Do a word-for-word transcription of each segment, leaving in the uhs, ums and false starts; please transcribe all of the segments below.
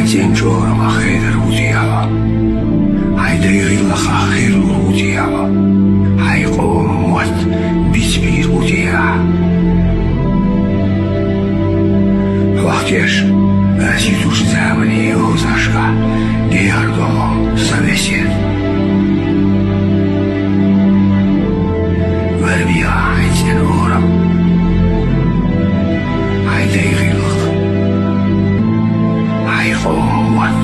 Сен чӀорамах хедар ву те ахьа? Хьайн дай гӀиллакхах херлур ву те ахьа? Хьайн къоман мотт бицбийр ву те ахьа? Хьох теш, ас ютуш заманан йозанашкахь дехар долу совет. Вер бехьа хьайн цӀена орам, хьайн дай гӀиллакх, хьайн къоман мотт.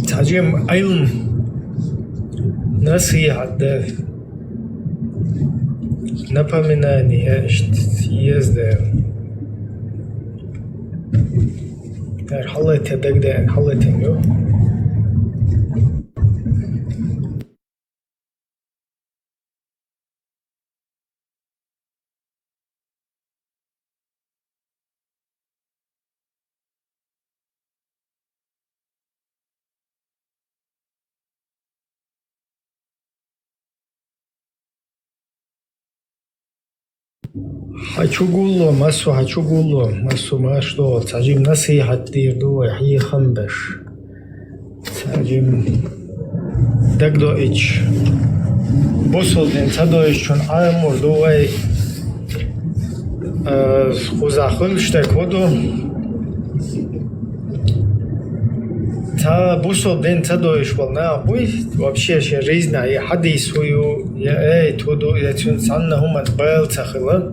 Цхьа жим Ӏилм, насихьат дан, напоминание, иштта еза дан. Яр хьаллатте дагадеана, хьаллатте ю. Хьан чу гулло, массо хьан чу гулло, массо маьш догӀу, цхьа жим насихьат дийр ду вай, хьехам беш. Цхьа жим дагадоуьйтуш, бусулба дин ца дойъучун Ӏамор ду вай, э, кхузахь хуьлуш дерг хӀун ду? Цхьа бусулба дин ца дойъуш болу нах буй, вообще шен жизнь, и хьадис хӀун ю, я аят хӀун ду, я цуьнца цхьанна хӀуманца бала ца хила.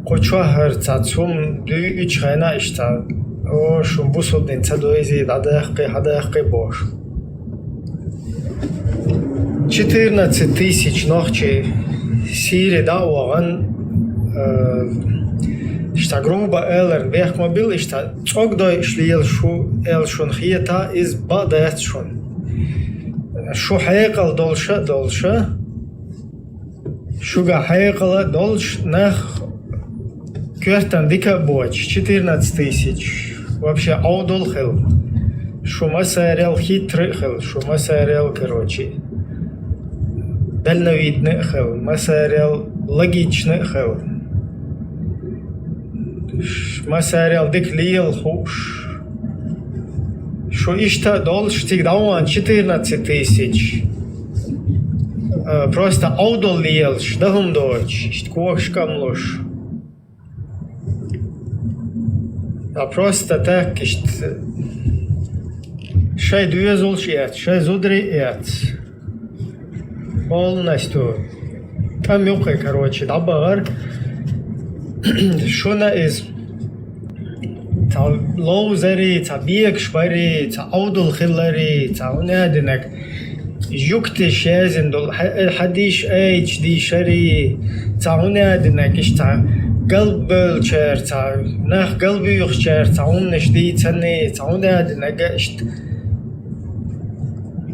Кху чохь хӀара цхьа цхьа хӀума дуьйцучу хенахь иштта, о, шун бусулба дин ца дойзий, дӀадаккхий, хьадаккхий бохуш. Четырнадцать тысяч нохчий Сири дӀа а вахана, э, иштта груба аларна бехк ма билла, иштта цӀогдойуш лелаш ву аьлла шуна хетахь, иза бакъ дац шуна. Шу хьекъал долуша а долуша, шуьга хьекъала долуш нах коьртана дика а боцуш, четырнадцать тысяч, вообще Ӏовдал хилла. Шу массарел хитрый а хилла, шу массарел, короче, дальновидный а хилла, массарел логичный а хилла. Массарел дика лела хууш. Шу иштта а долуш, цига дӀавахана четырнадцать тысяч. А, просто Ӏовдал лелаш, дан хӀума доцуш, иштта когаш кӀамлуш. А просто так, иштта шайн доьзалш а эцна, шайн зударий а эцна. Полностью. ТӀам юккъе, короче, дӀабахара. Шуна иза цхьа ловзарий, цхьа бегаш барий, цхьа Ӏовдал хиларий, цхьа хӀун а динарг, юктиш язйина долу хьа-, хьадиш айча дийшарий, цхьа хӀун а динарг, иштта цхьа галбевллачара, цхьа нах галбуьйхучара, цхьа хӀуманаш дийцарний, цхьа хӀун а динарг, иштта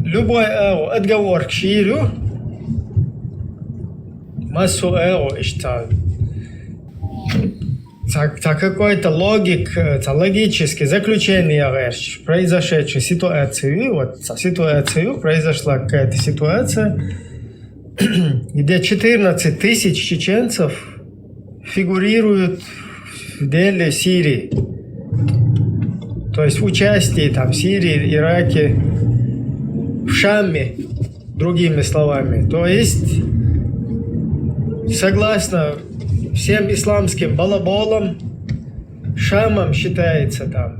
любой агӀо, отговорка шийр ю. Массо а агӀо иштта. Цхьа, цхьа какой-то логик, цхьа логический заключение гӀерташ, произошедшая ситуация ю, вот цхьа ситуация ю, произошла какая-то ситуация, где четырнадцать тысяч чеченцев фигурируют в деле Сирии. То есть участие там в Сирии, Ираке, в Шаме, другими словами. То есть, согласно всем исламским балаболом, Шамом считается там.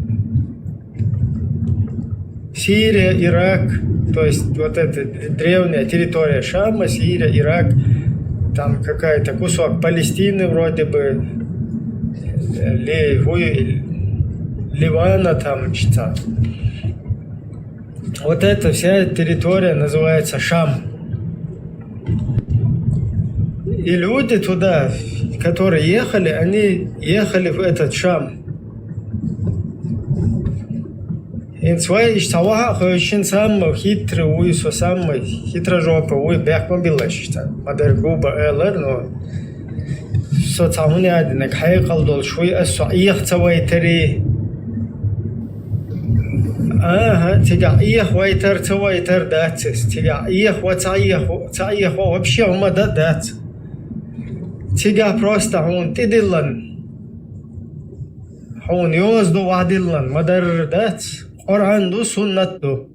Сирия, Ирак, то есть вот эта древняя территория Шама, Сирия, Ирак, там какая-то кусок Палестины вроде бы, э, Ли-, Уи-, Ливана там что-то. Вот эта вся территория называется Шам. И люди туда, которые ехали, они ехали в этот Шам. Инцвай ишта ваха хойшин самый хитрый уйсо, самый хитрожопый уй бехма билаш ишта. Мадар губа элер, но со цахуни адинак хайкал дол шуй асо иях цавай тари. Ага, тига иях вайтар цавайтар дацис. Тига иях ва ца иях ва, ца иях ва вообще ума да дац. Тига просто хун тидиллан. Хьун ёзду вахдиллан мадарра дац, Къуръан ду, суннат ду.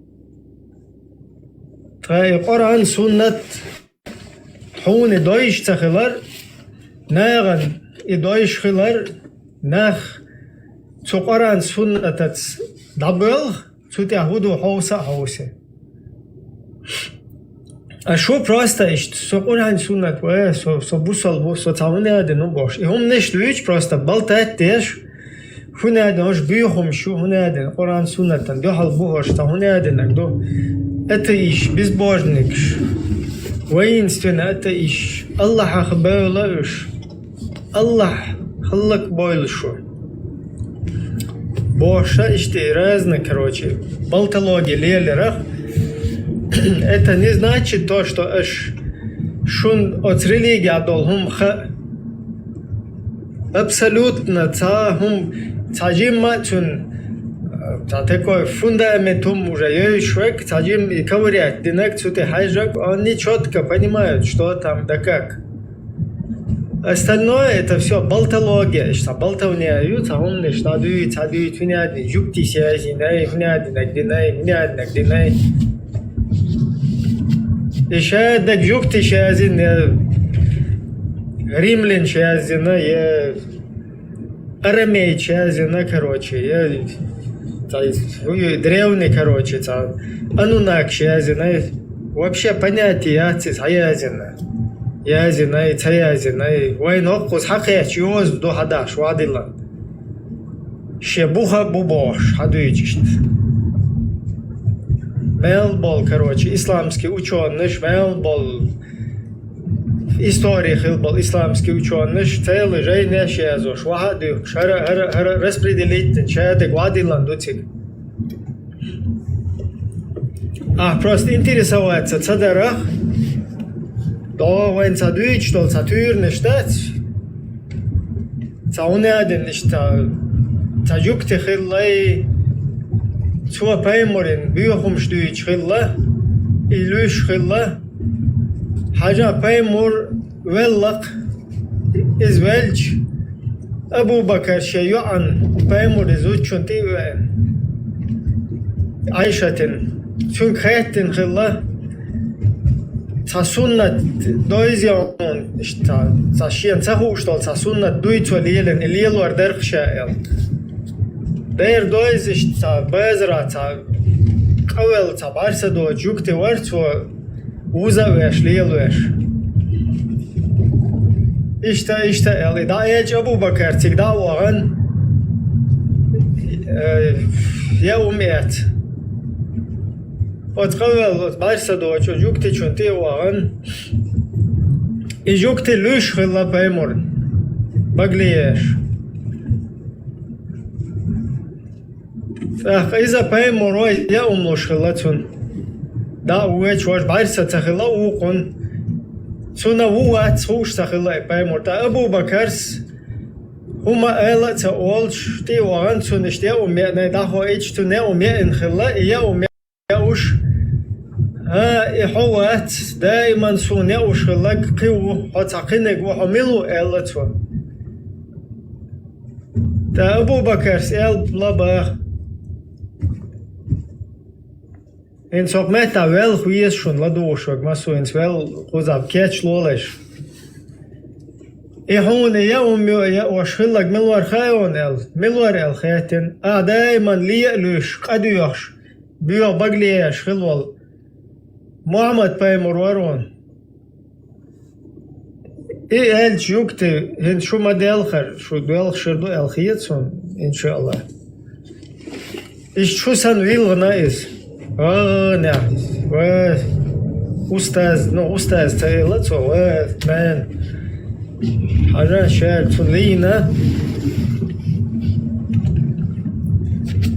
Тха и Къуръан, суннат хьуни дойш ца хилар, нагъан и дойш хилар, нах цу Къуръан суннатац дабелх, цу тя худу хьовса хьовсе. А шу просто ишт, со Къуръан суннат ва, со, со бусал бу, со цавуни адину бош. И хум неш дуич просто болтать деш, хуни адин ош бюхум шу, хуни адин Къуръан суннатан, дюхал бу ош, та хуни адин ак ду. Это иш, безбожник ш. Воинственно это иш. Аллаха хбевла уш. Аллах халлак бойл шу. Боша ишти разно, короче, болтологи лелерах. Это не значит то, что аш шун от религия дол хум ха. Абсолютно ца хум, ца жимма цун, ца такой фундаментум уже ёй швек, ца жим и ковырять динак цу ты хайжак, они четко понимают, что там да как. Остальное это все болтология, ишта болтовня, ю, ца хум неш, та дуй, ца дуй, тунядин, жукти сязи, най, хунядин, агдинай, хунядин, агдинай. Иша даг жукти сязи, не, римлян сязи, на, е, арамей сязи, на, короче, е, та, древний, короче, ца, анунак сязи, на, вообще понятие яци, ца язина. Язина, ца язина, вай нокус хакеч, ёз, до хадаш, вадилан. Ше буха бубош, хадуйчишт. Мел бол, короче, исламский учёныш, мел бол истории хил бол исламский учёныш, целый жай неш язош, ваха дюк, шара, хара, хара, распределить, чаядык вадилан дуцик. А просто интересоваться, ца дарах, то вайн ца дуйч, то ца тюрнеш дац. Ца унядин ишта, ца жукти хиллай, цуа паймурин, бюхумш дуйч хилла, и люш хилла. Хажа паймур веллак, из велч, Абу Бакар ше юан, паймур из учун ти вен. Айшатин, цун хеттин хилла, ца суннат дойзион, ишта, ца шиен ца хуштол, ца суннат дуйцо лиелен, и лиелуар дерхшаэл. Дер дойз ишта, безра ца, къавел ца, барса до, жукти варцо, уза веш, лиел веш. Ишта, ишта, эл, и да эч Абу Бакар, цик да ваган, э, я умет. От къавел, от барса до, чо жукти чун ти ваган. И жукти люш хилла паймур. Баглиеш. Ах, иза паймур вай я умлуш хилла цун. Да уэч ваш барса ца хилла укун. Цуна вуац хуш ца хилла и паймур. Та Абу Бакарс, хума эла ца олш, ти ваган цун иште умеъ, не да хо ич цун не умеъ ин хилла, и я умеъ. Уш, а, и хьо вац, даиман сун я уш хиллак, киву, хьо ца кхинегу, хьо милу, элла цо. Та Абу Бакарс эл лаба. Ин сок мета вел хуес шун ладуушок, масу инс вел кузав кеч лолеш. И хьуна яа ум йоӀ яа ош хилларг мила вар хаьий хьуна аьлла, мила вар аьлла хаьттина, ахь даиман ле а луьйш, къа доьхуш, боьха багле еш хилла волу Мухьаммад-пайхамар вара хьуна. И аьлча юкъе, хӀинца шу ма-делхара, шу доьлхуш хир ду аьлла хета суна, иншааллахӀ. Иштта шу санна вилхина иза. А, нехь, ва, устаз, ну, устаз ца элира цо, ва, ман. Хьажа, ша цунна лийна.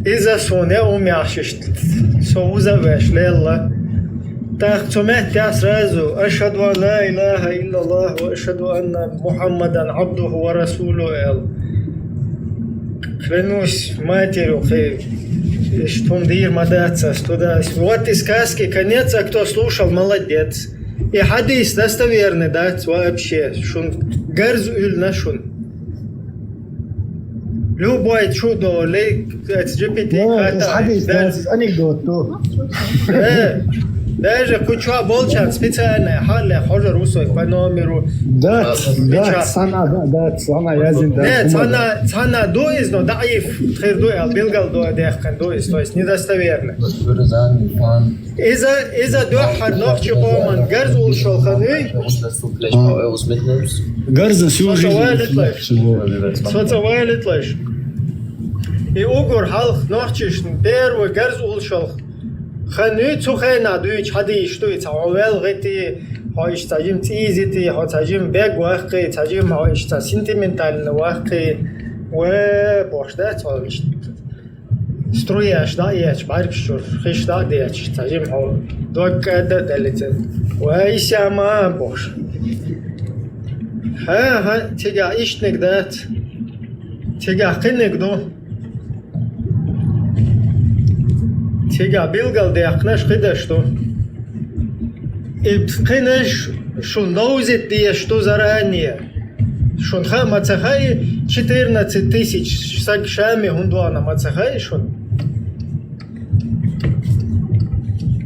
Иза суна яа ум яхьаш иштта. Со вуза а веш лелла. ТӀаккха цу меттехь сразу: «Ашхаду ан ла илаха иллаллахӀ ва ашхаду анна Мухьаммадан Ӏабдуху ва расулуху», — аьлла. Клянусь матерью, кхин, иштта хӀума дийр ма дац ас туда. Вот и сказки конец, а кто слушал, молодец. И хьадис достоверный дац вообще. Шун гарз уьллина шун. Любой чудо, ле, эц джипити Ну, хата, из хьадис да, да. Из анекдот ду. Э, даже куча болчан специально, халле, хожа русой по номеру. Да, Сейчас. Да, цхьана, да, да, цхьана язин, да, Не, хӀума да. Цхьана, цхьана ду из, но даиф, хир ду, ал билгал ду, дехкан ду из, то есть недостоверно. Иза, иза дуьххьара нохчи къоман гарз уллуш йолу хан юй? Гарзан Со ца сюжет. Валитлаш. Со ца валитлаш. И угур хьалха нохчишна первый гарз уллуш йолу хан юй, цу хенахь дуьйцу хьадийш ду, и цхьа хьо велгӀити, хьо иштта цхьа жима цӀийзити, хьо цхьа жима бег ваккхи, цхьа жима хьо иштта цхьа сентиментально ваккхи. Ве, бохуш дац хьо иштта. Струяш дӀа а ечу, бӀаьргаш чуьра хиш дӀа а дечу, цхьа жима хьо дог кӀадда а деллица. Вай, сяма, бохуш. ХӀа-хӀа, цигахь ишттаниг дац. Цигахь кхиниг ду. Цигахь билгал дехкнаш кхидаш ду. И кхинаш шун довзит деш ду заране. Шун хаа ма ца хаьа, четырнадцать тысяч саг Шаме хӀунда вахана ма ца хаьа шун?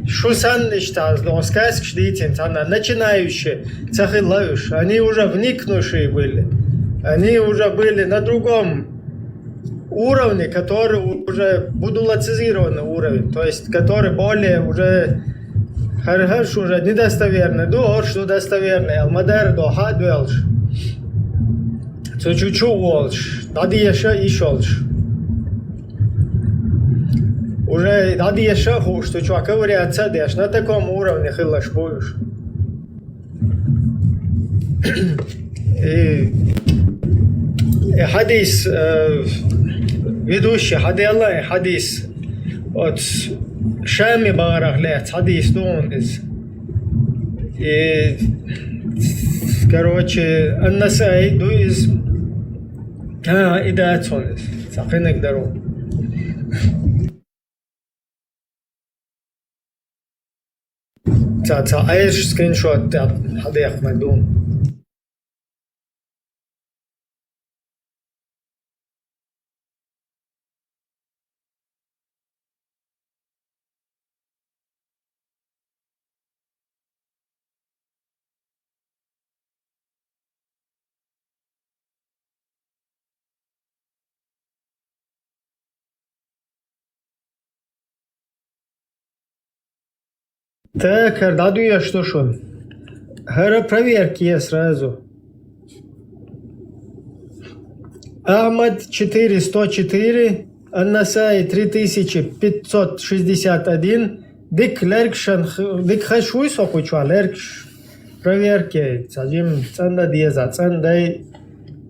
Шу санна иштта, ну, сказкаш дийцина, цхьана начинающие ца хилла уьш. Они уже вникнувшие были. Они уже были на другом уровне, который уже будулацизированный уровень, то есть который более уже хӀара-хӀарш уже недостоверный ду, орш ду достоверный, ал ма-дарра до хьа а доьлуш. Цу чу чу а волуш, дӀадеша а йиш йолуш. Уже дӀадеша а хууш, цу чохь ковыряться а деш, на таком уровне хилалаш бу уьш. И, и хьадис, э, ведущий, хьаделла и хьадис. Оцу Шами бахарах лаьцна хьадис ду хьуна иза. И, короче, Ан-Насаи ду иза. А, и дац хьуна иза. Ца кхиниг даро. Ца, ца Ӏеша скриншот тӀе хьадехна ду. Так, хӀара дӀадоьшуш ду шуна. ХӀара проверка е сразу. Ахьмад четыре сто четыре, Ан-Насаи три тысячи пятьсот шестьдесят один. Дика лергашан х-, дика хезаш вуй со кху чохь лергаш? Проверка яй, цхьа жима цӀандан деза, цӀандай,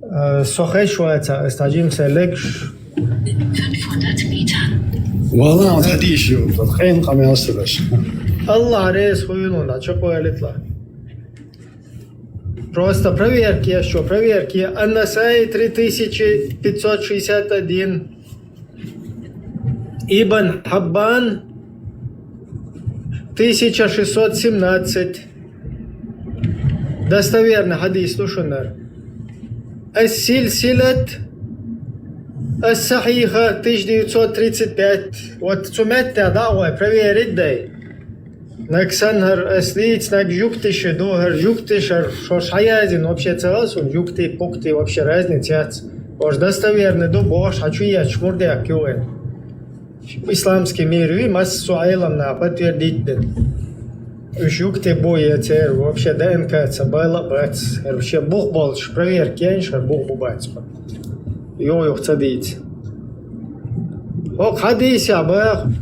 э, со хезаш вац, аса цхьа жима сайн легаш. Вала, вот хьадийш ю, вот хайн къамел садаш. Аллах реза хуьлун, а чу къойлитла. Просто проверка еш чу, проверка е. Ан-Насаи три тысячи пятьсот шестьдесят один. Ибн Хьаббан тысяча шестьсот семнадцать. Достоверный хьадис ду шуна. Ас-Силсилат ас-Сахьиха тысяча девятьсот тридцать пять. Вот цу метте да, ой, проверить дай. Нагахь санна хӀара ас дийца, нагахь жугтиша ду, хӀара жугтиша, хӀара шоаш хьаяздина вообще ца хилла сона, жугтий, пугтий вообще разница яц. Уж достоверный ду бохуш, хьан чу еш мурдех куьйгӀина. Исламский мир вий, массо а Ӏеламнаха подтвердить дина. Уьш жугтий бу я церан, вообще ДНК-ца бала а бац. ХӀара вообще бух болчу проверка яйна, хӀара бух бу бац. Юха-юха ца дийца. ХӀокху хьадисехь боху.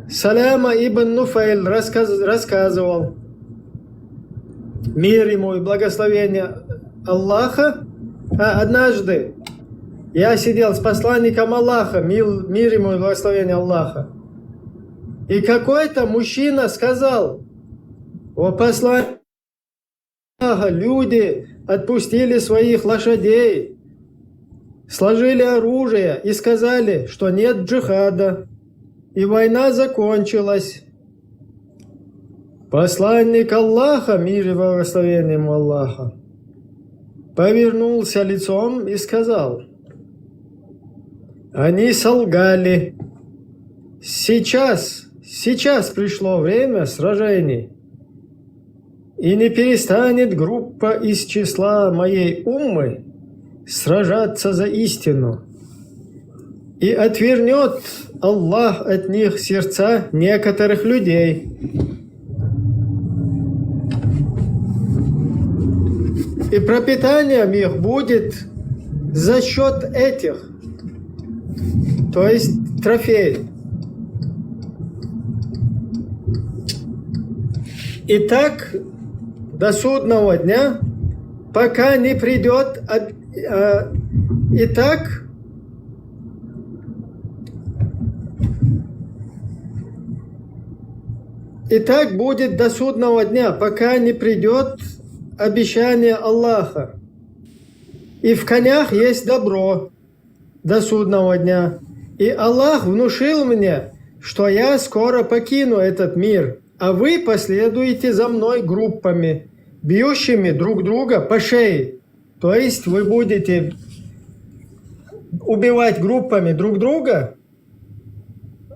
Салама ибн Нуфайл рассказ-, рассказывал, мир ему и благословение Аллаха. А, однажды я сидел с посланником Аллаха, мил-, мир ему и благословение Аллаха. И какой-то мужчина сказал: «О посланник Аллаха, люди отпустили своих лошадей, сложили оружие и сказали, что нет джихада, и война закончилась». Посланник Аллаха, мир и благословение ему Аллаха, повернулся лицом и сказал: «Они солгали. Сейчас, сейчас пришло время сражений. И не перестанет группа из числа моей уммы сражаться за истину. И отвернёт Аллах от них сердца некоторых людей. И пропитанием их будет за счёт этих». То есть трофей. И так до судного дня, пока не придёт об-, э, и так, и так будет до судного дня, пока не придёт обещание Аллаха. И в конях есть добро до судного дня. И Аллах внушил мне, что я скоро покину этот мир, а вы последуете за мной группами, бьющими друг друга по шее. То есть вы будете убивать группами друг друга,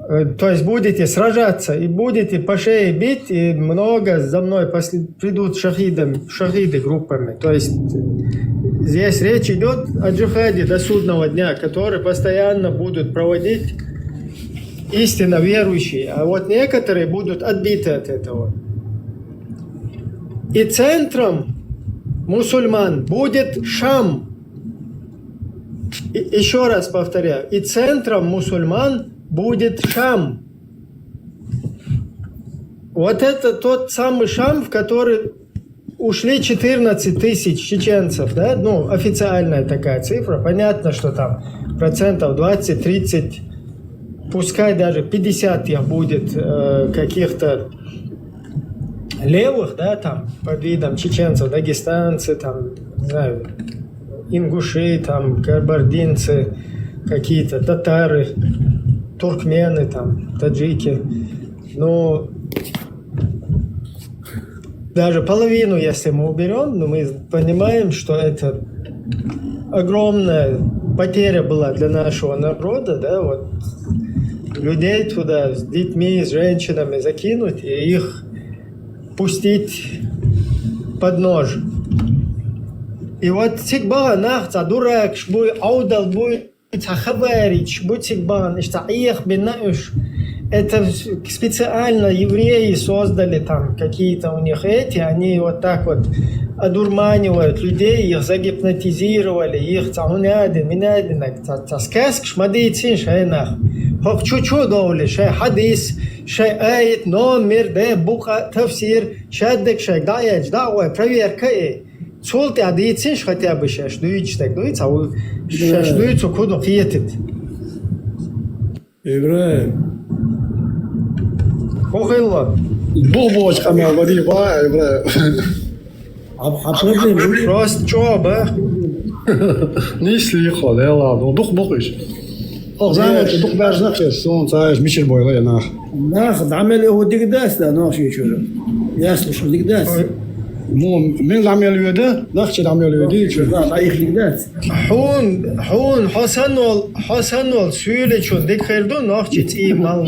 э, то есть будете сражаться и будете по шее бить, и много за мной после, придут шахидами, шахиды группами. То есть, э, здесь речь идёт о джихаде до судного дня, который постоянно будут проводить истинно верующие, а вот некоторые будут отбиты от этого. И центром мусульман будет Шам. И, ещё раз повторяю, и центром мусульман будет Шам. Вот это тот самый Шам, в который ушли четырнадцать тысяч чеченцев, да? Ну, официальная такая цифра. Понятно, что там процентов двадцать-тридцать, пускай даже пятьдесят их будет, э, каких-то левых, да, там, под видом чеченцев, дагестанцы, там, не знаю, ингуши, там, кабардинцы, какие-то татары, туркмены, там, таджики. Но даже половину, если мы уберём, но мы понимаем, что это огромная потеря была для нашего народа, да, вот людей туда с детьми, с женщинами закинуть и их пустить под нож. И вот цигахь бахана нах цхьа дуракаш буй, Ӏовдал буй, цхьа хабариташ бу цигахь бахана, иштта Ӏехабина уьш. Это специально евреи создали там какие-то у них эти, они вот так вот одурманивают людей, их загипнотизировали, их цхьа хӀун яди, мин яди, цхьа, цхьа сказкаш ма дийцина шайнах. ХӀокху чу чу а довлий, шайн хьадис, шайн аят, номер, де, букъа, тафсир, шаддаг шайга дӀаэцча, дӀа а гӀой, проверка а е. Цул тӀаьхьа дийцинаш хотя бы шаьш дуьйцуш дерг дуй, цхьа ву-, шаьш дуьйцург хӀун ду кхетийта. ИбрахӀим. ХӀун хилла? Бух боцу къамел бан дийр бу, ИбрахӀим. Хьан, хьан проблема ду? Просто чӀогӀа бан. Нийса лийхо, лела, дух бу-кх иза. Оха заманчу дукха баьржина хеза, суна ца аьлча, мичара бойла я нах. Нах дӀа мел веха дика дац, да, нохчийчуьра. Яслуш дика дац. Мо, мила дӀа мел веда, нах чу дӀа мел веда, чу. Да, дӀа их дика дац. Хьуна, хьуна, хьо санна волу, хьо санна волу суьйлачунна дика хир ду, нохчи цӀий мал.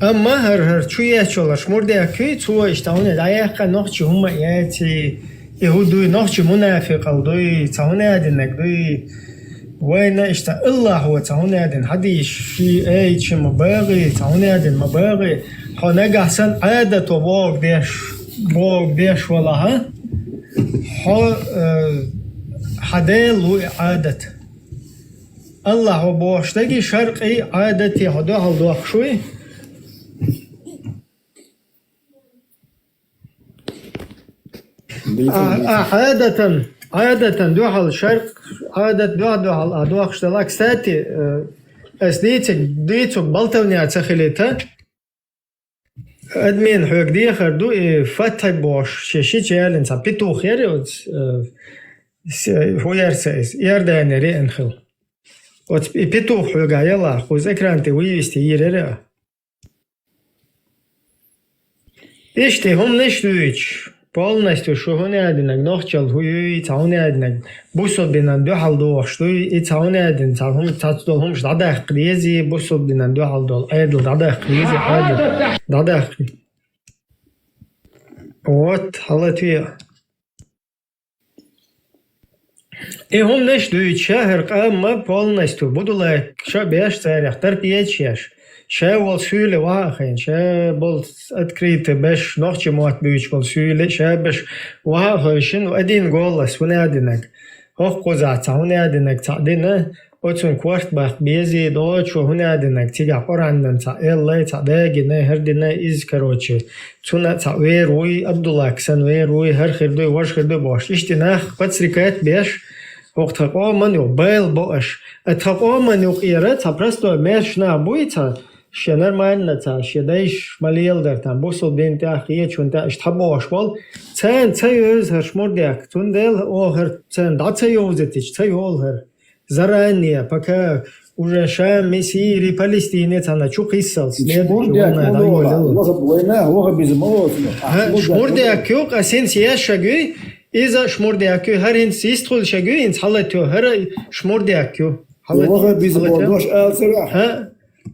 Амма хӀара, хӀара чу еччалаш мурдехкуй, цо иштта хӀуна дӀаяьккха нохчи хӀума яций, и хӀу дуй, нохчи мунафикъал дуй, цхьа хӀуна динаг дуй. Вайна иштта Аллахьо цхьа хӀуна дин хьадийш, ши эй чи ма багӀи, цхьа хӀуна дин ма багӀи. Хьо нагахь сан Ӏадато бог деш, бог деш валахьа, хьо, э, хьа Дела ву и Ӏадат. Аллахьо бохуш даги шаркъи Ӏадати хьо дуьхьал дохкуш вуй? А, а, Ӏадатан, Ӏадатан дуьхьал шаркъ, Ӏадат дуьхьа-дуьхьал а дохкуш дала. Кстати, э, ас дийциг, дийцуг балтавня ца хилита. Админ хьоьга дехар ду, и Фатхьи бохуш, шен ши чу ялина цхьа петух яра оцу, э, с-, хӀу яра ца иза, Иорданера еана хила. Оцу и петух хьоьга яла, кхуза экран тӀе вывести йийр яра. Иштта хӀуманаш дуьйцуш, полностью шу хӀуна динаг, нохчалла хӀу юй, цхьа хӀуна динаг, бусалба динан дуьхьал дохуш дуй, и цхьа хӀуна дин, цхьа хӀума, цхьацца долу хӀумаш дӀадаккха дезий, бусалба динан дуьхьал долу Ӏедал дӀадаккха дезий, Ӏедал дӀадаккха. Вот, хьалатве. И хӀуманаш дуьйцуш, ша хӀара къам ма полностью будулайккха беш, царех тарпа ечъеш, ша волу суьйле ваха а хайна, ша болу открыто беш, нохчи мотт буьйцуш болу суьйле, ша беш ваха а хевшина, один голос хӀуна динаг. ХӀокхузахь цхьа хӀуна динаг цхьаъ дина, оцунна корта баккха безий, догӀучо хӀуна динаг, цигахь Къуръанан цхьаъ эллай, цхьаъ дагиний, хӀара диний, иза, короче, цунна цхьаъ вер вуй, Абдуллах сан вер вуй, хӀара хир дуй, важа хир дуй бохуш. Иштта нах подстрекать беш, хӀокху тхан къоман юкъа, байла бо аша. А тхан къоман юкъера цхьа простой маьрша нах буй, цхьа шен нормально, цхьа шен дайша ма леладара, там, бусалба дин тӀехь, кхечунна тӀехь, иштта хьабохуш болу. Царна ца йовза хӀара шмурдехк, цундела оха хӀара царна дӀа ца йовзийтича, ца йолу хӀара. Заранее, пока уже Шаме, Сирии, Палестине цхьана чу кхиссалц. Шмурдехк ма лола, ваха-, вайна, вахабизм ма лоцу. ХӀа, шмурдехк ю, къа синца еш шаг юй, иза шмурдехк ю, хӀара хӀинца йистхуьлу шаг юй, хӀинца хьалатё, хӀара шмурдехк ю. Хьалат-, вахабизм хьалатё. Дош алцара. ХӀа,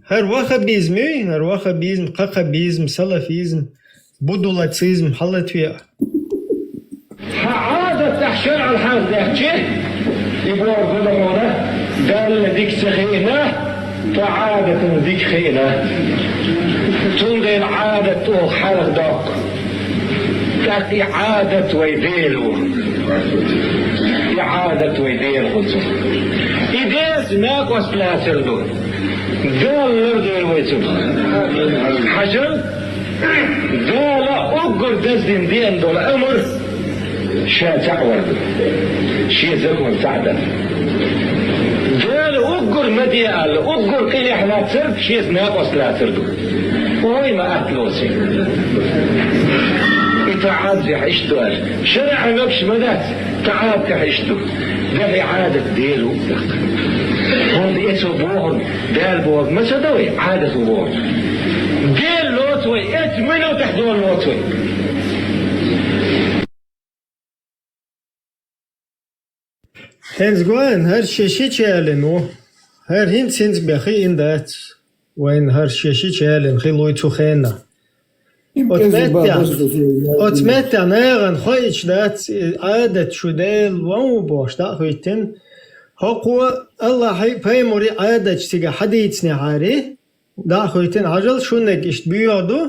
хӀара вахабизм юй, хӀара вахабизм, кхакхабизм, салафизм. Будулацизм хьалатве. Хьан Ӏадат тӀехь шарӀал хьарх дехчи, и бохург хӀуна хьуна, Далла дика ца хиъна, ткъа Ӏадатана дика хиъна. Цундела Ӏадат оха хьарх доккху. ТӀаккха и Ӏадат вай Дела ву. И Ӏадат вай Дела хуьлу цунах. И Делаца накъост лацар ду. Дала лардойла вай цунах. Хьажал, Дала уггар даздина деана долу амр ша цхьаъ вар ду. Шен закон цхьаъ дар. Дала уггар ма де аьлла, уггар къинехь лацар, шеца накъост лацар ду. Ой, ма атта лоций. И тӀаӀатехь иштта ду аьлла. ШарӀехь могуш ма дац, тӀаӀатехь иштта ду. Дала и Ӏадат Дела ву тӀаккха. ХӀунда эцо бохург, Дала бохург ма ца до вай, Ӏадат ву бохург. Дела лоцу вай, эцу минутехь Дела лоцу вай. ХӀинца гоьн, хӀара шен ши чалин ву. ХӀара хӀинца, хӀинца бен хиъна дац. Вайна хӀара шен ши чалин хила вуй цу хенахь. Оцу меттехь, оцу меттехь нагӀана хоуьйтуш дац, и Ӏадат шу Дела ван ву бохуш дӀа а хӀоьттина. ХӀокхо Аллахьи пайхамари Ӏадаташ цига хьадийцинехьарий, дӀа а хӀоьттина, хьажал шуьнниг иштта боьха ду,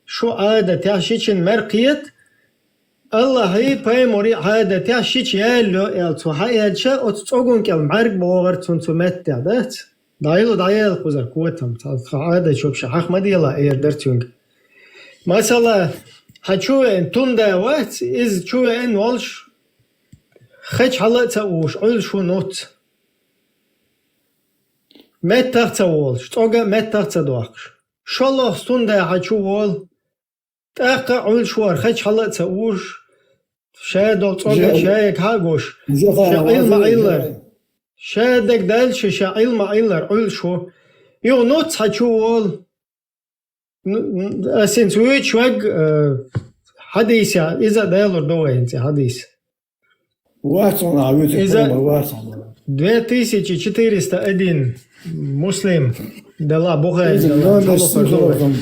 шу Ӏадатехь шичина мер кхета, Аллахьи пайхамари Ӏадатехь шича ялло аьлла цо хьаэлча, оцу цӀоган кӀел мӀаьрг богӀар цунна цу меттехь дац. ДӀайла дӀаяла кхузара котам, цхьа Ӏадат шуьга ша хьаха ма дела, эр дара цуьнга. Масала, хьан чу веана тунда вац, иза чу веана волуш, хеча хьала а ца уш, Ӏуьллуш ву нуц. Меттах а ца волуш, цӀога а меттах а ца доккхуш. ШолгӀа тунда хьан чу волу, тӀаккха а Ӏуьллуш вара, хеча хьала а ца уш, ша долу цӀога а, ша яга хьа а гуш, ша Ӏилма Ӏиллар, ша дагадалча, ша Ӏилма Ӏиллар, Ӏуьллуш ву. Юха нуц хьан чу волу. Н-, н-, ас хӀинца вуьйцуш ваг, э, хьадийса, иза а далур ду вай хӀинца хьадийса. Вац хьуна, а вуьйцуш иза вац хьуна. Две тысячи четыреста один, Муслим. Дала бухайна, Иза, дала, номер цхьа симсот бухайна.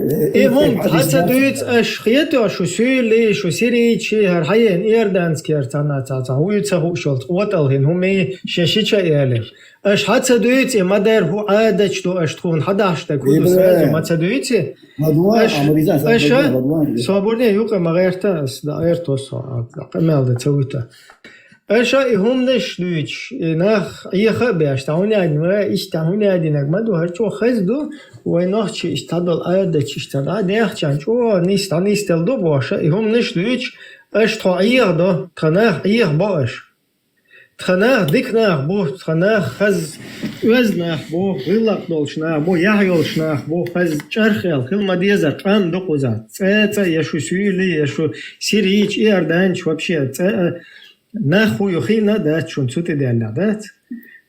Э, И э, хӀума э, хьа ца э, дуьйцу, аша хетош шу суьйли, шу сирийчи, хӀара хьаена иорданский хӀара цхьана ца, ца, хӀу ю ца хууш йолу, отӀал хин, хӀума и шен шича а яле. Аша хьа ца дуьйцу, и ма-дарра хӀу Ӏадаташ ду, аша тхуна хьадахьаш дерг хӀу ду, Ибрахим. Сразу ма ца дуьйци. Мадуан, Аша, Амризан, аша, Мадуан, Мадуан. Собарне юкъа ма гӀерта, ас да гӀерто со, а, къамел да ца вуьта. Аша и хӀуманаш дуьйцуш, и нах Ӏеха а беш, тӀа хӀун яьдина вай, иштта хӀун яьдинарг ма ду, хӀара чӀогӀа хаза ду, вай нохчий иштта дӀадолу Ӏадаташ иштта дӀа а дехчан, чӀогӀа нийса, дӀанисделла ду бохуша, и хӀуманаш дуьйцуш, аша тхо Ӏеха до, тхан нах Ӏеха бо аша. Тхан нах дика нах бу, тхан нах хаза оьзда нах бу, гӀиллакх долуш нах бу, яхь йолуш нах бу, хаза чӀарх а хила ма дезара къам ду кхуза. ЦӀе а цӀа я шу суьйли, я шу сирийчи, иорданчи вообще цӀа а Нах хӀу ю хиъна а дац шуна цу тӀе даьлла, дац?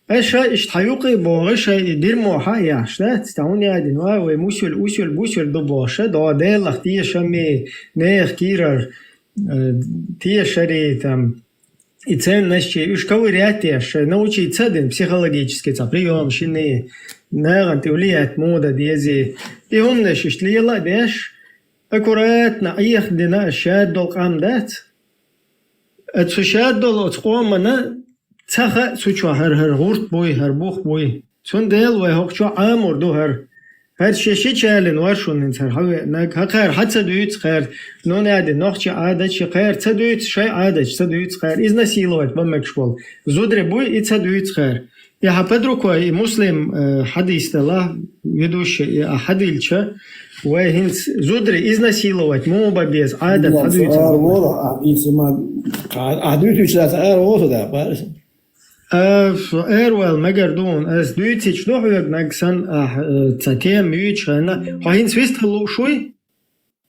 Аша иштта хьан юкъе богӀу, шайн и дирмо хьа а яхьаш, дац? Тхьа хӀун яьдина вай, вай мусуьл, усуьл, бусуьл ду бохуша, догӀа Делах тешаме, нехан кийрара, э, тешаре, там, и ценностей, уьш ковырять еш, шайн научиться а дина, психологически цхьа приём, шина, нахана тӀе влиять муха дан дезий. И хӀуманаш иштта лела а деш, аккуратно Ӏеха дина, шадолу къам дац? Цу шадолу оцу къомана ца хаьа цу чохь хӀара, хӀара гӀурт буй, хӀара бух буй. Цундела вай хӀокху чохь Ӏамор ду хӀара. ХӀара шен шича ялина вара шуна хӀинца хӀара хьан веанарг. ХӀа кхара хьан ца дуьйцу кхара, ну, нади, нохчи Ӏадаташ, кхара ца дуьйцу, шайн Ӏадаташ ца дуьйцу кхара. Изнасиловать бан мегаш болу зудри буй, и ца дуьйцу кхара. И хьан под рукой, и Муслим, э, хьадис дала, ведущий, и а хьадилча, вай хӀинца зудри изнасиловать муха бан беза Ӏадат хьан дуьйцу? Ара волу, а, и цима, а, а дуьйцуьйтуш дац, ара волу, да, барас. А, ара вала мегар ду хьуна, ас дуьйцуьйтуш ду хьоьга наг сан, а, э, ца тема юьйцуш хьайна. Хьо хӀинца вистхила лууш вуй?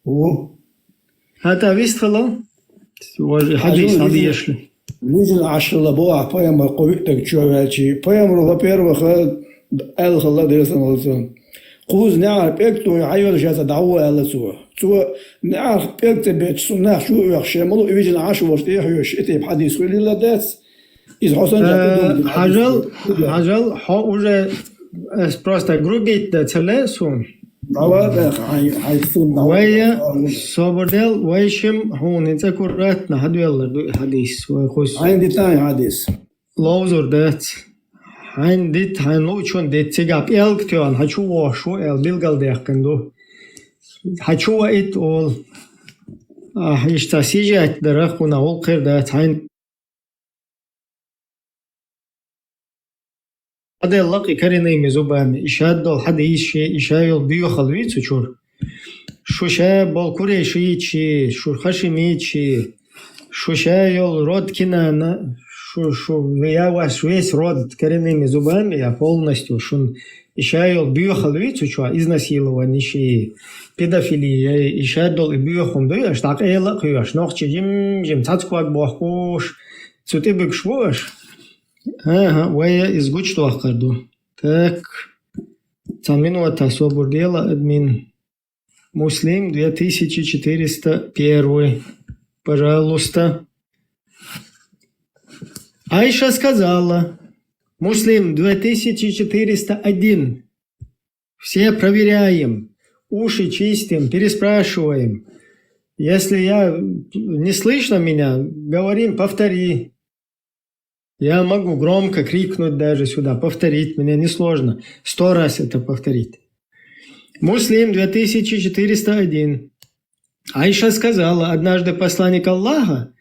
Ву. ХӀан тӀа вистхила? Важа хьадис хьан дешли? Вижина Ӏаш хилла боху ахь пайхамар кху виъ таг чу ваьлчи. Пайхамар, во-первых, аьлла хилла деза сан валцун. Кхуза неӀар пӀегтуй хьайоьлла шаца дӀаву аьлла цо. Цо неӀар пӀег ца бетташ, цунна нах чу а оьхуш, шен ма луъу вижина Ӏаш волуш тӀехьоьжуш, и тайпа хьадис хуьлийла дац? Иза хьо санна Э, хьажал, хьажал, хьо уже, э, просто грубить дан ца ле суна. Давай, да, хьай, хьай сум, давай. Вайя, собар дел, вай шим, хьуна хӀинца аккуратно хьадоьллар ду и хьадис, вай хус. Хьайн дита и хьадис. Ловзур дац. Хьайн дита, хьайн луучун дита, цигахь пӀелг тоьхна, хьан чу вохуш ву, аьлла билгалдаьккхина ду. Хьан чу ваийта олу. Ахь иштта сижет дара, кхунах гӀуллакх хир дац, хьайн Хьаделла кхин коренными зубами, и шадолу хьадийсаш, и ша йолу боьхалла вуй цу чуьра. Шу ша болу курайшийчи, шу хашимийчи, шу ша йолу род Кинана, шу, шу, я ваш весь род коренными зубами, я полностью, шун и ша йолу боьхалла вуй цу чохь, изнасилованиши, педофилия, и шадолу и боьхалла дуй, аша дӀакъайла а кхоьхуш, нохчий жим-жим цхьацца ког бохкуш, цу тӀе буьгуш бу аша. ХӀан-хӀа, вай иза гучудоккхур ду. Так, цхьа минута, собар дела, админ. Муслим две тысячи четыреста первый. Пожалуйста. Айша сказала, Муслим две тысячи четыреста один. Все проверяем, уши чистим, переспрашиваем. Если я, не слышно меня, говорим, повтори. Я могу громко крикнуть даже сюда, повторить, мне несложно. Сто раз это повторить. Муслим две тысячи четыреста один. Айша сказала, однажды посланник Аллаха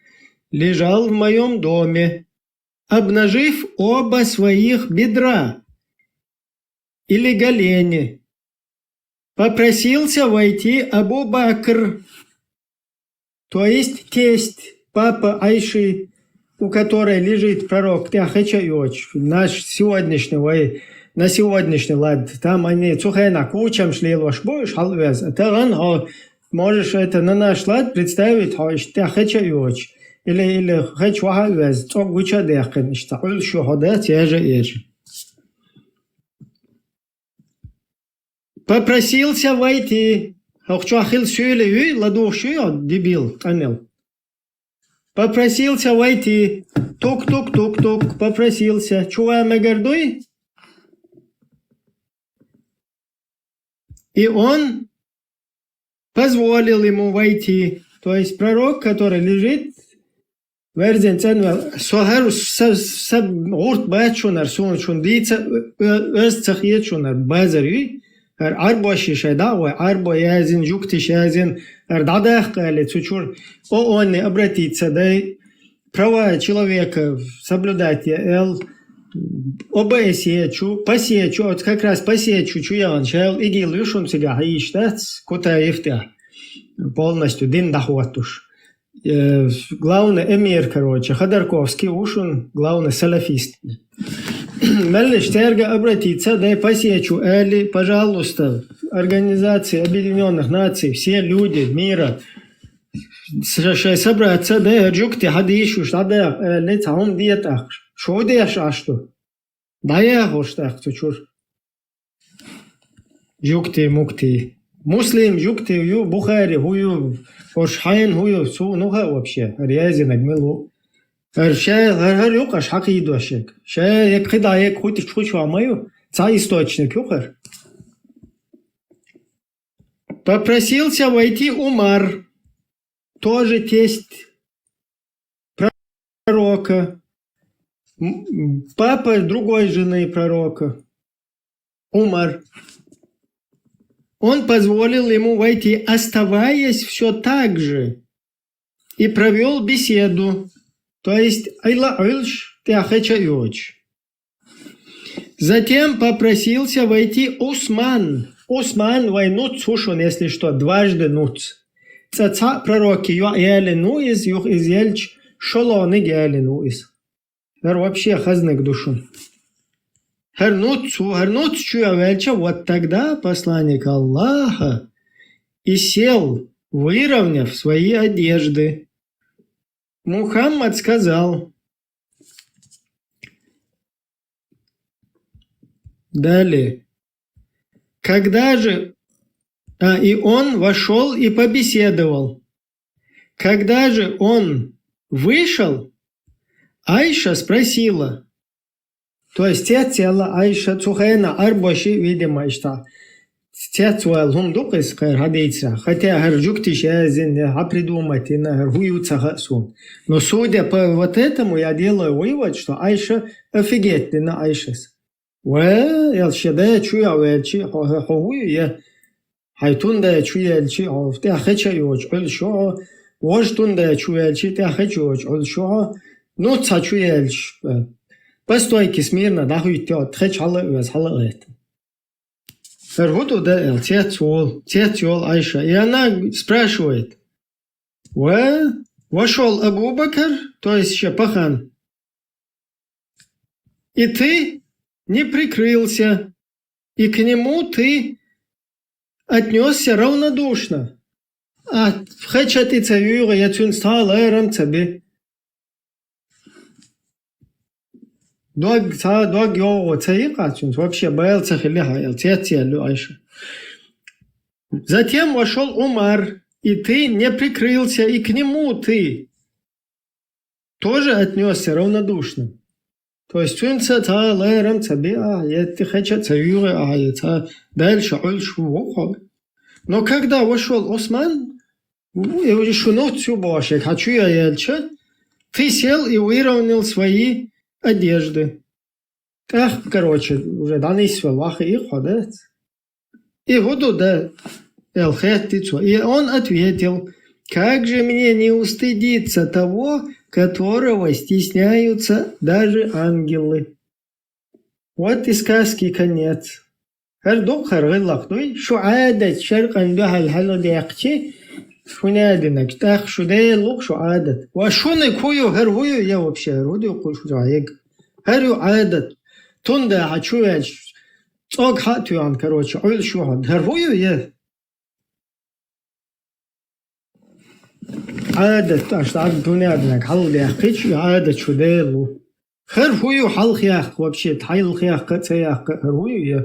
лежал в моем доме, обнажив оба своих бедра или голени. Попросился войти Абу Бакр, то есть тесть, папа Айши, у которой лежит пророк, тӀехь хеча йоч, наш сегодняшний, вай, на сегодняшний лад, там они цу хенахь кучамаш лелош бу, уьш хьалавеза. Тахана хьо можешь это на наш лад представить, хьо иштта тӀехь хеча йоч, или, или хеча ваха а веза, цӀоггуча а даьккхина, иштта Ӏуьллуш ю хьо, дац, ежа, ежа. Попросился войти. ХӀокху чохь хила суьйле юй, ладугӀуш юй хьо, дебил, къамел. Попросился войти. Тук-тук-тук-тук. Попросился. Чу ван мегар дуй? И он позволил ему войти. То есть пророк, который лежит, верзина цӀенвелла, со хӀара са, са гӀурт бац шунара, суна шун дийца, э, э, аз ца хеташ шунара базар юй, хӀара Ӏарбош шоай дӀа а гӀой, Ӏарбой язйина, жугтий язйина, хӀара дӀадаккха аьле цу чура, о, он не обратиться, дай права человека соблюдать я, эл, О Б С Е чу, ПАСЕ чу, вот как раз ПАСЕ чу, чу яхана, шайл ИГИЛ ю шун цига хьийш дац, Кутаев тӀа. Полностью дин дӀахоттуш. Э, главный эмир, короче, Ходорковский у шун, главный салафист. Меллиш терга обратиться, дай ПАСЕ чу, али, пожалуйста, Организации Объединённых Наций, все люди мира, ш-, шоай собраться, дай, жугтий хьадийшуш, дӀадаха, али, цхьа хӀума де тӀаккха. Шу деш аш ду? ДӀаяхаш тӀаккха цу чура. Жугтий, мугтий. Муслим жугтий ю, Бухари хӀу ю, хӀорш хьайна хӀу ю, цу нуха вообще, хӀара язйинарг мила ву. ХӀара ша, хӀара, хӀара юкъаш хьакхийдош ерг. Ша ерг кхидӀа ерг хутич хучва ма ю, цхьа источник ю хӀара. Попросился войти Умар, тоже тесть пророка, м, папа другой жены пророка, Умар. Он позволил ему войти, оставаясь все так же, и провёл беседу, то есть Ӏила Ӏуьлш тӀехьа хеча а йоцуш. Затем попросился войти Усман. Усман вай нуц хӀу шун, если что, дважды нуц. Цкъа цхьаъ пророки йоӀ ялин ву иза, юха иза елча, шолгӀаниг ялин ву иза. ХӀара вообще хазниг ду шун. ХӀара нуц хӀу, хӀара нуц чу а ваьлча, вот тогда посланник Аллаха и сел, выровняв свои одежды. Мухаммад сказал, далее. Когда же, а, и он вошёл и побеседовал. Когда же он вышел, Айша спросила, то есть цецъяьлла Айша, цу хенахь Ӏарбош, видимо, иштта цецваьлла хӀума ду-кх иза, кхара хьадийцарехь. Хотя хӀара жугтий язйина, хьа придумать йина, хӀара хӀу ю ца хаьа суна. Но судя по вот этому, я делаю вывод, что Айша офигеть дина Айшас. Ва, эл шен да чу а ваьлча, хьо, хьо, хьо хӀу ю, я? Хьайн тун да чу яьлча, хьо тӀехьа хеча а йоцуш Ӏуьллуш ю хьо, важа тун да чу яьлча, тӀехьа хеча а йоцуш Ӏуьллуш ю хьо, ну, цхьа чу яьлча, э, по стойке смирно дӀахӀуьтту, хьо хеча хьала а оьзна, хьала а гӀаьттина. ХӀара хӀу ду да аьлла, цецволу, цецйолу Айша. И она спрашивает: «Ва, вошёл Абу Бакр, то есть шен пахан, и ты не прикрылся, и к нему ты отнёсся равнодушно». А хеча тӀе ца юьйгӀи, я цуьнца цхьа а ларам ца би. Дог, цхьа а дог йогӀо ца йи-кх цуьнца, вообще бала ца хили хьан аьлла, цецъяьлла ю Айша. Затем вошёл Умар, и ты не прикрылся, и к нему ты тоже отнёсся равнодушно. То есть цуьнца цхьа а ларам ца би ахьа, я тӀе хеча а ца юьйгӀи ахьа, я цхьа дальше Ӏуьллуш ву хьо. Но когда вошёл Усман, э, шу нуц ю бохуш ерг хьан чу а яьлча, ты сел и выровнял свои одежды. ТӀаккха, короче, уже дӀанисвелла ваххийра хьо, дац? И хӀу ду да, аьлла хаьттира цо. И он ответил: «Как же мне не устыдиться того, которого стесняются даже ангелы?» Вот и сказки конец. ХӀара дукха хӀара гӀиллакх дуй, шу Ӏадат шаркъан дуьхьал хьалха даьккхичи, шу нядинарг, тӀаккха шу Дела лу шу Ӏадат. Ва шуна хӀу ю, хӀара хӀу ю, я вообще, хӀара хӀу ду кху шу хьега? ХӀара ю Ӏадат. Тун да хьан чу ваьлча, цӀог хьа а тоьхна, короче, Ӏуьллуш ю хьо. ХӀара хӀу ю, я? Ӏадат, аша дӀа дуьненаг хьалха даьккхича, и Ӏадат шу Дела лу. ХӀара хӀу ю хьалха яккха вообще, хьалха яккха а, ца яккха а, хӀара хӀу ю, я?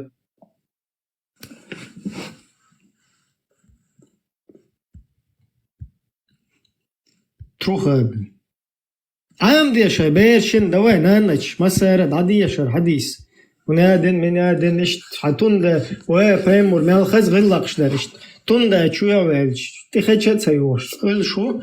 Труха. Ӏамде шайн берашна, давай, наннаш, массара а дӀадеша хӀара хьадис. Хьуна дин, мина дин, иштта, хьа тунда, вай, пайхамар, мел хаза гӀиллакхаш дар, иштта. Тунда чу ваьлча, тӀехача а ца йохуш, къуьлуш ву,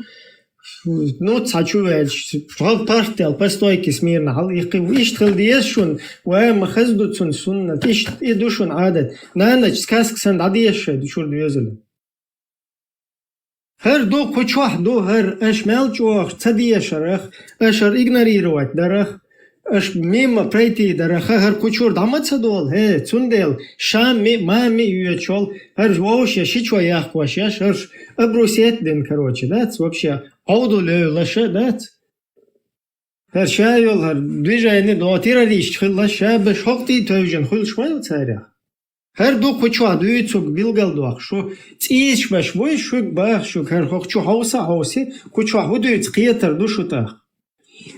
ну, цхьа чу ваьлча, хьал паргӀатдел, по стойке смирно, хьал йиккхи ву, иштта хила деза шуна, вай, ма хаза ду цунна суннат, иштта и ду шуна Ӏадат. Нанача сказка санна дӀадеша шайн чуьра доьзале. ХӀара ду, кху чохь ду хӀара, аша мел чӀогӀа ца дешарах, аша хӀара игнорировать дарах, аша мимо пройти дарах, хӀара кху чуьра дӀа ма ца долу, хӀе, цундела ша ми, ма ми йоьчул, хӀара вовше шичо яхкош еш, хӀара обрусеть дина, короче, дац, вообще, Ӏовдал левлаша, дац. ХӀара ша йолу хӀара движение до террористаш хилла, ша беш хӀокху тӀе а тевжина хуьлуш ма ю царех. ХӀара ду кху чохь дуьйцург билгалдоккхуш, шу цӀийсаш беш буй, шуьга баха, шуьга хӀара хӀокху чу хьовса а хьовси, кху чохь хӀун дуьйцу кхетар ду шу тӀаккха.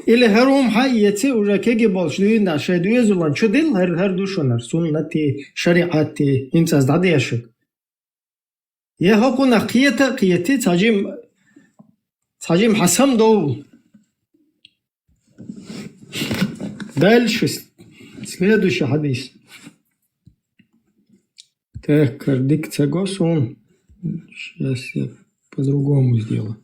Или хӀара хӀума хьаэци, уже кеги болуш дуьйна шайн доьзалан чу дилла, хӀара, хӀара ду шуна хӀара суннати, шариӀатти, хӀинца ас дӀадешарг. Я хӀокхунах кхета а кхети, цхьа жим, цхьа жим хьан сам довла. Дальше. Следующий хьадис. Так, кардик ца го сун. Сейчас я по-другому сделаю.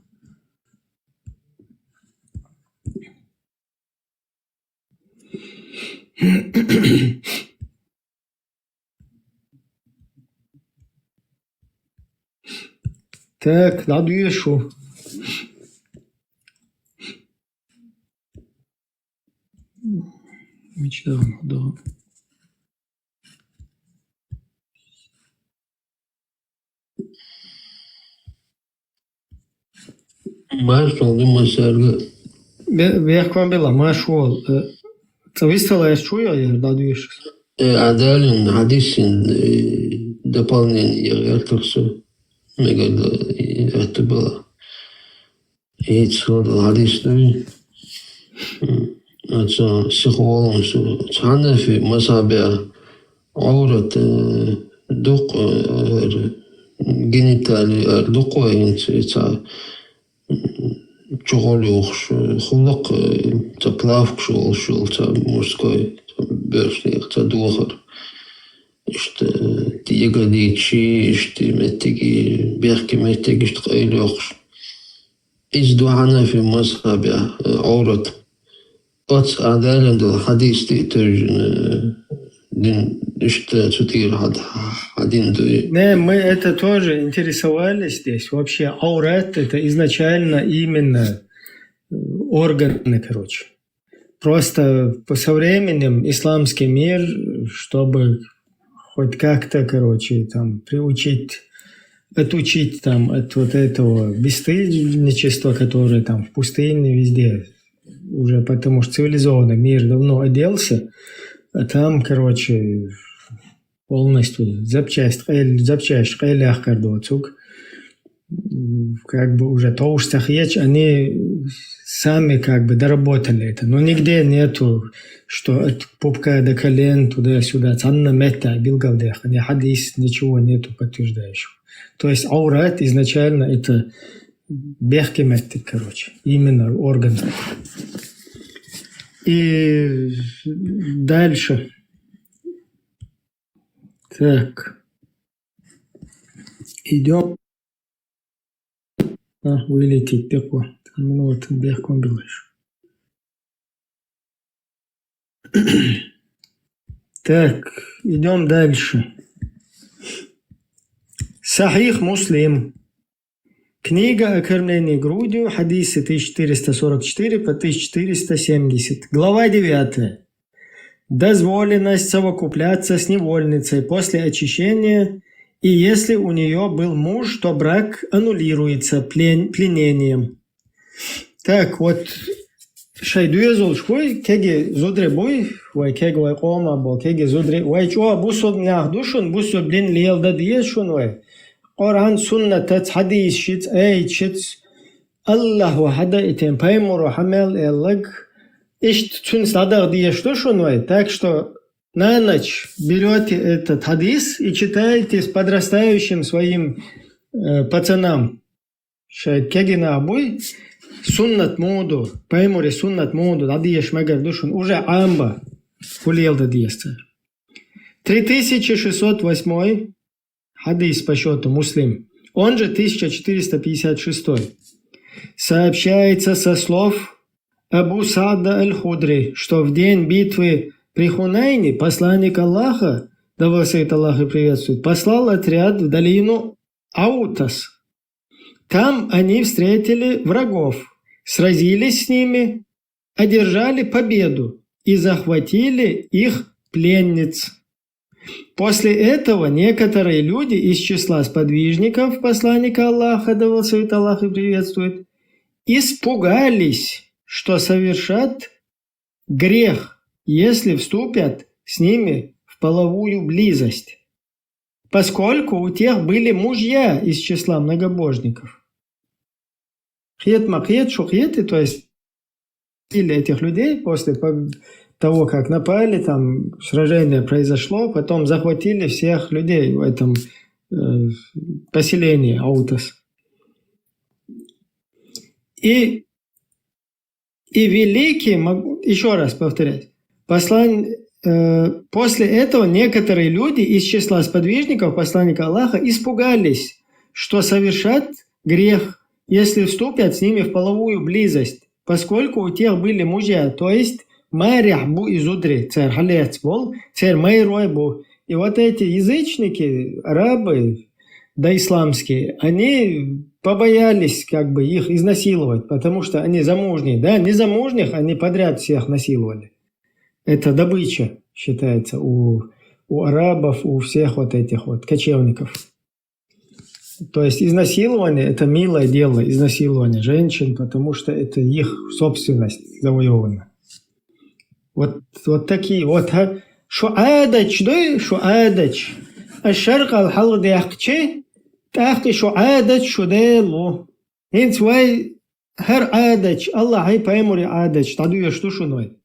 Так, дӀадоьшу. Мича да? Марш вал ду масарга. Бе-, бехкон бела, марш вал. Э, ца вистала ас чу йо, я дӀадоьшу. Э, Адалин хьадисин, э, дополнение я гӀертарца. Мегар да, э, это было. Ица хӀун хьадис дуй? М, оцу сиха волун шу. Хьанафи мазхьабехь Ӏоврат, э, дукха, э, генитали, э, дукха хӀинца, ца, м, чухула юхуш, э, хӀуллакх, э, ца плавкаш волуш йолу, ца мужской, ца боьршнех, ца дохар. Иштта, э, ягодичи, иштта меттиги, бехке меттиги, иштта къайлайоккхуш. Иза ду Хьанафи мазхьабехь, э, Ӏоврат. Оцу Адалин долу хьадис тӀе а тевжина, э, дин, иштта цу тӀера хьад-, хьадина дуй. Не, мы это тоже интересовались здесь. Вообще, Ӏоврат — это изначально именно, э, органы, короче. Просто по со временем исламский мир, чтобы хоть как-то, короче, там, приучить, отучить там от вот этого бесстыдничества, которое там в пустыне везде, уже потому что цивилизованный мир давно оделся, а там, короче, полностью запчасть, къел-, запчасть къайлаяккхар доцург. М, как бы уже товш ца хеташ, они сами как бы доработали это. Но нигде нету, что от пупка до колен, туда-сюда, цхьанна метта билгалдаьккхина, ни хьадис, ничего нету подтверждающего. То есть Ӏоврат изначально это бехке меттиг, короче, именно орган. И дальше. Так. Идём. А, вылететь такой. Там минута бехком была ещё. Так, идём дальше. Сахих Муслим. Книга о кормлении грудью, хьадисы тысяча четыреста сорок четыре по тысяча четыреста семьдесят. Глава девятая. Дозволенность совокупляться с невольницей после очищения и если у неё был муж, то брак аннулируется плен-, пленением. Так, вот, шайн доьзалш буй, кегий зударий буй, вай кегий, вай къоман болу кегий зударий, вай чӀогӀа бусулба нах ду шуна, бусулба дин леладан деза шуна вай. Къуръан, суннатаца, хьадисашца, аяташца, Аллахьа хьадаийтина, пайхамаро хьа мел аьлларг, иштта цуьнца дӀадаха дезаш ду шуна вай. Так что на ночь берёте этот хьадис и читаете с подрастающим своим, э, пацанам. Шайн кегий нах буй, суннат муха ду, пайхамаран суннат муха ду, дӀадеша мегар ду шуна, уже Ӏамабан, хӀун леладан деза цара. Три тысячи шестьсот восьмой хадис по счету, Муслим. Он же тысяча четыреста пятьдесят шестой. Сообщается со слов Абу Саада Аль-Худри, что в день битвы при Хунайне посланник Аллаха, да благословит Аллах и приветствует, послал отряд в долину Аутас. Там они встретили врагов, сразились с ними, одержали победу и захватили их пленниц. После этого некоторые люди из числа сподвижников посланника Аллаха, да благословит Аллах и приветствует, испугались, что совершат грех, если вступят с ними в половую близость, поскольку у тех были мужья из числа многобожников. Хет ма хет, шо хет, и то есть или этих людей после по- того, как напали, там сражение произошло, потом захватили всех людей в этом э, поселении Аутас. И, и великий, могу, еще раз повторять, послан, э, после этого некоторые люди из числа сподвижников посланника Аллаха испугались, что совершат грех, если вступят с ними в половую близость, поскольку у тех были мужья, то есть майряхь бу и зудри, цер хьалец бол, цер майрой бу. И вот эти язычники, арабы, да исламские, они побоялись как бы их изнасиловать, потому что они замужние, да, незамужних они подряд всех насиловали. Это добыча считается у, у арабов, у всех вот этих вот кочевников. То есть изнасилование — это милое дело, изнасилование женщин, потому что это их собственность завоевана. Вот, вот такие вот, а? Шу Ӏадач дуй, шу Ӏадач. Аш шаркъал хьалха дехкчи, тӀаккха шу Ӏадач шу делу. Хинц вай хӀар Ӏадач, Аллахьи пайхамари Ӏадач, дӀадуеш ду шуной.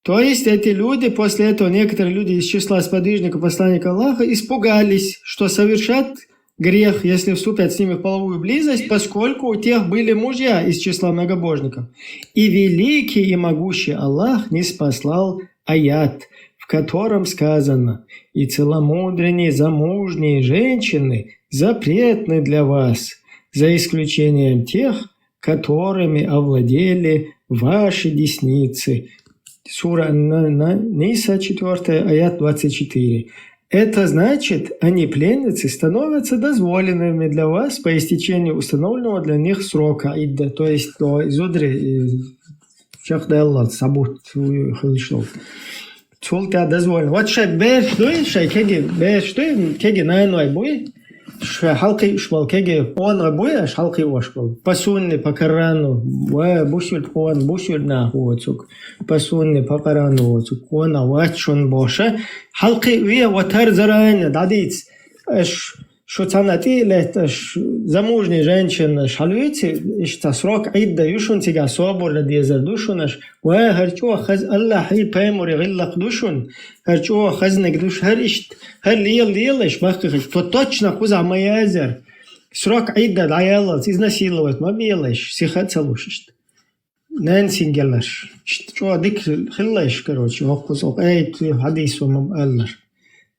То есть эти люди, после этого некоторые люди из числа сподвижников посланника Аллаха испугались, что совершат грех, если вступят с ними в половую близость, поскольку у тех были мужья из числа многобожников. И великий и могущий Аллах ниспослал аят, в котором сказано: «И целомудренные замужние женщины запретны для вас, за исключением тех, которыми овладели ваши десницы». Сура Ан-, Ан-, Ниса, четвёртая, аят двадцать четыре. Это значит, они, пленницы, становятся дозволенными для вас по истечению установленного для них срока идда, то есть до изудри, э, чакхдаяллал сабут хилшнул. Цул тӀа дозволено. Вот шай берш дуй, шай кеги берш дуй, кеги наной буй. Шай хьалкхи уш бол кеги он буй, аш хьалкхи уш бол. Пасунни, пакарану, ва бусюль он, бусюль нах воцук. Пасунни, пакарану воцук. Он а вачун боша. Хьалкхи ве ватар зарайна, дадиц. Аш шу цана тӀилеташ, замужний женщинаш хьалуьйци, иштта срок идда ю шун, цига собур дезар ду шунаш. Ва хӀар чӀо хаз Аллахьи пайхамари гӀиллакх ду шун, хӀар чӀо хазнаг ду шу, хӀар ишт, хӀар лел лелаш бахкахаш, то точно кхуза ма язар. Срок идда дӀаяллалц, изнасиловать ма белаш, сиха ца луш ишт. Нан сингелаш. Ишт чӀо дик хиллаш, короче, воккхус ок, эй, хадис ма аллар.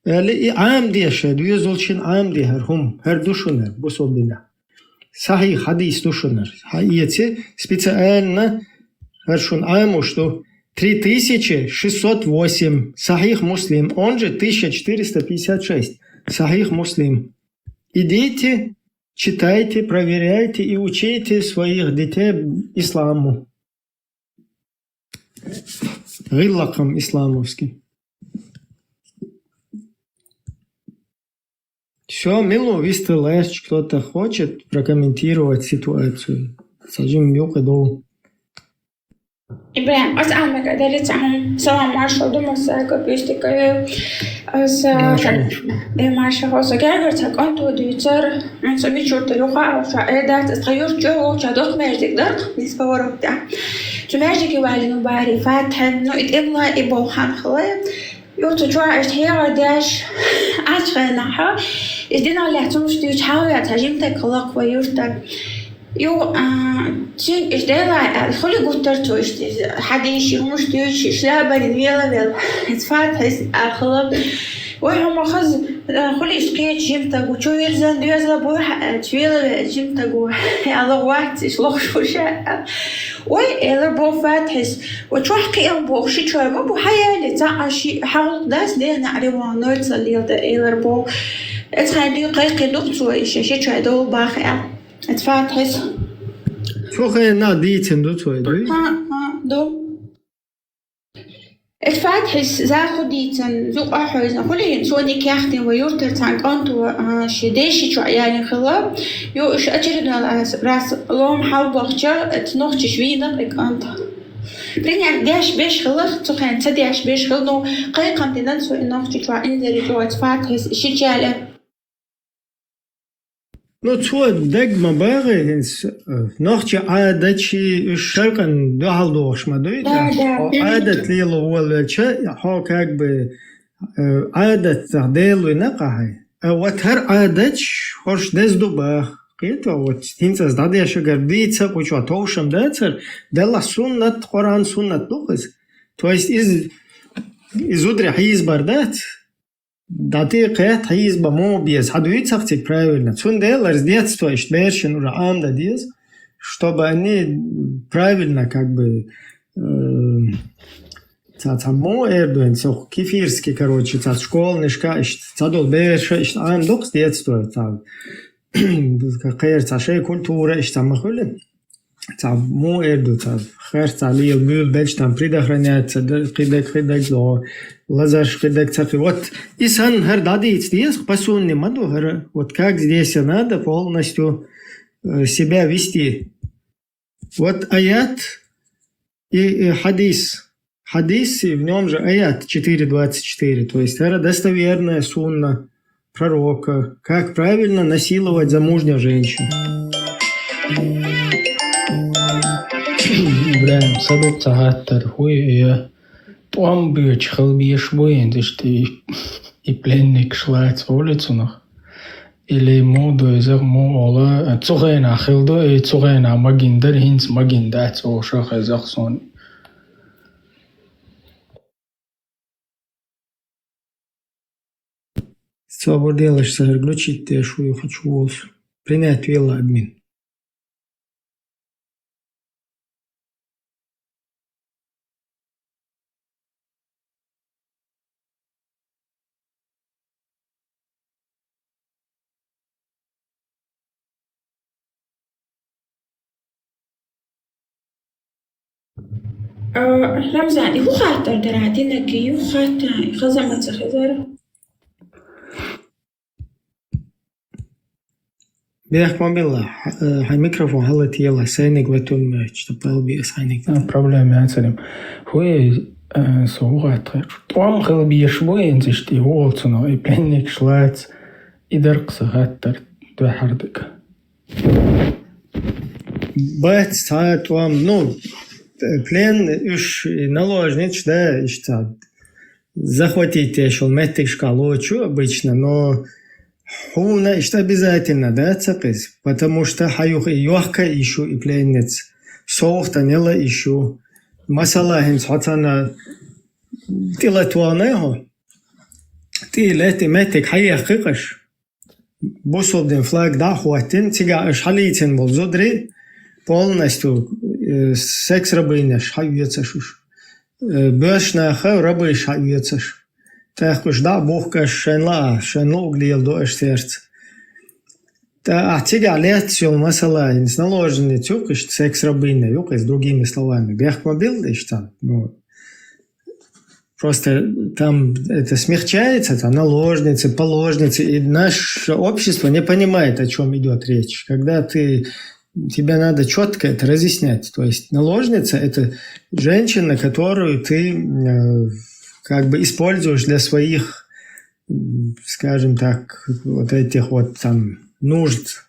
Эли и Ӏам деша, дуезулчин Ӏам де хӀар хӀум, хӀар ду шунар, бусулбина. Сахьих хадис ду шунар. Хьаэци специально хӀар шун Ӏамуш ду. Три тысячи шестьсот восемь. Сахьих Муслим, он же тысяча четыреста пятьдесят шесть. Сахьих Муслим. Идите, читайте, проверяйте и учите своих детей исламу. ГӀиллакхам исламовский. Всё, милу вистелаерч, кто-то хочет прокомментировать ситуацию? Сажим юкъе дов. Ибрагьим, ас Ӏамага дале ца хьун. Салам, маршал ду, масса, капустика. Ас, маршал. Э, маршал, аса гагар ца кӀанту дийцар, ан ца мичурта юха, а ша эдат, ас тха юрт чӀо, ча дот междик дарх, нис поворот, да. Цу междике валину бари, фатхен, ну, и тӀемла, и болхан хле. Юрту чуа аш хьегӀар деш, ач хенаха. Из динал лехцун стуч хьалвя, ца жимтек лаква юрта. Йо, а, цуьнга иштта Дела, а, хуьлий гуттар цо иштта, иза хьадийши, хӀумаш дуьйцуш, шляпа бина велавелла. Иза Фатхьис а хала. Вай хӀума хаза, а, хуьлий иштта кхеча жимтаг ву, чу вирзан доьзал бу, а, цу велаве жимтаг ву. Ала вац, иш лохуш ву ша. Вай, элар боху Фатхьис, вай чохь кхиам боху, ши чой ма бу, хьаяли, цхьа а ши, хьагӀуллакх дац, дена а ревон, нойцалла лела дан, элар боху. Эцхьа дуй кхайкхи дукха цо, иша ши чой долу баха аьлла. Эцхьа Фатхьис. Цу хенахь дийцина ду цо, дуй? Ха, ха, ду. Эцхьа Фатхьис, за хӀу дийцина, зукъа хьоьзна, хуьлийна, цо никех дина вай юртара цхьана кӀанто, а, ши деши чохь ялин хила. Йо, уьш очередной раз, раз лома хьалбохча, эцхьа нохчаш вийна и кӀант. Принять деш беш хила, цу хенахь ца деш беш хила, ну, кхайкхам дина цо и нохчи чохь, инзаре чохь, эцхьа Фатхьис, ши чале. Ну, цо даг ма багӀий хӀинца, э, нохчи Ӏадатчий, уьш шаркъан дуьхьал дохуш ма дуй, да, тӀаккха да, хьо Ӏадат лела волавелча, хьо как бы, э, Ӏадатах Дела вина къахьий. А вот хӀара Ӏадаташ хӀорш деза ду баха. Кхета, вот хӀинца ас дӀадешагара дийца кху чохь товшам дацара, Деллахь суннат, Къуръан суннат ду хаза. То есть из, из зударий хьийзабар дац? ДӀатӀе кхетта хьийза бан муха беза, хьан дуьйцахь цига правильно? Цундела из детство иштта берашна уже Ӏамадан деза, чтобы они правильно, как бы, э, цхьа, цхьа муха эр ду хӀинца, кефирский, короче, цхьа школанашка иштта, цхьадолу бераша иштта Ӏамадо-кх детство, цхьа, кхера цхьа шайн культура иштта ма хуьлу. Цхьа муха эр ду, цхьа херца лела буьйлабелча, там предохраняться, да, кхидерг, кхидерг, лазарш кхидерг ца кхи. Вот и санна хӀара дӀадийца деза, по сунне ма ду хӀара. Вот как здесь и надо полностью, э, себя вести. Вот аят и, и хьадис. Хьадис, и в нём же аят четыре двадцать четыре. То есть хӀара достоверная сунна пророка, как правильно насиловать замужнюю женщину. Ибрахим, са ду-кх цхьа хаттар, хӀу я, тӀом боьдуш хила безаш бу хӀинца иштта и, и пленникаш лаца олу цунах? Или муха ду иза, муха олу, цу хенахь хила ду, и цу хенахь магийна дара, хӀинца магийна дац олуш хеза-кх суна. Собар делаш, сан хӀара глючить деш ву, я хочу волуш. Принять велла админ. А, Рамзан, и хӀун хаттар дара динарг, и юха хаттар, и хаза ма ца хезара? Бехк ма билла, хьан, э, хьайн микрофон хьалатаелахь, сайниг латуьйла моьттуш, тӀаккха пал бе ас хьайниг. А, проблема яцарий. ХӀу я, э, со хӀун хаттар? ТӀом хила безаш бу хӀинца иштта, и хӀу олу цунах, и пленникаш лаца, и дара-кх сан хаттар дуьххьара дика. Бац цхьа а тӀом, ну, плен уьш, и наложниц, да, иштта захватить деш йолу меттигашкахь лоцу обычно, но хьуна иштта обязательно дац-кх иза, потому что хьан юха и йохка йиш ю и пленница, совгӀатана яла йиш ю. Масала, хӀинца хьо цхьана тӀе латваханай хьо, тӀе лаьтта и меттиг хьаехкхи-кх аша. Бусулба дин флаг дӀа а хӀоттийна, цигахь аша хьалийцина болу зударий полностью, э, секс-рабынеш хьаоьцуш уьш. Э, боьрша нах рабыш хьаоьцуш. ТӀаккха уьш дӀа а бухкуш, шайн лаа, шайн луъург леладо аша цаьрца. ТӀаккха ахь цигахь лаьтташ йолу масала, хӀинца наложница ю-кх иштта, секс-рабыня ю-кх иза, другими словами. Бехк ма билла иштта. Ну, просто там это смягчается, там наложницы, положницы, и наше общество не понимает, о чём идёт речь. Когда ты, тебе надо чётко это разъяснять. То есть наложница — это женщина, которую ты, э, как бы используешь для своих, м, скажем так, вот этих вот там нужд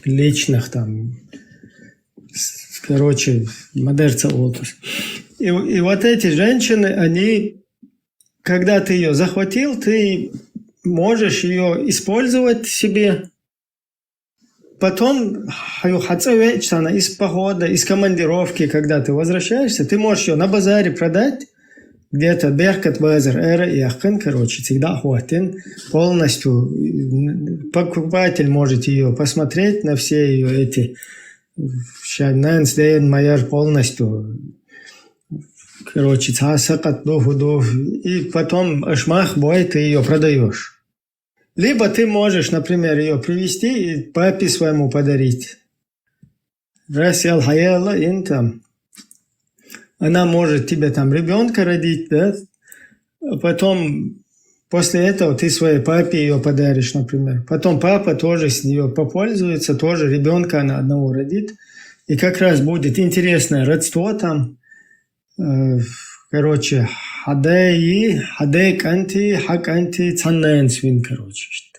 личных там, с-, короче, ма дарца олуш. И, и вот эти женщины, они, когда ты её захватил, ты можешь её использовать себе, Потом, хьа-, хьо цӀа веача, цхьана из похода, из командировки, когда ты возвращаешься, ты можешь её на базаре продать, где-то беркат базар ара яххан, короче, всегда охотен, полностью, м, покупатель может её посмотреть на все её эти, ща, нанс ден майор полностью, короче, цхьа сакъат ду, хӀу ду, и потом аш мах бой, ты её продаёшь. Либо ты можешь, например, её привезти и папе своему подарить. Раз ял хьаяла ин там, она может тебе там ребёнка родить, да? А потом, после этого ты своей папе её подаришь, например. Потом папа тоже с неё попользуется, тоже ребёнка она одного родит. И как раз будет интересное родство там. Э, короче, хьа даи, хьа даи кӀанти, хьа кӀанти цхьан нанас вин, короче, иштта.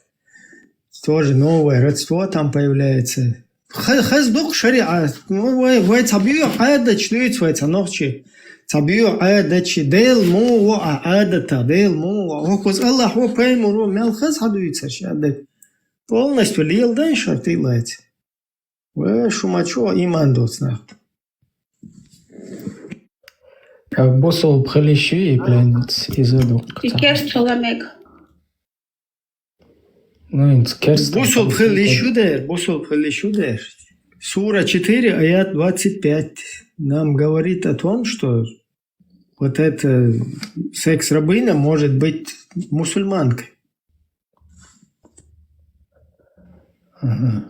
Тоже новое родство там появляется. Ха-, хаза дукха шариӀат. Ну, вай, вай цхьа бӀоьху Ӏадаташ дуьйцу вай цхьа нохчий. Цхьа бӀоьху Ӏадаташ, Дела муха ву Ӏа Ӏадатах, Дела муха ву Ӏа. ХӀокхуза Аллахь ву, пайхамар ву, мел хаза хьадуьйцуш Ӏадат. Полностью леладан шарт и лаца. Ва шу ма чу иман доцу нах. Бусулба хила йиш ю и пленница, иза дуккха И цхьа. Керст хила мега. Ну, инца керст Бусулба хила йиш ю дер, бусулба хила йиш ю дер. Сура четыре, аят двадцать пять нам говорит о том, что вот эта секс-рабыня может быть мусульманкой. Мгм.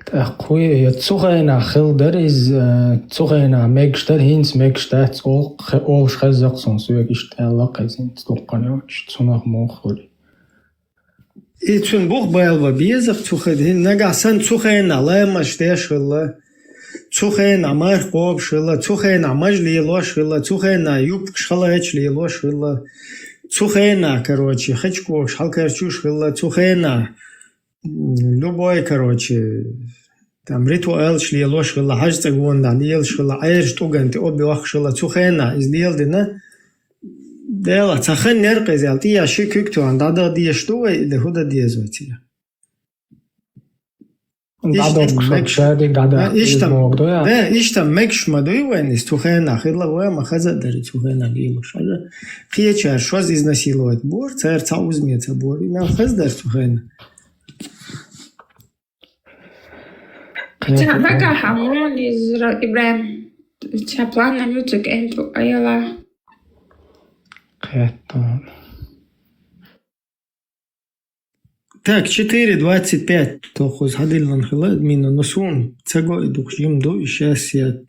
ТӀаккха хӀу я цу хенахь хила дара иза, цу хенахь мегаш дара, хӀинца мегаш дац, ол-, хе-, олуш хеза-кх суна, соьга иштта аьлла-кх иза, хӀинца дуккха йолчу, цунах муха хуьлу. И цуьнан бух бала бан беза-кх цу хенахь, хӀинца нагахь санна цу хенахь ламазаш деш хилла, цу хенахь марха кхобуш хилла, цу хенахь маж лелош хилла, цу хенахь юбкаш халачаш лелош хилла, цу хенахь, короче, хачкошка хьалкарчуш хилла, цу хенахь, м, любой, короче, там, ритуалаш лелош хилла, хьажа цӀа гонах лелаш хилла, Ӏераш тӀуган тӀе объохкуш хилла, цу хенахь иза леладина, Дела, цхьа хан неркъа иза аьлла, тӀе я ши куьг тоьхна, дӀадан дезаш ду вай, или хӀу дан деза вай цига? Иштта дӀадогуш мегаш. Шадерг дӀада А, иштта, иза могу, да? Да, иштта мегаш ма дуй вайн, иза цу хенахь хилла вай, ма хаза а дара цу хенахь лелош. Хьажа, кхечара шозза изнасиловать бора, цара цхьа узаме ца бора. И мел хаза дара цу хенахь. Ца нагахь хьан муха лизира, ИбрахӀим? Ца план на мюцик энту айла. Кхетта. Так, четыре двадцать пять, тохуз хьадиллан хила админа, но суна ца го и дукха жим ду, и щас я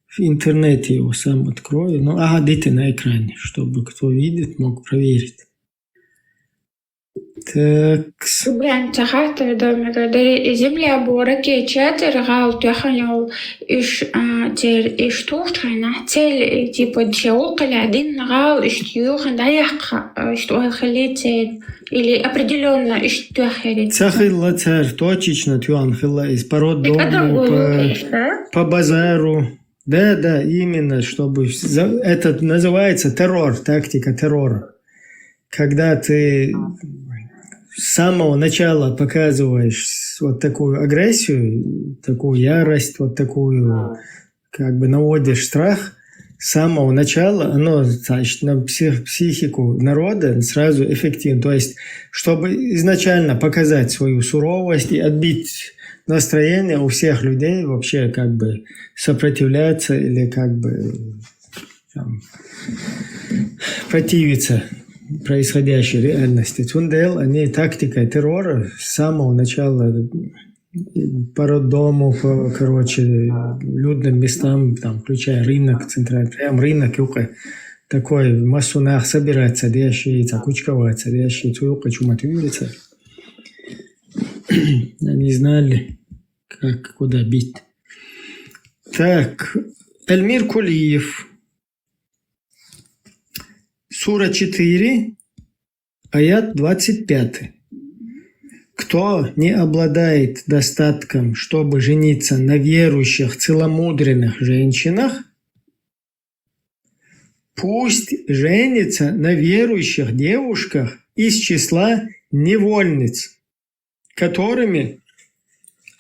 в интернете его сам открою, но ага, дите на экране, чтобы кто видит, мог проверить. Так. Прям ца хаттар дан мегар дара, и земля бу ракет чатир гӀал тоьхна йолу, иш, а, тер, иш тухучу хенахь цель, и, типа, чевулкхила дин гӀал, иш юхин дӀаяккха, а, иш ойла хили церан, или определённо иш тоьхнери. Ца хилла цара, точечно тоьхна хилла иза по роддому, по, по базару. Да, да, именно, чтобы за-, это называется террор, тактика террора. Когда ты с самого начала показываешь с-, вот такую агрессию, такую ярость, вот такую, как бы наводишь страх, с самого начала оно, значит, на псих-, психику народа сразу эффективно. То есть, чтобы изначально показать свою суровость и отбить настроение у всех людей, вообще как бы сопротивляться или как бы там, противиться происходящей реальности. Цундел, они тактикой террора с самого начала по роддому, по, короче, людным местам, там, включая рынок центральный, прям рынок юкъа, такой массу нах собираться деши, так, кучковаться деши, цу юкъа чу ма туьйру цара. Они знали, как, куда бить. Так, Эльмир Кулиев. Сура четыре, аят двадцать пятый. Кто не обладает достатком, чтобы жениться на верующих, целомудренных женщинах, пусть женится на верующих девушках из числа невольниц, которыми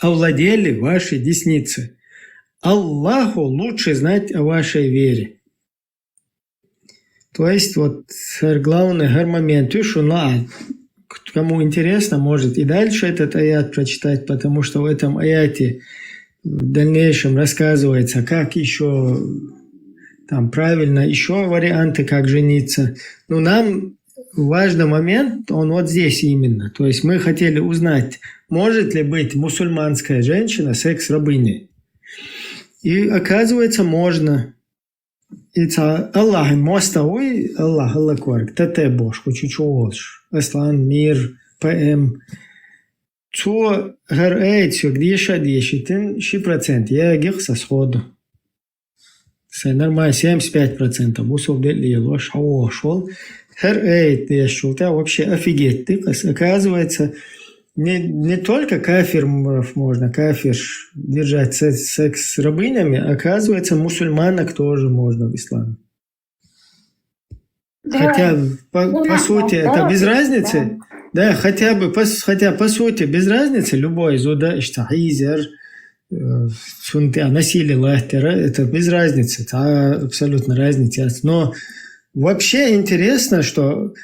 овладели ваши десницы. Аллаху лучше знать о вашей вере. То есть вот, сэр, главный, сэр, момент, видишь, ну, а к-, кому интересно, может и дальше этот аят прочитать, потому что в этом аяте в дальнейшем рассказывается, как еще там правильно, еще варианты, как жениться. Но нам важный момент, он вот здесь именно. То есть мы хотели узнать, может ли быть мусульманская женщина секс-рабыней. И оказывается, можно. И ца Аллахӏан моастагӏа вуй, Аллахӏ, Аллахӏ кварг, тата бошку чучу волш. Аслан, Мир, П М. Цо хӏар айт сёг деша дешитин ши процент, я гих са сходу. Са нормально семьдесят пять процентов бусул делли елош, хавошвал. Хӏар айт дешул, та вообще офигеть, ты, оказывается, не, не только кафиров можно, кафир держать се-, секс с рабынями, оказывается, мусульманок тоже можно в исламе. Да. Хотя, по, ну, по да, сути, да, это да, без разницы. Да, хотя бы, по с-, хотя, по сути, без разницы, любой зуда, иштта хӏизер, э, сунты, а, насилие лахтера, это без разницы, это абсолютно разница. Но вообще интересно, что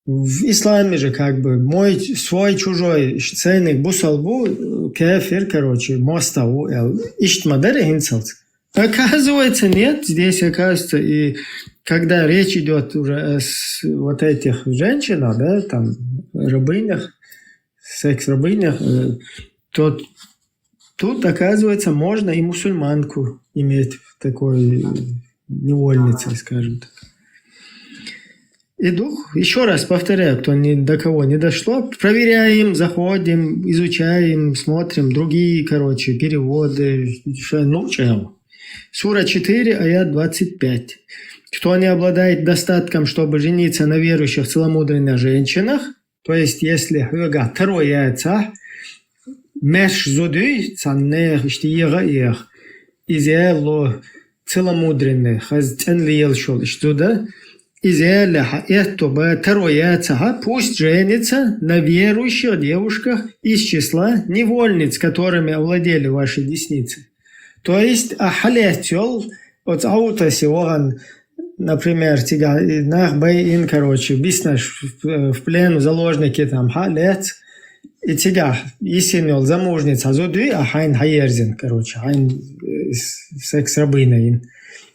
в исламе же как бы мой, свой, чужой, ценник бусалбу, э, кафир, короче, моастагӏа ву, эл, ишт мадар хӏинцалц. Оказывается, нет, здесь, оказывается, и когда речь идёт уже о с-, вот этих женщинах, да, там, рабынях, секс-рабынях, э, то тут, оказывается, можно и мусульманку иметь в такой невольнице, скажем так. И дух, ещё раз повторяю, кто ни, до кого не дошло, проверяем, заходим, изучаем, смотрим другие, короче, переводы, всё, ну, чего. Сура четыре, аят двадцать пять. Кто не обладает достатком, чтобы жениться на верующих, целомудренных женщинах, то есть, если хьога второй яйца, меш зуды, цаннех, иштиега ех, изело, целомудренный, хаз ценли елшол, ишт зуда, изело, хӏа, этто ба, второй яйца, хӏа, пусть женится на верующих девушках из числа невольниц, которыми овладели ваши десницы. То есть, а хьалецел, оц аутаси воган, например, тига, и нах бай ин, короче, биснаш в, в плен, в заложники там, хьалец, и тига, исин йол замужница зуды, а хӏайн хьаерзин, короче, хӏайн, э, с-, секс-рабыня ин.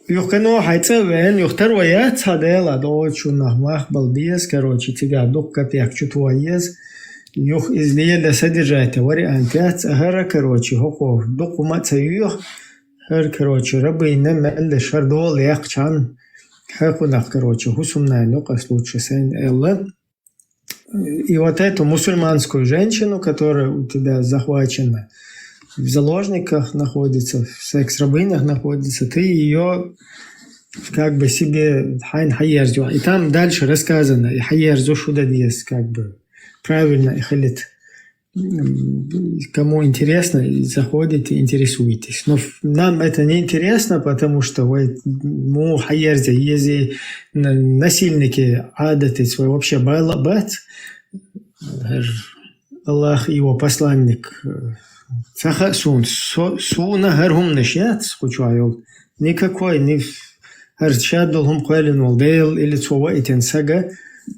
Юхкано хьайца вен, юх второй яйца дела, до чунах мах балдес, короче, тига, дух копеек чутвоез, юх излиеда содержать вариант яц, ахара, короче, хохо, дух ума ца юх, хӏар, короче, рабыня мелли шар дол яхчан, хӏакунах, короче, хусумнай нукъас лучше сэн элла. И вот эту мусульманскую женщину, которая у тебя захвачена, в заложниках находится, в секс-рабынях находится, ты её как бы себе хӏайн хьаерзю. И там дальше рассказано, и хьаерзу шуда диес, как бы правильно и халит. М, кому интересно, и заходите, интересуйтесь. Но ф-, нам это не интересно, потому что вы, му хьаерзе, ези на-, насильники адаты свой вообще байла бац. Хӏар Аллах и его посланник, э, саха сун, со-, суна хӏар хумнаш яц, хучуайол. Никакой, ни ф-, хӏар шадул хум квалин вол дел или цова итен сага.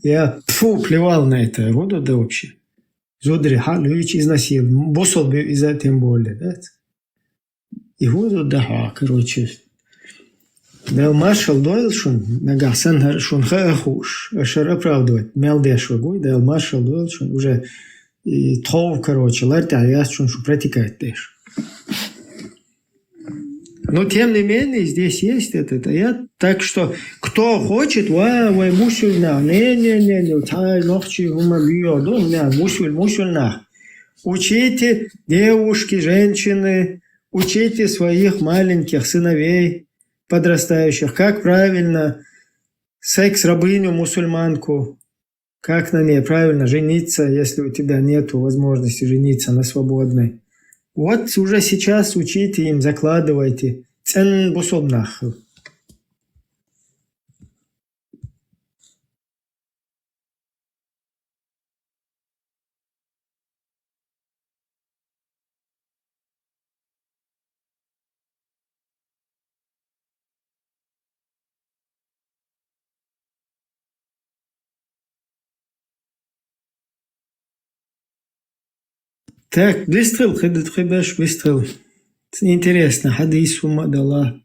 Я, тьфу, плевал на это, гуду да вообще. Зудри хьалуич изнасил, бусул бив иза тем более, да? И гуду да хьа, короче. Да, маршал дойл шун, нагахсан хӏар шун ха ахуш, ашар оправдывать, мел деш вагуй, да, маршал дойл шун, уже и тхов, короче, лартя яс шун шу протекать деш. Но тем не менее, здесь есть этот аят. Так что, кто хочет, ва, ва, мусульман, не, не, не, не, тай, нохчи, ума, био, ну, не, мусуль-, мусульман. Учите, девушки, женщины, учите своих маленьких сыновей, подрастающих, как правильно секс-рабыню мусульманку, как на ней правильно жениться, если у тебя нету возможности жениться на свободной. Вот уже сейчас учите им, закладывайте. Цен бусулб нах. Так, вистхила, кхы д-, кхы беш вистхила. Интересно, хьадис хӀума а дала.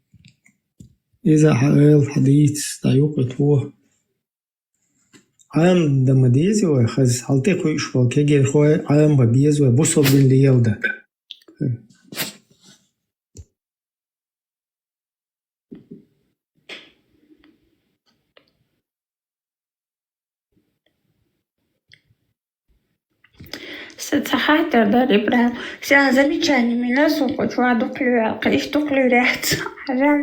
Иза хьаэл, хьадис, дӀаюкъа тхо. Ӏамда ма деза вай, хаза, хьал тӀе кхуьйуш болу кегийрхой Ӏамба беза вай, бусалба дин лелда. Сан ца хаттар дара, ИбрахӀим. Сан замечание мина, сан кху чу дукха лоьрхьа, кхы иштта дукха лоьрхьац. Хьажал,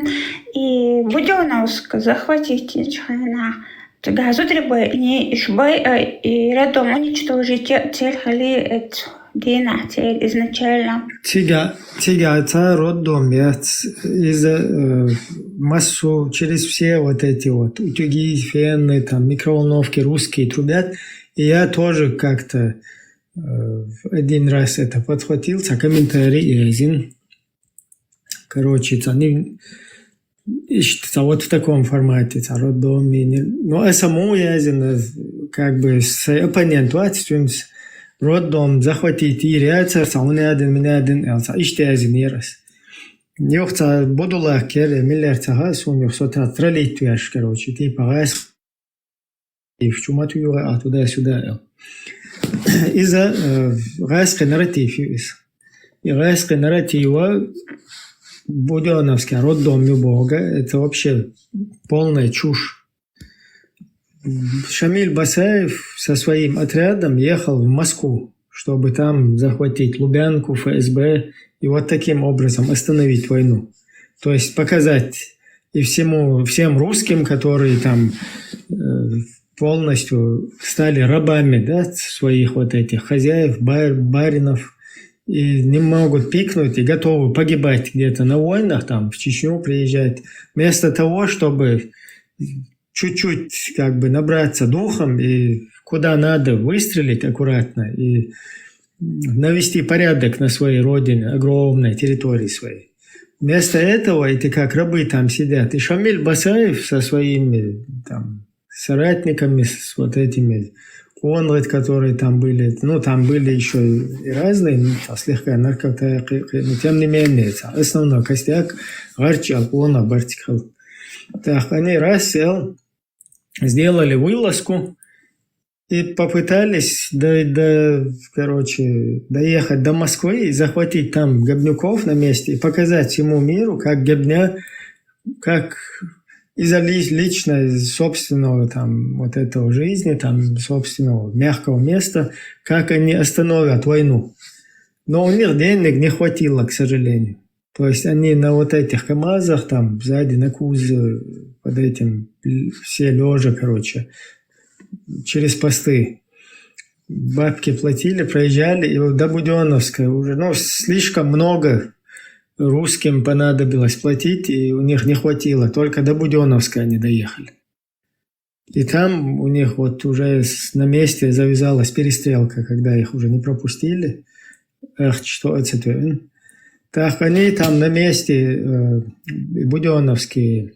и Будённовск захватить йинчу хенахь, цигахь зударий байъина, уьш байъа, и роддом уничтожить ян цель хилла оцу дийнахь церан изначально. Цига, цига цхьа роддом яц, иза, э, массу через все вот эти вот утюги, фены, там, микроволновки русские трубят. И я тоже как-то, э, один раз это подхватил, цхьа комментарий яздина. Короче, цхьа ни-, иштта цхьа вот в таком формате, цхьа роддоме, не-, ну, а саму яздина, как бы, сайн оппонент вац, цуьнца роддом захватить йийр яцара, цхьа хӀун яздина, мин яздина аьлла, цхьа иштта яздинера ас. Юха цхьа будулах кер, я миллер ца хаьа суна, юха со цхьа троллить веш, короче, типа гӀайс- и чу ма туьйгӀи ахь туда-сюда аьлла. Иза, э, гӀайскхийн нарратив ю иза. И гӀайскхийн нарратив ва Будённовский роддом ю бохург, это вообще полная чушь. Шамиль Басаев со своим отрядом ехал в Москву, чтобы там захватить Лубянку, ФСБ, и вот таким образом остановить войну. То есть показать и всему, всем русским, которые там, э, полностью стали рабами, да, своих вот этих хозяев, бар-, баринов, и не могут пикнуть, и готовы погибать где-то на войнах, там, в Чечню приезжать, вместо того, чтобы чуть-чуть как бы набраться духом и куда надо выстрелить аккуратно и навести порядок на своей родине, огромной территории своей. Вместо этого эти как рабы там сидят. И Шамиль Басаев со своими там соратниками, с вот этими конрад, которые там были, ну, там были еще и разные, ну, там слегка наркота-, но тем не менее, это основной костяк, гӀарча конрад бартик хал. Так, они раз сел, сделали вылазку и попытались до, до, короче, доехать до Москвы и захватить там Гобнюков на месте и показать всему миру, как Гобня, как из-за ли-, личной, собственного там вот этого жизни, там собственного мягкого места, как они остановят войну. Но у них денег не хватило, к сожалению. То есть они на вот этих КамАЗах, там сзади на кузове, под этим, л-, все лежа, короче, через посты. Бабки платили, проезжали, и вот до Будённовска уже, ну, слишком много русским понадобилось платить, и у них не хватило, только до Будённовска они доехали. И там у них вот уже с-, на месте завязалась перестрелка, когда их уже не пропустили. Эх, что это? Так они там на месте, э, будённовские,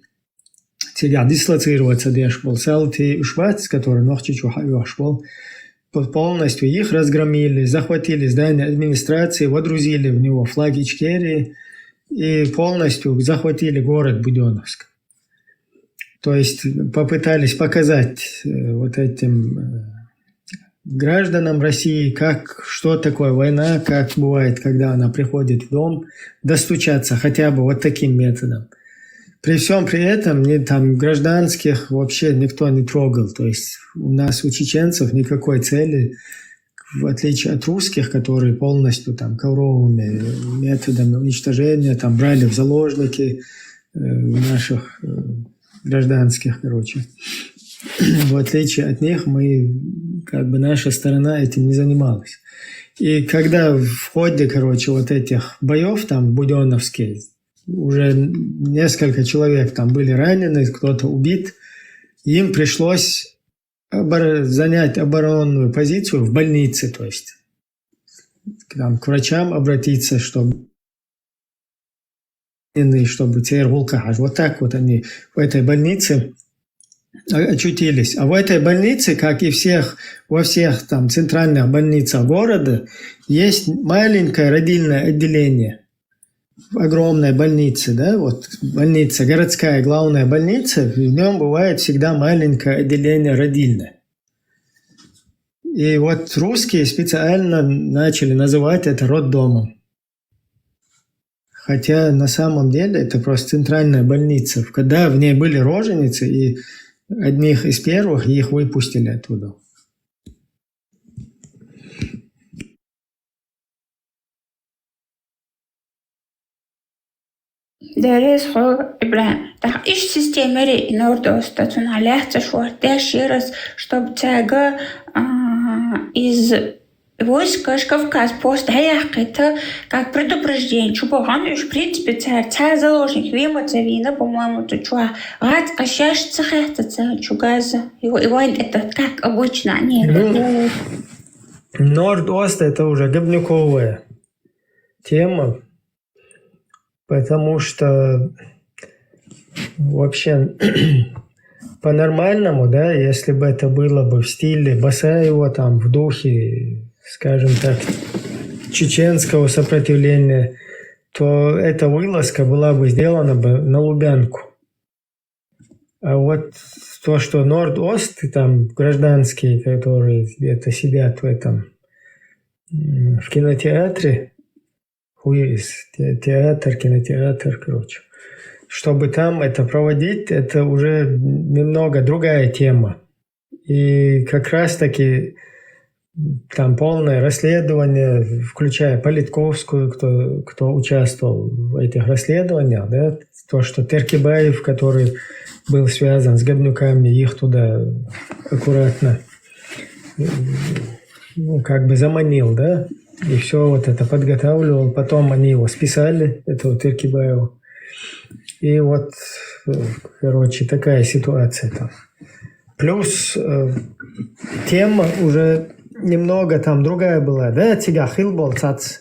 цигахь дислоцироваться деш болу салтий уьш бац, которые Нохчийчу хьаоьхуш болу, по-, полностью их разгромили, захватили здание администрации, водрузили в него флаг Ичкерии и полностью захватили город Будённовск. То есть попытались показать, э, вот этим, э, гражданам России, как, что такое война, как бывает, когда она приходит в дом, достучаться хотя бы вот таким методом. При всём при этом ни, там, гражданских вообще никто не трогал. То есть у нас, у чеченцев, никакой цели, в отличие от русских, которые полностью там ковровыми методами уничтожения там брали в заложники, э, наших, э, гражданских, короче. В отличие от них, мы, как бы, наша сторона этим не занималась. И когда в ходе, короче, вот этих боёв там в Будённовске уже несколько человек там были ранены, кто-то убит, им пришлось обор-, занять оборонную позицию в больнице, то есть там к врачам обратиться, чтобы, чтобы церан гӀуллакх хьажа. Вот так вот они в этой больнице о- очутились. А в этой больнице, как и всех, во всех там центральных больницах города, есть маленькое родильное отделение. В огромной больнице, да, вот больница, городская главная больница, в нем бывает всегда маленькое отделение родильное. И вот русские специально начали называть это роддомом. Хотя на самом деле это просто центральная больница. Когда в ней были роженицы, и одних из первых их выпустили оттуда. Деррис хьо, Ибрахим, тах иш системери нордоста цунхьа лаьццаш варт деш ерас, чтоб цаьга, а, из войскаш Кавказ пост хьаяьккхита, как предупреждение, чу бахана уж, в принципе, цар, цар заложник вема ца вийна, по-моему, цу чу гӀад къашеш ца хетта ца чу газа. И, и вайн это как обычно, не. Ну, Норд-Ост — это уже гобнюковая тема, потому что вообще по-нормальному, да, если бы это было бы в стиле Басаева, там, в духе, скажем так, чеченского сопротивления, то эта вылазка была бы сделана бы на Лубянку. А вот то, что Норд-Ост, и там гражданские, которые где-то сидят в этом, м, в кинотеатре, хуиз, те- театр, кинотеатр, короче, чтобы там это проводить, это уже немного другая тема. И как раз-таки там полное расследование, включая Политковскую, кто, кто участвовал в этих расследованиях, да, то, что Теркибаев, который был связан с гобнюками, их туда аккуратно, ну, как бы заманил, да, и все вот это подготавливал. Потом они его списали, этого Теркибаева. И вот, э, короче, такая ситуация там. Плюс, э, тема уже немного там другая была, да, цигахил болцац.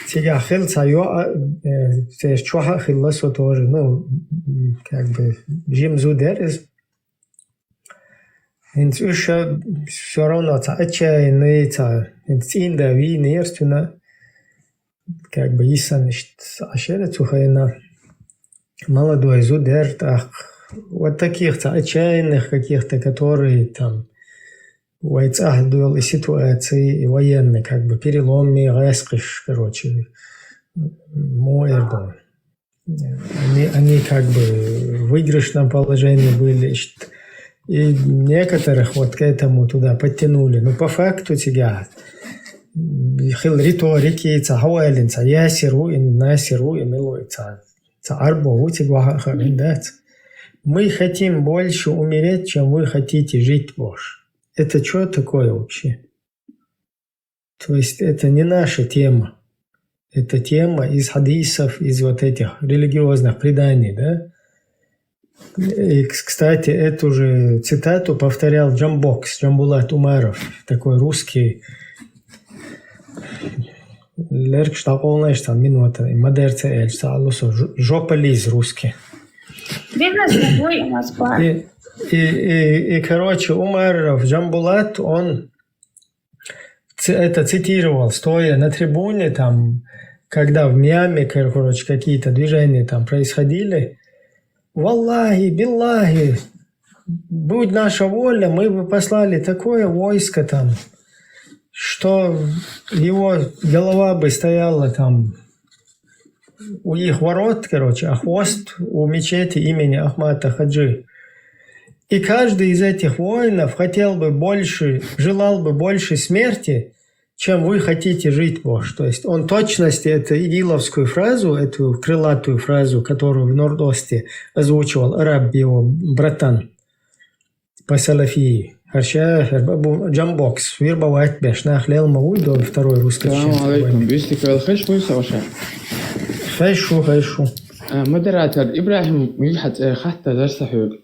Цигахил цайо, а, э, цеш чуха хиллас вот тоже, ну, м, как бы, жим зудер из. Инц уж все равно ца отчаянный, ца, инц инда винерственно, как бы, исан ишт ашера цухайна. Молодой зудер, так, вот таких-то отчаянных каких-то, которые там вайцахдуэл и ситуации, и военный, как бы, перелом, и раскиш, короче, муэрдон. Они, они как бы в выигрышном положении были. И некоторых вот к этому туда подтянули. Ну, по факту тебя хил риторики, ца хауэлин, ца ясиру, и насиру, и милуй, ца, ца арбо, у тебя ха-, ха-, да. Мы хотим больше умереть, чем вы хотите жить, Бож. Это что такое вообще? То есть это не наша тема. Это тема из хадисов, из вот этих религиозных преданий, да? И, к- кстати, эту же цитату повторял Джамбокс, Джамбулат Умаров, такой русский. Лерк штаколнеш там минута, мадерца эльса, алусо, ж- жополиз русский. Бизнес тобой и Москва. И, и, и, и, короче, Умаров Джамбулат, он ц- это цитировал, стоя на трибуне, там, когда в Мьянме, кор- короче, какие-то движения там происходили. Валлахи, биллахи, будь наша воля, мы бы послали такое войско там, что его голова бы стояла там у их ворот, короче, а хвост у мечети имени Ахмата Хаджи. И каждый из этих воинов хотел бы больше, желал бы больше смерти, чем вы хотите жить, Бож. То есть он точности эту игиловскую фразу, эту крылатую фразу, которую в Нордосте озвучивал араб, его братан, по салафии. Харша, харба бу, Джамбокс, вирба вайт беш, нах лел ма уйдо, второй русский. Салам алейкум. Бистик вел хеш хуй саваша. Хайшу, хайшу. Э, модератор Ибрахим, миг хат, э, хатта дарса хьуг.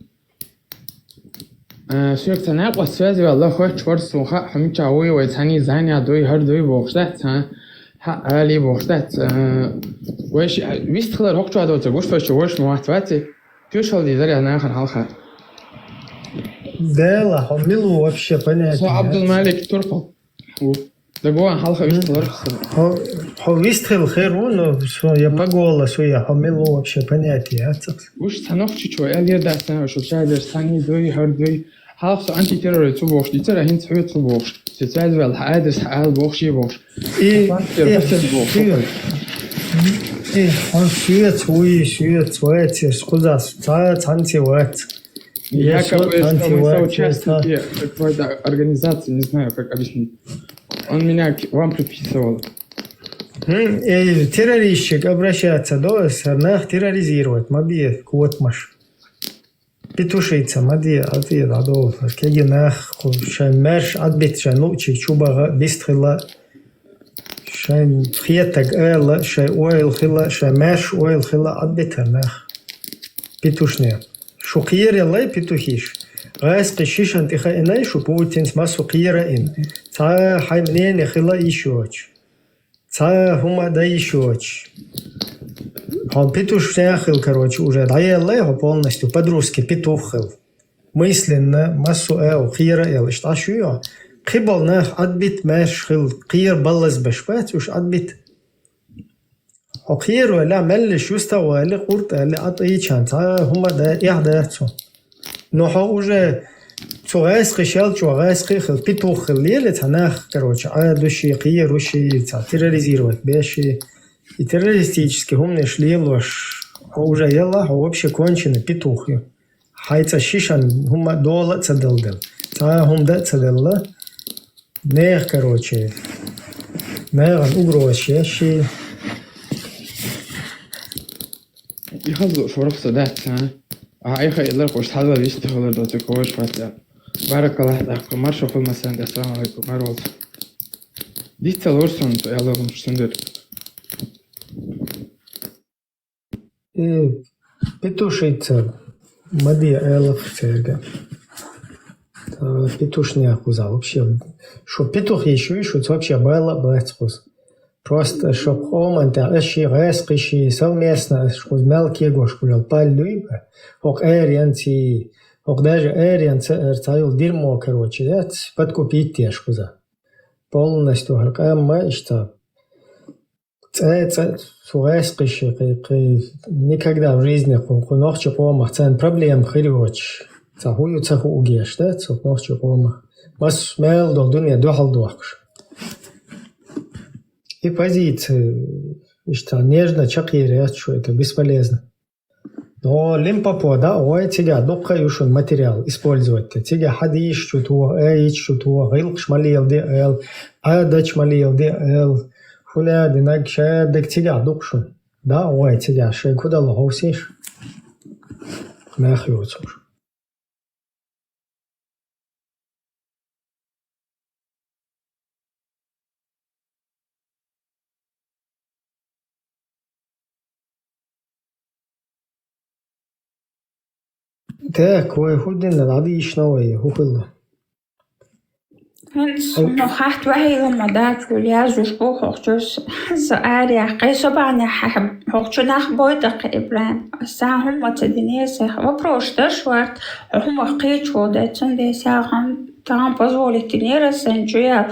Э, суек ца накъва связи валла хоч варсун ха, хумча уй вай цани заня дуй, хар дуй бохшта, ца, ха, али бохшта, ца, веш, вист хлар хокчу адо, ца, гуш веш, веш муат вати, тюшал ди заря нахан халха. Дела, хьо мила ву вообще понятие? Со Абдулмалик Турпал. Хьо. Дагоан хьалха вистхилар со. Хьо, хьо вистхила хир ву, но со я по голосу, я хьо мила ву вообще понятие яц. Уж ца нохчи чо, я лер дац, ца шу чай дер, сани дуй, хар дуй. Хьалха со антитеррор цу бохуш дицара, хӀинца хьоьца цу бохуш. Се цаьз вел, хьа адрес, хьа ала бохуш, е бохуш. И, Пастер, и, пастер бохуш. И, и, он шуьца вуй, шуьца вац, я кхузахь ца, цхьаьнци вац. Якобы, что мы соучастники какой-то организации, не знаю, как объяснить. Он меня к вам приписывал. М, э, террористчик обращаться до, сарнах терроризировать, ма бе, кот маш. Петушица, ма де, а де, да, до, кеги нах, ку, шайн маьрша Ӏадбита, шайн луучи чубаха, бистхила, шайн хетаг ала, шайн ойла хила, шайн маьрша ойла хила, Ӏадбита нах. Петушне. Шу кхераллай петухиш. Гайс кхи шишан тиха инай шу Путинс масу кхера ин. Ца хай мнение хила ишоч. Ца хӀума дай ишоч. Хьо петушне хил, короче, уже дӀаеллай хьо полностью, по-русски петух хил. Мысленно, масу эл, кхера эл, ишта шу йо. Кхибал нах Ӏадбит маьрш хил, кхера баллаз беш бац, уж Ӏадбит. Хьо кхеро ла меллиш юста вали, къурт али, а тӀийчан, ца хӀума да, эхь да цу. Но хьо уже цу гӀайсхи шел чу гӀайсхи хил, петух хил леле, ца нах, короче, Ӏадуши, кхеруши, ца терроризировать беши. И террористический хӀуманаш лелош, хьо уже елла, хьо вообще конченый петух ю. Хьайца шишан хӀума дола а ца далдал. Ца хӀума да а ца далла. Нех, короче, нехан угроза шеши. И хазлу шурах са дац, а? А, и ха илар къуш хьалла вист хилар доцу коваш патя. Баракаллах, дакка, маршо хул масан, ассаламу алейкум, марвал. Дица лорсон, то я лорун шундер. И петушица, ма де элах церга. Та петушня куза вообще. Шу петух ещё, шу вообще байла бац куз. Просто шо къоман тӀа аши, гӀайсхиши, совместно аш куз мел кегош кулел паллуй ба. Хокъ арианци, хокъ даже арианца эр цаюл дерьмо, короче, яц, подкупить теш куза. Полностью хар къамма ишта. ЦӀе, цӀе, цу гӀайсхиши, кхи, кхи, никогда в жизни кху, кху нохчи къомах цан проблем хириоч. Ца хую, ца хуу геш, да, цу нохчи къомах. Мас мел дол дуния духьал дохкуш. И позиция, ишта, нежно чакхъерят, что это бесполезно. Но Лимпопо да, ой, цига дукха ю шун материал использовать. Цига хадиш чу то, эйч чу то, гилкш малил де эл, адач малил де эл, хуля динаг шадаг цига дук шун. Да, ой, цига шей кудал ховсиш. Нах ю цуш. Так, вай худина ладишна вай хухула. Ханс ма хат вахила ма дат вуляз уж бу хохчус. За аря, кайса бана хохчу нах бойда, Ибрахим. Сахум ма цадине сах. Вопрос даш варт. Хохма кыч вода, цунде сахам. Там позволите не расанчуя.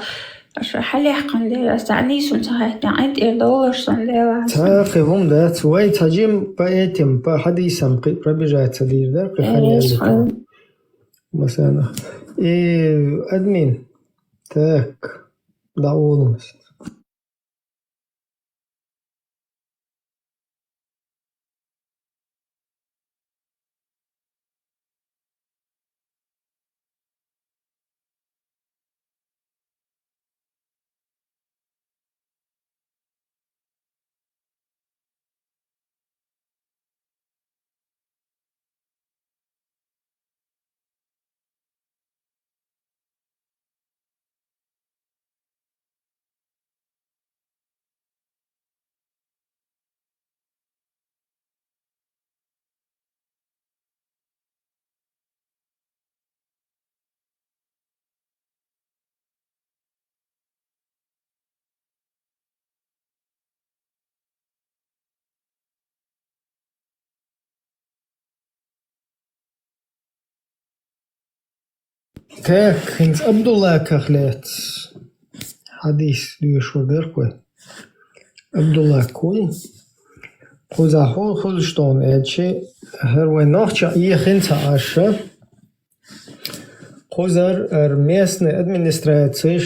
Аша халехкан де, аша анисун сахайта, ан тир доллар сон де ла. Ца кывум да, цвай цаджим по этим, по хадисам кы-, пробежаться дир да, кы Э, ханялика. Схал. Масана. И админ. Так. Да улмас. Так, хӀинца Абдуллаках лаьцна хьадис доьшур дара-кх вай. Абдуллак вуй. Кхузахь хӀун хезаш ду аьлча, хӀара вай нохчий Ӏехина ца Ӏаш, кхузара хӀара местный администрацеш,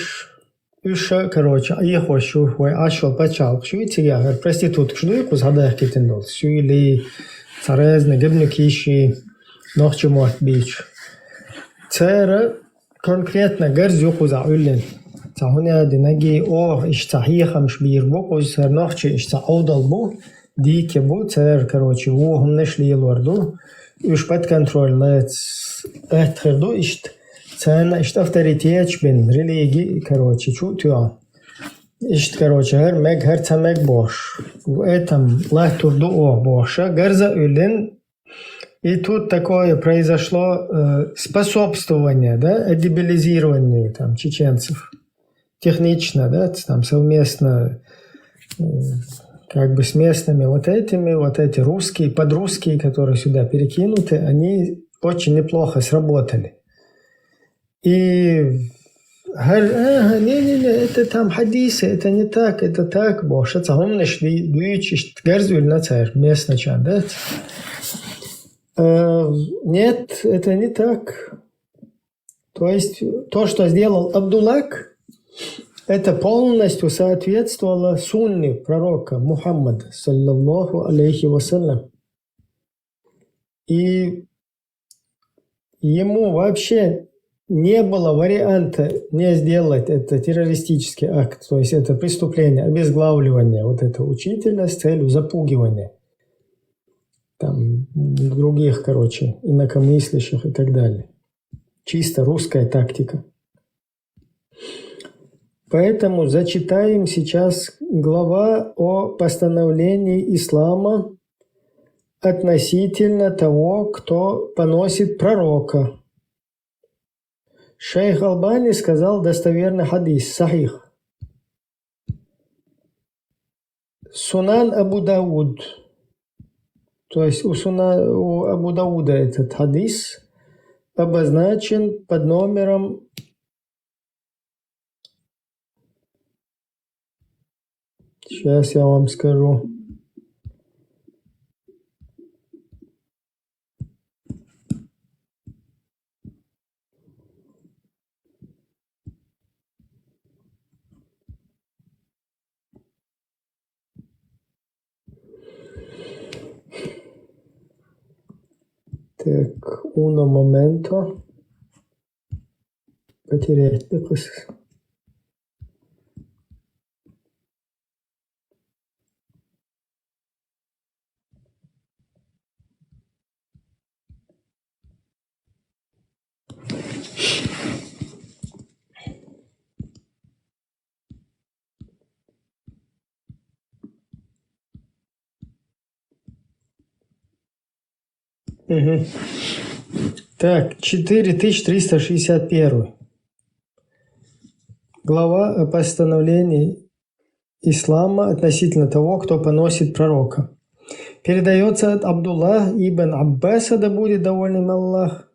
уьш, короче, Ӏехош ю, вай Ӏаш йолу пачхьалкхаш ю, цигахь хӀара проституткаш дуй кхуза схьадахкийтина долу, суьйлий, цхьа разный гопникаш, нохчийн мотт бийцаш. Цара конкретно гарз ю кхузахь Ӏуьллина. Цхьа хӀун аьлла динарг, оха иштта цхьа хьехамаш бийр бу кхуза, хӀара нохчий иштта цхьа Ӏовдал бу, дийца бу, цара, короче, вон хӀуманаш лелор ду, уьш под контроль лаца атта хир ду иштта, царна иштта авторитеташ бина, религи, короче, чу а тоьхна. Иштта, короче, хӀара мега, хӀара ца мега бохуш, в этом латтур ду оха бохуш, гарз а Ӏуьллина, и тут такое произошло, э, способствование, да, дебилизирование там чеченцев. Технично, да, ц-, там совместно, э, как бы с местными вот этими, вот эти русские, подрусские, которые сюда перекинуты, они очень неплохо сработали. И хӀара, ага, не-не-не, это там хьадисы, это не так, это так, бохуш, цхьа хӀуманаш ду-, дуьйцуш, иштта гарз Ӏуьллина цара, местначарна, да? Э, нет, это не так. То есть то, что сделал Абдуллак, это полностью соответствовало сунне пророка Мухаммада, саллаллаху алейхи ва саллям. И ему вообще не было варианта не сделать это террористический акт, то есть это преступление, обезглавливание вот этого учителя с целью запугивания там других, короче, инакомыслящих и так далее. Чисто русская тактика. Поэтому зачитаем сейчас глава о постановлении ислама относительно того, кто поносит пророка. Шейх Албани сказал: достоверный хадис, сахих. Сунан Абу Дауд. То есть у Суна-, у Абу Дауда этот хадис обозначен под номером. Сейчас я вам скажу. Так, uno momento. Потерять, да, кыс-. Мгм. Так, четыре тысячи триста шестьдесят первый. Глава о постановлении ислама относительно того, кто поносит пророка. Передаётся от Абдуллаха ибн Аббаса, да будет доволен им Аллах,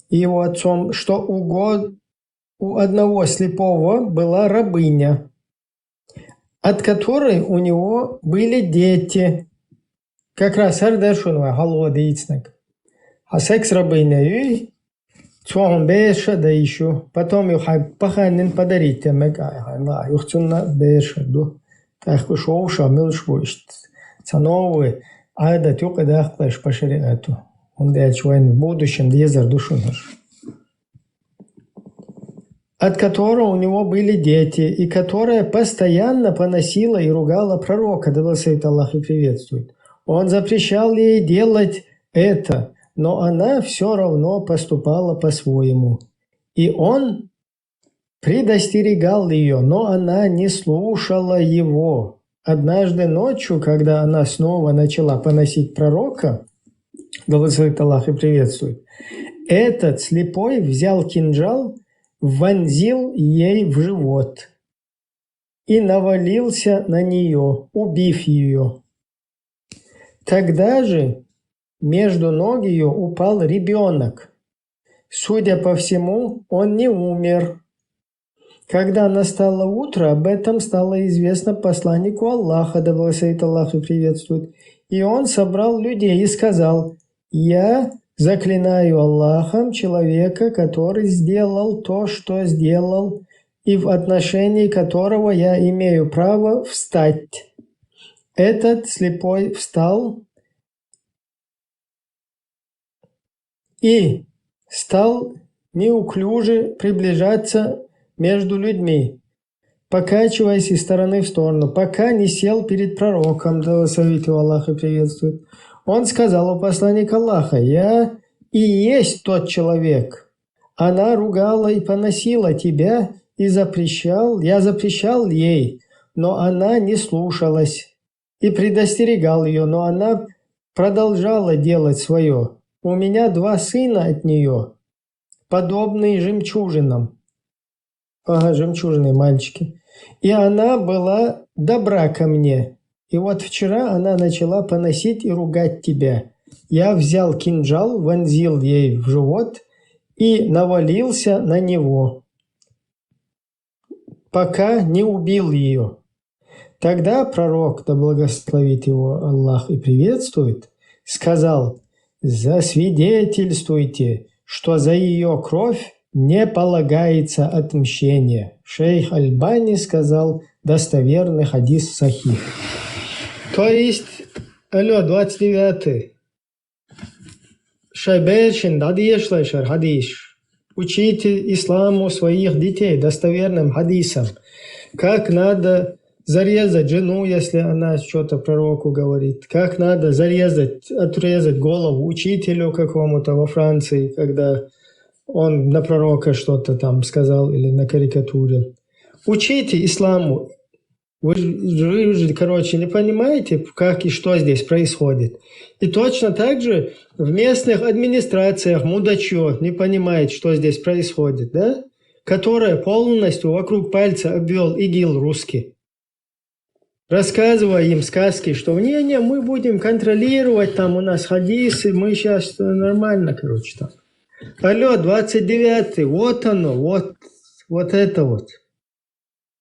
и его отцом, что у го-, у одного слепого была рабыня, от которой у него были дети. Как раз хӀара дара шуна вай хьалха дийцинарг. Хьан секс-рабыня юй, цо хьуна бераш а дан йиш ю. Потом юха хьайн паханнина подарить ян мега хьайна лаахь. Юха цунна бераш а ду. ТӀаккха уьш вовшах муьлш бу иштта? Цхьа новый Ӏадат юкъа даккха лайш по шариату. ХӀунда аьлча вайна в будущем дезар ду шуна хӀара. От которого у него были дети, и которая постоянно поносила и ругала пророка, да благословит Аллах и приветствует. Он запрещал ей делать это, но она всё равно поступала по-своему. И он предостерегал её, но она не слушала его. Однажды ночью, когда она снова начала поносить пророка, да благословит Аллах и приветствует, этот слепой взял кинжал, вонзил ей в живот и навалился на неё, убив её. Тогда же между ног её упал ребёнок, Судя по всему, он не умер. Когда настало утро, об этом стало известно посланнику Аллаха, да благословит Аллах и приветствует. И он собрал людей и сказал: «Я заклинаю Аллахом человека, который сделал то, что сделал, и в отношении которого я имею право встать». Этот слепой встал и стал неуклюже приближаться между людьми, покачиваясь из стороны в сторону, пока не сел перед пророком, да благословит его Аллах и приветствует. Он сказал: «О посланник Аллаха, я и есть тот человек. Она ругала и поносила тебя, и запрещал, я запрещал ей, но она не слушалась, и предостерегал ее, но она продолжала делать свое. У меня два сына от нее, подобные жемчужинам». Ага, жемчужные мальчики. «И она была добра ко мне. И вот вчера она начала поносить и ругать тебя. Я взял кинжал, вонзил ей в живот и навалился на него, пока не убил ее». Тогда пророк, да благословит его Аллах и приветствует, сказал: «Засвидетельствуйте, что за ее кровь не полагается отмщение». Шейх Альбани сказал: «Достоверный хадис, сахих». То есть, алло, двадцать девятый. Шай бӀаршин дӀадешалаш хӀара хьадис. Учите исламу своих детей достоверным хадисом. Как надо зарезать жену, если она что-то пророку говорит. Как надо зарезать, отрезать голову учителю какому-то во Франции, когда он на пророка что-то там сказал или накарикатурил. Учите исламу. Вы же, вы же, короче, не понимаете, как и что здесь происходит. И точно так же в местных администрациях мудачье не понимает, что здесь происходит, да? Которое полностью вокруг пальца обвел ИГИЛ русский. Рассказывая им сказки, что не-не, мы будем контролировать, там у нас хадисы, мы сейчас нормально, короче, там. Алло, двадцать девятый, вот оно, вот, вот это вот.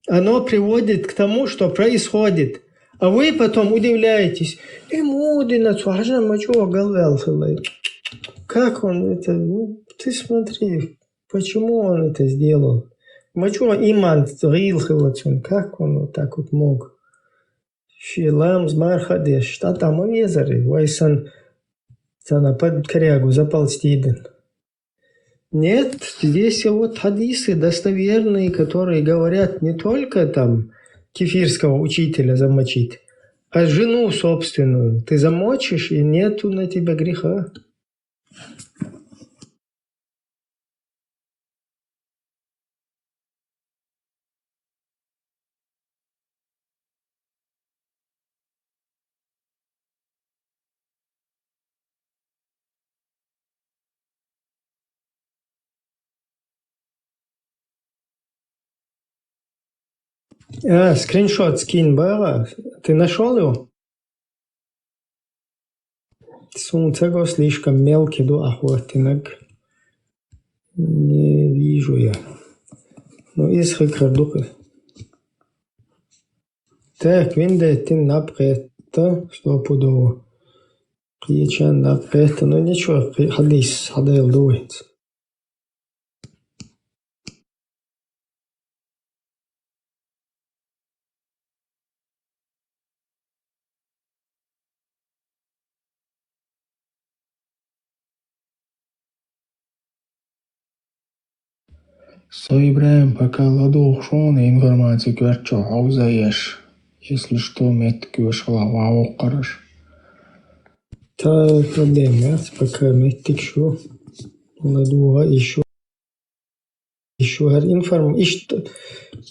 Оно приводит к тому, что происходит. А вы потом удивляетесь. Э, муди на цу хьажа мачо галвял хилай. Как он это? Ну, ты смотри, почему он это сделал? Мачо иман гӀийла хилацун. Как он вот так вот мог? Ши ламаз марха деш, тӀатӀа ма везар, вай сан цана под корягу заползти дин. Нет, здесь вот хадисы достоверные, которые говорят не только там кефирского учителя замочить, а жену собственную ты замочишь, и нету на тебя греха. А, скриншот скинь, бара. Ты нашёл его? Сунца го слишком мелкий ду ахватинаг. Не вижу я. Ну, из хакар дукы. Так, винде тин напхетта, что пудово. Кьечан напхетта, ну ничего, хадис, хадел дует. Со, ИбрахӀим, пока ладугӀу шуна информаци коьртачу хьовза еш. Если что, меттиг оьшала вагӀа воккхараш. Та проблема яц, пока меттиг шу. ЛадугӀа ишо. Ишо хӀара информ-, ишт-,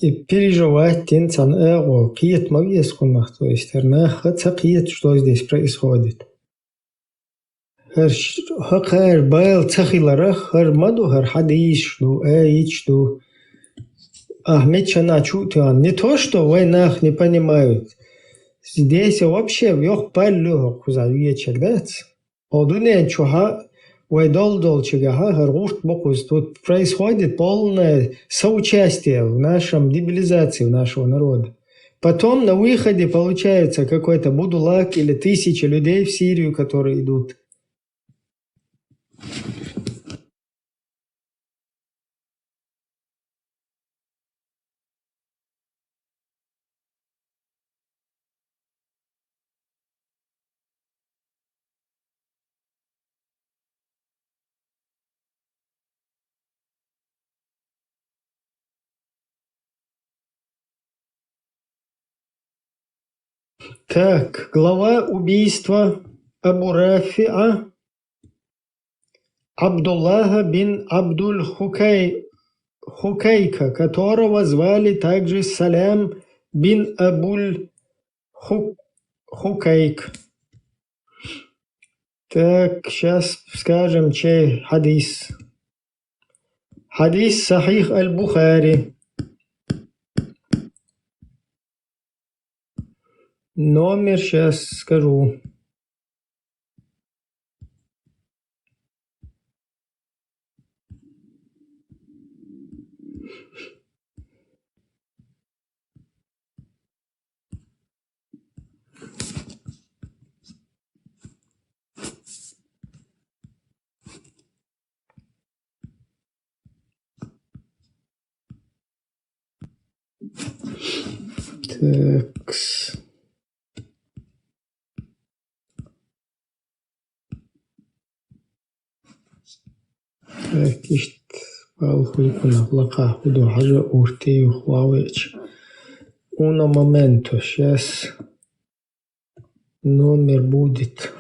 и переживать дин цан агӀо, кхета ма веза хӀунах, то есть хӀара наха ца кхета, что здесь происходит. ХӀара ш-, хӀокхар бала ца хиларах, хӀара ма ду, хӀара хьадисаш ду, аяташ ду. Ахь миччана чу а тиан. Не то, что вай нах не понимают. Здесь вообще йоккха бала ю хӀокхуза вечаг дац. О дуьнен чухьа Вай долдолчагахьа, хӀара гӀурт боккхуз. Тут происходит полное соучастие в нашем дебилизации нашего народа. Потом на выходе получается какой-то Будулак или тысячи людей в Сирию, которые идут. Так, глава убийства Абу Рафиа Абдуллаха бин Абдуль Хукай-, Хукайка, которого звали также Салям бин Абуль Ху-, Хукайк. Так, сейчас скажем, чей хадис. Хадис Сахих Аль-Бухари. Номер сейчас скажу. Такс. Так, иштта бала хуйкъунах лакха хӀу ду хьажа урти юхвавеча. Uno momento, сейчас номер будет.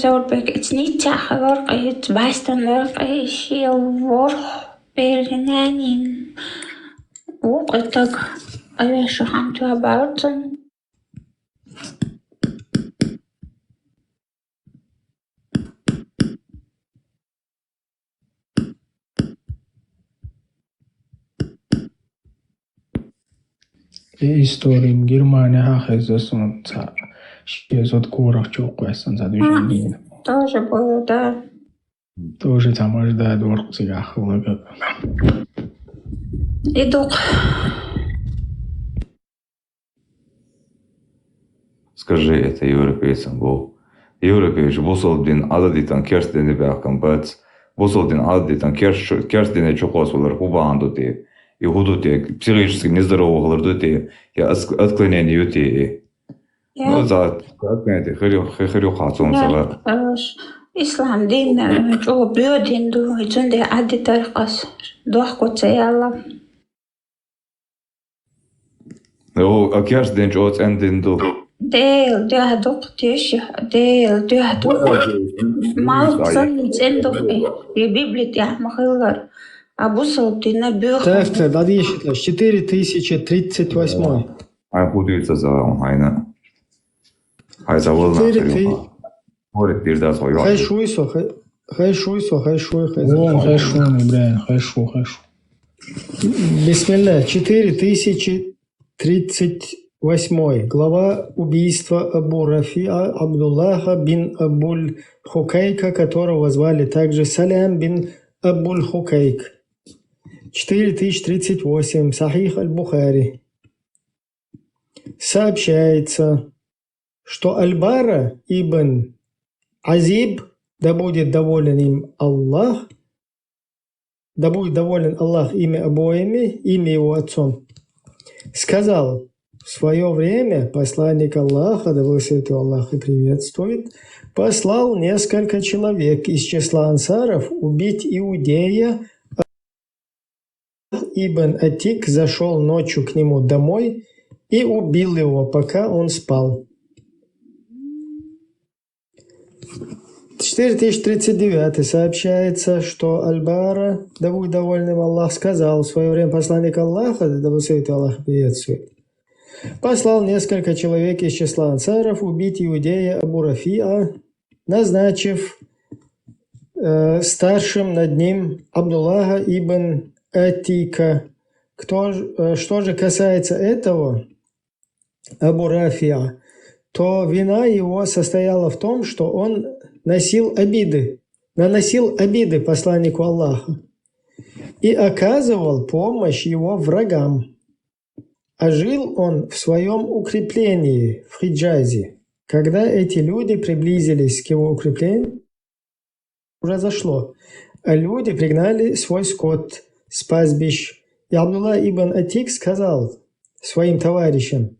Заур-бек, эцница хавар къайт, бастан вар къайт, ши вор пельнянин. Вукъ итак, авеш хантуа баутун. Э, история Германия хьахеза сунца шезот корах чокъвесан за движение. Тоже было, да. Тоже там аж да дворцигах лага. Идук. Скажи это европейцам, бо. Европейцы бусалба дин Ӏададитан керста дине баьхкан бац. Бусалба дин Ӏададитан керш-, керста дине чукхоссалар хӀу бахьан ду те? И хӀу ду те? Психически нездоровый хилар ду те? Я отк-, отклонение ю те? Ну, за отклонение хир ю, хи-, хир ю хацун сала. Ислам дин, э, чӀо боьдин ду, цунде Ӏадитар къас дохко ца яла. О, а керста дин чӀо цӀена дин ду. Дел дуьхьа дукха теши, Дел дуьхьа дукха. Мал сан цӀена дукха. И Библи тӀехь ма хиллар. А бусалба дина буьйха. Так, так, дӀадийшитла, четыре тысячи тридцать восьмой. Ай, худуьйца за, айна. Ай, за волна. Четыре ты-, Говорит, дирдас хой. Хай шуй со, хай, хай шуй со, хай шуй, хай. О, хай шуй, Ибрагим, хай шуй, хай шуй. Бисмилла, четыре тысячи тридцать восьмой. Глава убийства Абу Рафиа Абдуллаха бин Абуль Хукайка, которого звали также Салям бин Абуль Хукайк. Четыре тысячи тридцать восемь. Сахих Аль-Бухари. Сообщается, что Аль-Бара ибн Азиб, да будет доволен им Аллах, да будет доволен Аллах ими обоими, ими его отцом, сказал: В свое время посланник Аллаха, да благословит его Аллах и приветствует, послал несколько человек из числа ансаров убить иудея. Ибн Атик зашел ночью к нему домой и убил его, пока он спал. Четыре тысячи тридцать девятый сообщается, что Аль-Бара, да будет довольным Аллах, сказал в свое время посланник Аллаха, да благословит его Аллах и приветствует, послал несколько человек из числа ансаров убить иудея Абу Рафиа, назначив э, старшим над ним Абдуллаха ибн Атика. Кто ж- э, что же касается этого, Абу Рафиа, то вина его состояла в том, что он носил обиды, наносил обиды посланнику Аллаха и оказывал помощь его врагам. А жил он в своем укреплении в Хиджазе. Когда эти люди приблизились к его укреплению, уже зашло, а люди пригнали свой скот с пазбищ. И Абдулла ибн Атик сказал своим товарищам: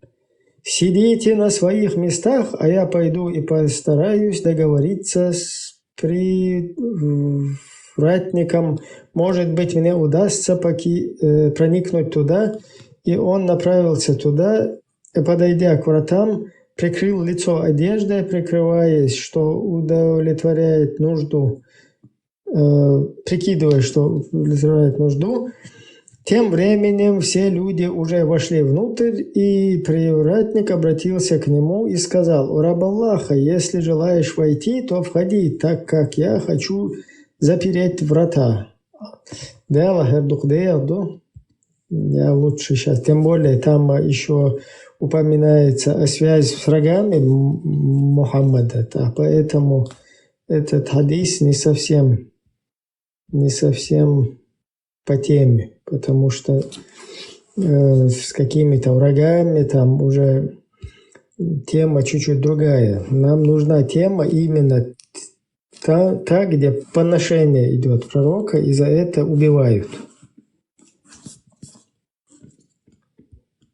«Сидите на своих местах, а я пойду и постараюсь договориться с привратником. Может быть, мне удастся поки- э, проникнуть туда». И он направился туда, и, подойдя к вратам, прикрыл лицо одеждой, прикрываясь, что удовлетворяет нужду, э, прикидывая, что удовлетворяет нужду. Тем временем все люди уже вошли внутрь, и привратник обратился к нему и сказал: «О раб Аллаха, если желаешь войти, то входи, так как я хочу запереть врата». Да, лагердук, да, я лучше сейчас. Тем более там еще упоминается о связи с врагами М- Мухаммада. Да, поэтому этот хадис не совсем, не совсем по теме, потому что э, с какими-то врагами там уже тема чуть-чуть другая. Нам нужна тема именно та, та, где поношение идет пророка, и за это убивают.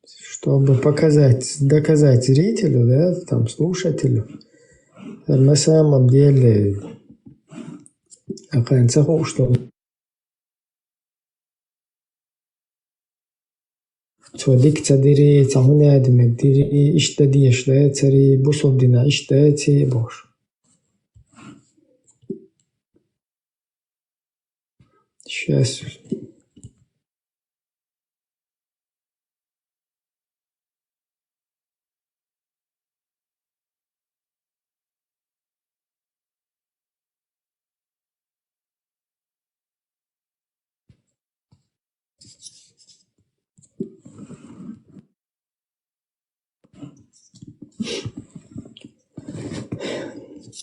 Чтобы показать, доказать зрителю, да, там, слушателю, на самом деле, оказывается, что цо дика ца дирий, цхьа хӀуна адамег дирий, иштта деш дацарий, бусулба дина иштта дацарий бохуш. Сейчас.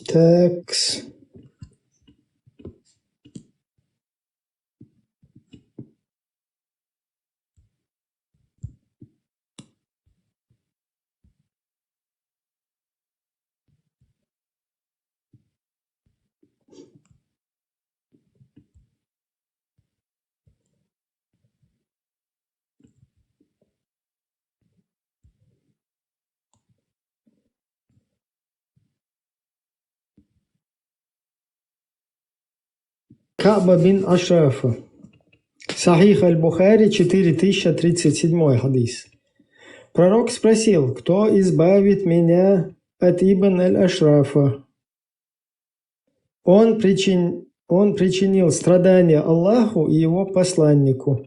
Такс. Каъба бин Ашрафа. Сахих аль-Бухари, четыре тысячи тридцать седьмой хадис. Пророк спросил: «Кто избавит меня от Ибн аль-Ашрафа?» Он причин- он причинил страдания Аллаху и его посланнику.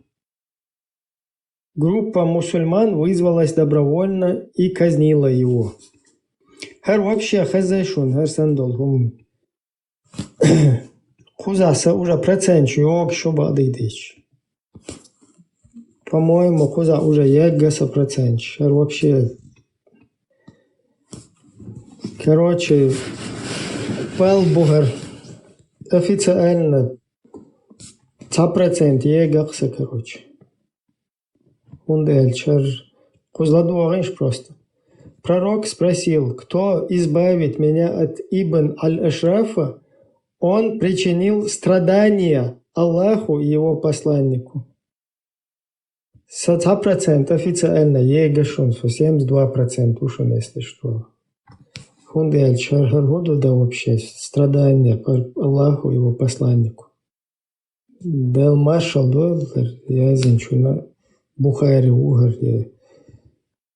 Группа мусульман вызвалась добровольно и казнила его. ХӀара вообще хеза шуна, хӀара санна долу хӀума. Кхузахь сан уже проценташ йогуш ю бакъдийдича. По-моему, кхузахь уже егга сан проценташ. ХӀара вообще. Короче, пал бу хӀара. Официально цхьа процент егга сан, короче. ХӀунда аьлча хӀара кхуза ладогӀийша просто. Пророк спросил: «Кто избавит меня от Ибн аль-Ашрафа?» Он причинил страдания Аллаху и его посланнику. Са цхьа процент официально ЕГЭ шун, со семьдесят два процент ву шун, если что. ХӀунда аьлча хӀара, хӀара хӀу ду да вообще страдание по Аллаху и его посланнику. Дала маршал дойла хӀара, яздина шуна Бухари ву хӀара, е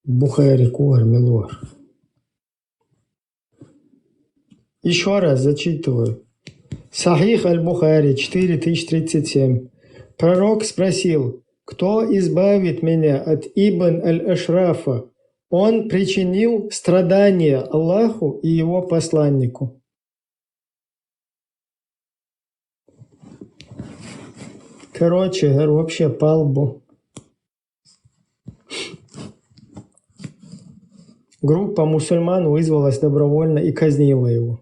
Бухари ву хӀара мила вар. Ещё раз зачитываю. Сахих аль-Бухари, четыре тысячи тридцать семь. Пророк спросил: «Кто избавит меня от Ибн аль-Ашрафа? Он причинил страдания Аллаху и его посланнику». Короче, хӀара вообще палбу. Группа мусульман вызвалась добровольно и казнила его.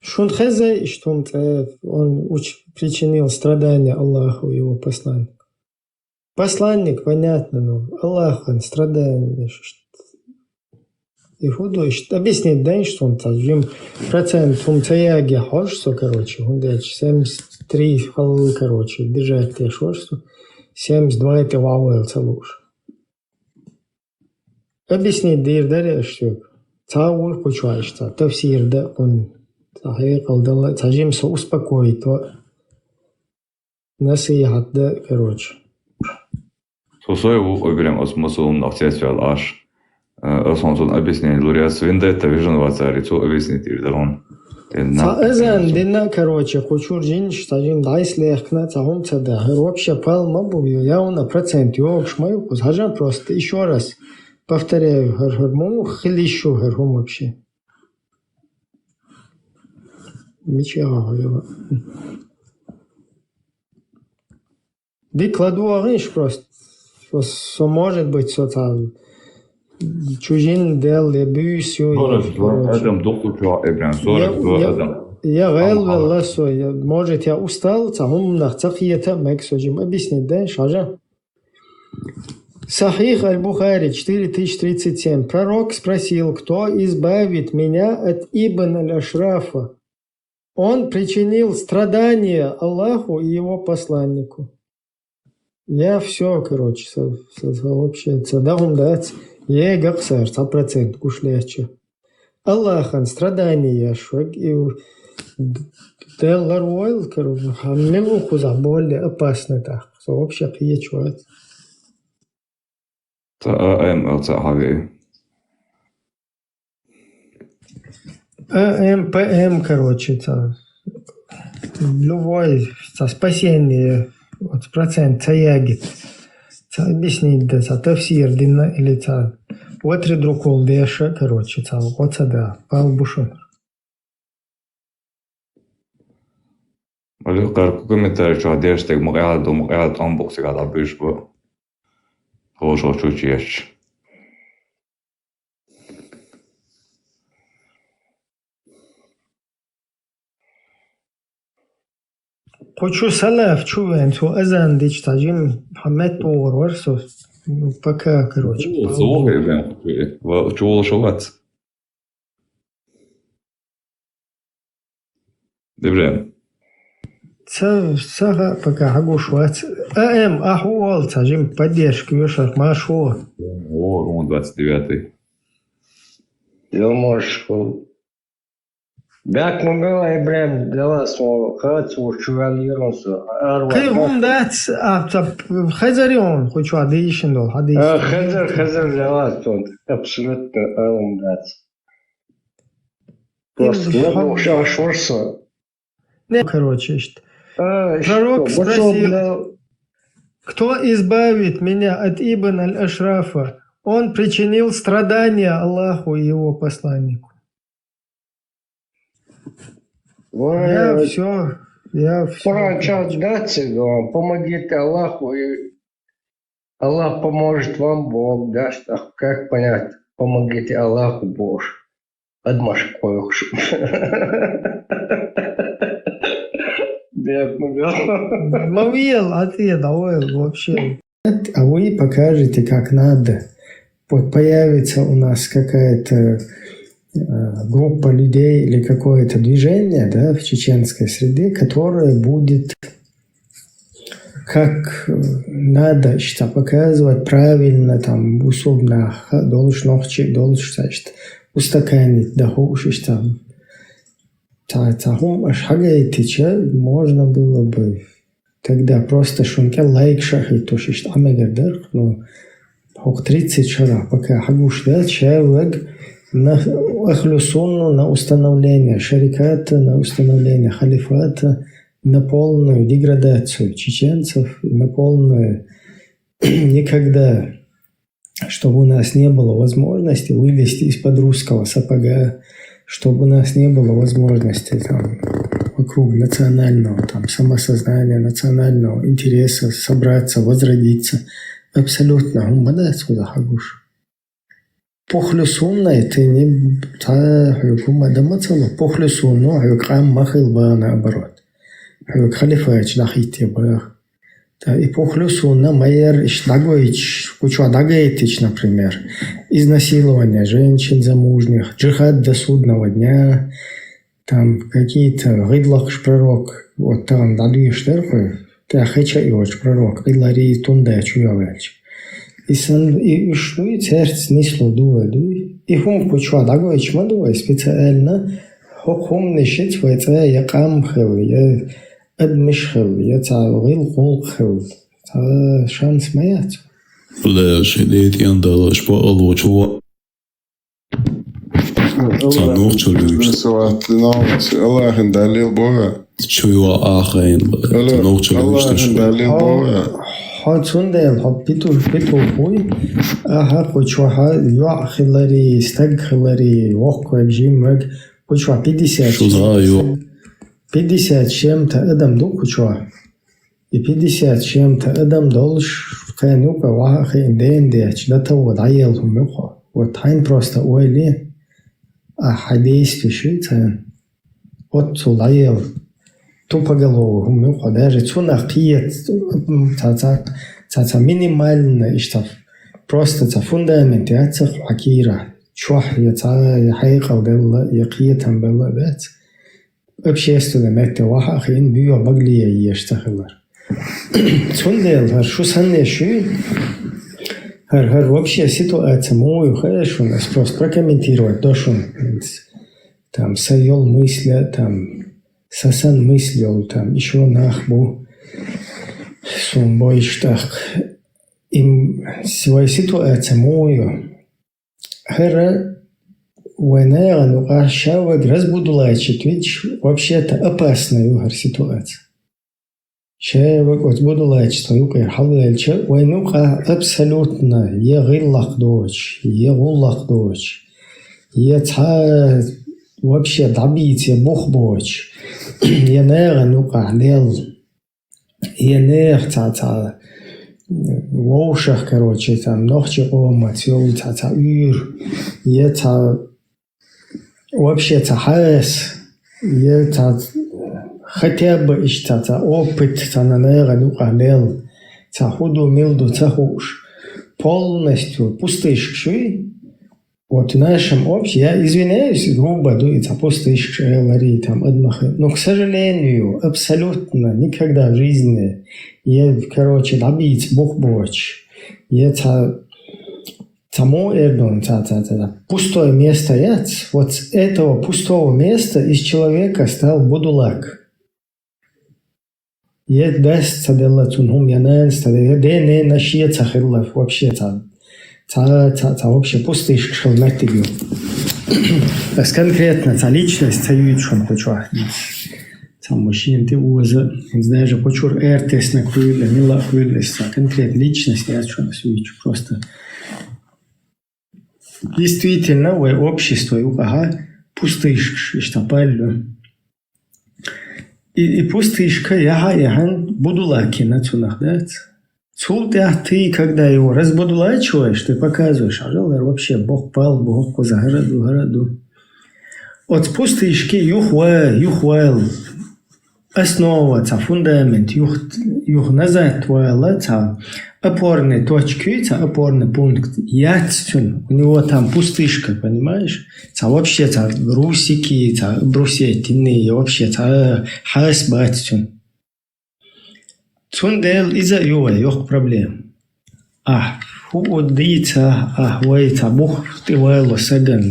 Шун хеза, что он, э, он уч-, причинил страдания Аллаху и его посланнику. Посланник, понятно, но Аллаху страдания, ш-, ш-, и худо, ш-, объяснить дай, что он там, жим процент, он ца яге хож, что, короче, он дальше семьдесят три хал, короче, держать те шо, что семьдесят два это вавел ца луш. Объяснить дир даре, что ца уй кучуаш, ца тафсир да, он ца хекал дала, ца жим со успокоить, то насихат да, короче. Со сой ву оберем ас масалун ахтес вял аш. Э, ас он сон объяснение луряс винда это вижен вацари, цу объяснить дир дарун. Ца азан дина, короче, кучур жин, ца жин дайс лехкна, ца хум ца да. ХӀара вообще пал ма бу, явно процент ёкш ма юкус. Хажан просто, ещё раз повторяю, хӀара, хӀара му хили ещё хӀара хум вообще. Мича хӀара. Дикладу агъиш просто. Со, со, может быть, со там чужин дел, я бюсь, ё, я, короче. Адам духу чё, Эбран, сорок два адам. Я гэл вела со, я, может, я устал, ца хум нах ца хиета, мэг со жим объяснить, да, шажа? Сахих аль-Бухари, четыре тысячи тридцать семь. Пророк спросил: «Кто избавит меня от Ибн аль-Ашрафа? Он причинил страдания Аллаху и его посланнику». Я всё, короче, со, со, со вообще, ца дагум дац, е гаксар, ца процент гуш леча. Аллахан страдания шваг, и у-, д-, деллар войл, короче, хаммил у куза более опасно так. Со вообще киечват. Ца А М Л ца хави. А М П М, короче, ца любой, ца спасение, вот процент ца ягит. Ца объяснить да, ца тафсир дина или ца ватри друкол деша, короче, ца оца да, пал бушун. Али къарку комментарий чугӀа дерш дег мукьяла ду, мукьяла тӀом буксига дӀабуьш бу. Хошо чучи яч. Кху чу салаф чу вен, цу азан дича тажим хӀамет тӀогӀар вар со. Ну, пока, короче. Чу, цу вахе вен, ва-, чу волуш вац. Дебрен. Ца, ца ха-, пока хьагуш вац. А М, ахьу ол, ца жим поддержка вешар, машо. О, он двадцать девятый. Дел можешь, бак ма бела, Ибрем, дела со, хац, уж чувал ерон со, арва. Кай хум дац, а, ца, хазари он, хуй чуа дейшин дол, хадейшин. А, хазар, хазар дела со, абсолютно, а, хум дац. Просто не был шанс шорса. Не, короче, ишт. А, пророк спросил, кто избавит меня от Ибн аль-Ашрафа? Он причинил страдания Аллаху и его посланнику. Я всё, я всё. Короче, дайте, да, помогите Аллаху и Аллах поможет вам, Бог даст. А как понять? Помогите Аллаху, Боже. Адмаш койхуш. Бедный, да. Мавиел, ответ, а вы вообще. А вы покажете, как надо. Вот появится у нас какая-то, э, группа людей или какое-то движение, да, в чеченской среде, которое будет, как надо, иштта показывать правильно, там, бусулба нах долуш, нохчий долуш, цхьа иштта устаканить дахуш, иштта цхьа, цхьа хӀума аша хьагайтича, можно было бы тогда просто шун кӀел лайк ша хӀиттуш, иштта Ӏамегар дарх, ну, хӀокху тридцать шарахь пока хьагуш дац, ша вег на ахлю сунну, на установление шариката, на установление халифата, на полную деградацию чеченцев, на полную никогда, чтобы у нас не было возможности вылезти из-под русского сапога, чтобы у нас не было возможности там, вокруг национального там, самосознания, национального интереса собраться, возродиться. Абсолютно. ХӀума дац хӀуза хьагуш. Пухлю суннай тыни та хьоьга хӀума дан ма ца ло. Пухлю сунну хьоьга къам ма хила бан, наоборот. Хьоьга халифача дӀахӀитте баха. ТӀаккха и пухлю сунна ма яра, иштта дӀагойтуш, кху чохь дӀагайтича, например, изнасилование женщин замужних, джихад до судного дня, там какие-то гӀидлакхаш пророк, вот тахана дӀадоьшуш дара кхуьй, тӀехь хеча а йоцуш пророк, Ӏиллари тунда чу йогӀаьлча. И сан, и уьш дуй, цаьрца нислур ду вай дуй. И хӀума кху чохь дӀагойтуш ма ду вай специально, хӀокху хӀуманашца вай цӀа я къам хила, я адамаш хила, я цхьа гӀиллакх-гӀуллакх хила, цхьа шанс ма яц. Бля, шайн ден тӀен далаш бакъалочу ва-, ца нохчаллуьйш. Аллахьан далил боху. Чу йоӀ ахайн, бля, ца нохчаллуьйш. Аллахьан далил боху. Хьо цундела хьо питу-, питу хуй, ахьа кху чохь йоӀ хилари, стаг хилари, воккхавег, жимвег, кху чохь пятьдесят. Шу зӀа йоӀ. Пятьдесят с чем-то адам ду кху чохь. И пятьдесят с чем-то адам долуш, кхайн юкъа ваха а хиъна, дена детташ, до того дӀаелла хӀума ю хьо. Вот хьайн просто ойла е, а хьайн действие шуй царна. Оццул дӀаелла тупоголовый хӀума ю хьо. Даже цунах кхета, ца, ца, ца, ца минимально иштта, просто ца фундамент яцахь хьан кийра. Чохь я цхьа, я хьекъал делла, я кхетам белла а бац. Общественный метте ваха а хиъна, буьйхьа багле еш ца хилар. Цундела хӀара шу санна шуй, хӀара, хӀара вообще ситуация муха ю хаьа шуна, ас просто прокомментировать до шуна. Там сан йолу мысля, там сан санна мысль йолу, там ещё нах бу, суна бойуш тӀаккха. Им с-, вай ситуация муха ю? ХӀара вайн нахана юкъахь ша вайга разбудулачить вича, вообще-то опасна ю хӀара ситуация. Ша вайга оцу будулачество юкъера хьалавелча, вайн юкъахь абсолютно я гӀиллакх доцуш, я гӀуллакх доцуш, я цхьа вообще дӀабийца я бух боцуш, я нахана юкъахь лел, я нехан цхьа, цхьа вовшах, короче, цхьа нохчийн къомаца йолу цхьа, цхьа уьйр, я цхьа вообще цхьа хьаса, я цхьа хотя бы иштта цхьа, цхьа опыт цхьана нахана юкъахь лел, цхьа хӀун ду, мила ду ца хууш, полностью пустышка шуй, Вот в нашем обществе, я извиняюсь, грубо ду и цхьа пустышка элари, там, адамах. Но, к сожалению, абсолютно никогда в жизни я, короче, дӀабийца бух боцуш, я цхьа, цхьа муха эр ду, цхьа, цхьа, цхьа, цхьа пустое место яц. Вот с этого пустого места из человека стал будулак. Я дас ца делла цунна хӀума, я нанас ца делла, я ден-ненан шен ца хилла вообще цхьа, цхьа, цхьа, цхьа вообще пустышка хила меттиг ю. Ас конкретно цхьа личность ца юьйцу шуна кху чохь. Цхьа мужчина тӀе оза, хӀинца даже кху чуьра эр теснарг хуьлу, мила а хуьлу, ас цхьа конкретно личность яц шуна ас юьйцу, просто. Действительно, вай общество юкъахьа пустышкаш иштта паллу. И, и пустышка яхьа а яхьан будулак йина цунах, дац? Цул тӀаьхьа ты, когда его разбудулачиваешь, ты показываешь, хьажал, хӀара вообще боккха бала бу, хӀокхуза хӀара а ду, хӀара а ду. Оцу пустышки юхавала, юхавала. Основа, цхьа фундамент, юха, юха назад вала, цхьа опорный точка ю, цхьа опорный пункт яц цуьнан. У него там пустышка, понимаешь? Цхьа вообще цхьа русики, цхьа брусья тинни, вообще цхьа хьаса бац цуьнан. Цундела иза а ю вай йоккха проблема. Ахь хӀу у дийца, ахь вай цхьа бух тӀе вайло саган.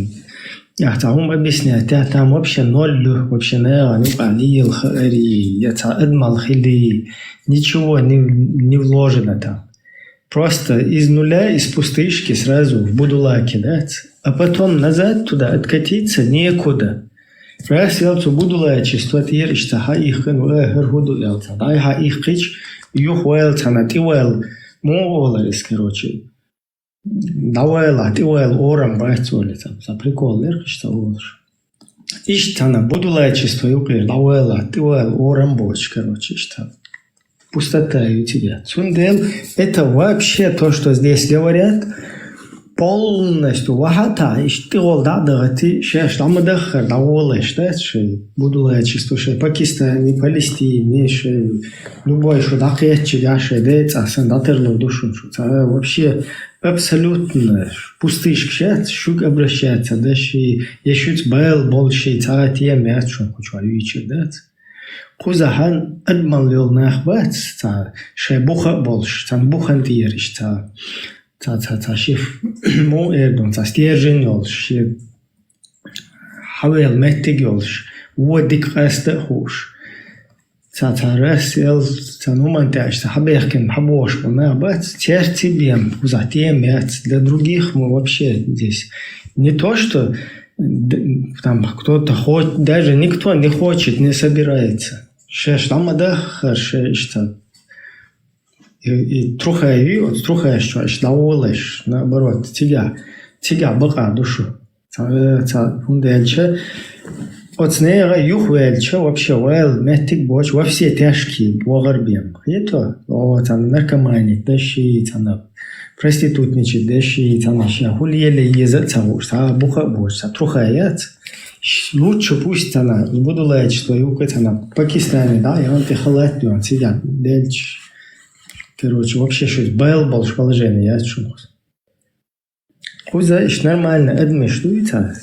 Ахь цхьа хӀума объяснять, там вообще ноль ю, вообще наяван юкъа лийла хаарий, я цхьа адамал хилий, ничего не, не вложено там. Просто из нуля, из пустышки сразу в будулаке, да? А потом назад туда откатиться некуда. Раз ял цу будулачество тӀера иштта хьаихкина, ва хӀара хӀу ду ял цхьа. Дай хьаихкича, юха вайл цхьана, тӀе вайл, мо олар эс, короче. ДӀавайла, тӀе вайл орам бац оле цхьа. Цхьа прикол лерхиш ца олуш. Иштта цхьана будулачество юкъера дӀавайла, тӀе вайл орам боцуш, короче, иштта. Пустота ю цига. Цундела это вообще то, что здесь говорят, полностью вахьата, иштта тӀехула дӀа а дахати, шаьш дӀа ма даххара, дӀаволаш, да, шай будулачество, шай Пакистане, Палестине, шай любой шу дӀакхеччигахь, шай децӀа сан дӀатарлур ду шун шу. Цхьа вообще абсолютно пустышка шац, шуьга обращаться, да, ши, я шуьца байла болу ши, цхьа тема яц шун кху чохь юьйцур дац. Кхузахьан адамал йолу нах бац, цхьа шайн буха а болуш, цхьана бухан тӀера иштта цхьа, цхьа, цхьа, цхьа шиф, муха эр ду, цхьа стержень йолуш, шен хьавел меттиг йолуш, вон дика къаста а хууш. Цхьа, цхьа рас ел, цхьана хӀуманна тӀехь иштта хьабехкина, хьабохуш болу нах бац, церци бен, кхузахь тема яц, для других мы вообще здесь. Не то, что д-, там кто-то хоть, даже никто не хочет, не собирается. Шаьш дӀа ма даххара, шаьш иштта. И, и трухай ю, оцу трухайш чохь иштта дӀаволаш, наоборот, цигахь, цигахь бакъа ду шу. Цхьа, цхьа, хӀунда аьлча, оцу нехан юхаваьлча, вообще вайл меттиг боцуш, во все тяжкие вахар бен. Хето? О, цхьана наркомани даши, цхьана проститутничать даши, цхьана ша хӀу леле еза а ца хууш, цхьа буха а боцуш, цхьа трухай яц. Ш-, лучше пусть цхьана будулайчество юккъе цхьана Пакистане, да, и он тӀе халат дуьйна, цигахь делча. Короче, вообще шуьца байла болуш положение яц шуна. Кхуза иштта нормально адамаш дуй цхьа?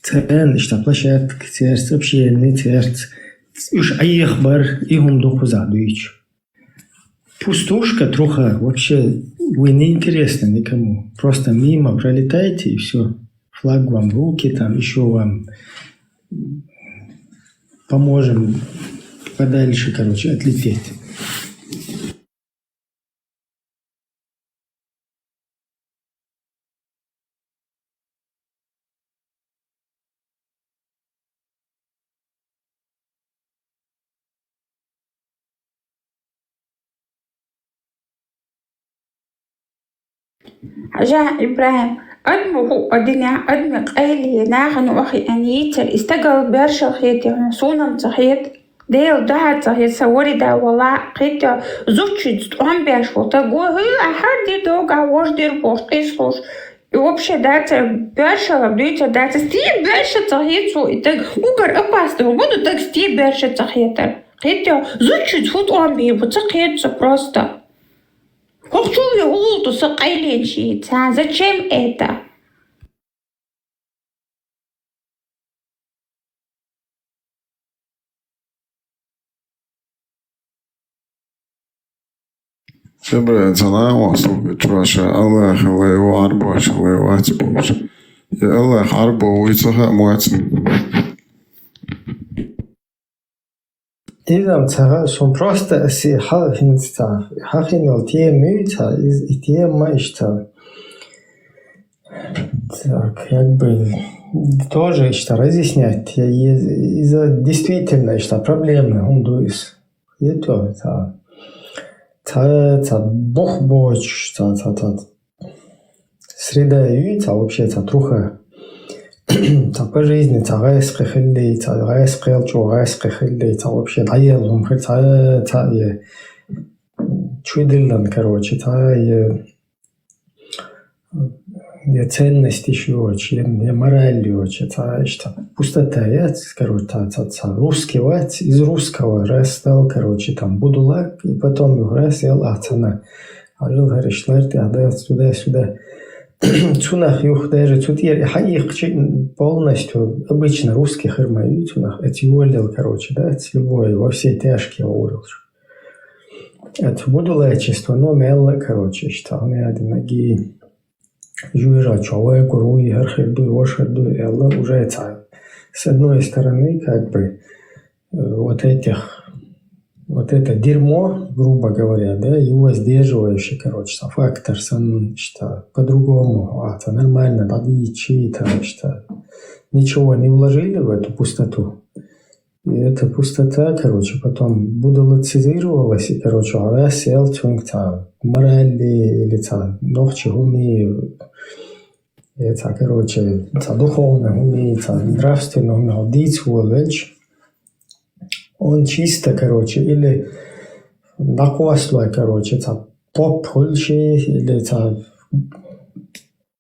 Церан иштта площадка, церц общение, церц уьш Ӏехабар, и хӀума ду кхузахь дуьйцу. Пустушка, труха, вообще вы не интересны никому. Просто мимо пролетайте и всё. Флаг вам в руки, там ещё вам поможем подальше, короче, отлететь. Хьажа, ИбрахӀим, адамо хӀуъа динехь, адамийн къайле, нахана охьа и ан йийцар, и стагал боьршал хетий хьуна, суна-м ца хета. Дела дуьхьа ца хета, сан варида вала, кхетта зудчуьнца тӀом беш волу стаг, хӀуьйла ахьар дир догахь, вож дир бохуш, къийсалуш. И вообще дацара, боьршалла дуьйцур дацара, стен боьрша ца хета цо и стаг, угар опасный хӀума ду стаг стен боьрша ца хетар. Кхетта зудчуьнца хӀун тӀом бийр бу, ца кхета со просто. ХӀокху чул я хӀула ду сан къайленаш йийца? Зачем это? Шабра, цхьана а ван стугачу ваша, Аллахьа лай ву, Ӏарбоша лай вац бохуш. Я Аллахь Ӏарбо вуй ца хаьа моцна. Иза-м ца хаьа суна, просто аса и хьал хӀинца ца, хьахина йолу тема ю ца, иза и тема иштта. Так, как бы тоже иштта разъяснять, я, е-, иза действительно иштта проблемный хӀума ду иза. Хетта ца, ца, ца бух боцуш, ца, ца, ца, среда ю, ца вообще ца труха. Ца по жизни, ца гӀайскхи хилли, ца гӀайскхел чӀогӀа гӀайскхи хилли, ца вообще дӀаелла хӀума хир, ца, ца е чудиллан, короче, ца е, е ценности йоцу, е, е мораль йоцу, ца иштта пустота яц, короче, ца, ца, ца русский вац, из русского рас дал, короче, там будулак, и потом юха рас ял ахь цана. Хьажал хӀара иштта лар тӀехь дац, туда-сюда. Цунах юха даже цу тӀера и хьаихкичи полностью обычно русский хир ма ю цунах. Эци йоллел, короче, да, эци любой, во все тяжкие гӀур йолуш. Это будулайчество, но мелла, короче, что не один ноги. Жуира, чё, вай, куруи, хер хер дуй, вош хер дуй, и Аллах уже это. С одной стороны, как бы, э, вот этих, вот это дерьмо, грубо говоря, да, его сдерживающий, короче, сам фактор, сам, что по-другому, а, это нормально, да, и чьи-то, что ничего не вложили в эту пустоту. И эта пустота, короче, потом будулацизировалась, и, короче, раз сел цунг ца морали или ца нохчи хуми, и ца, короче, ца духовно хуми, ца нравственно хуми, дийц вол вельч. Он чисто, короче, или дакваслой, короче, ца поп хулши, или ца,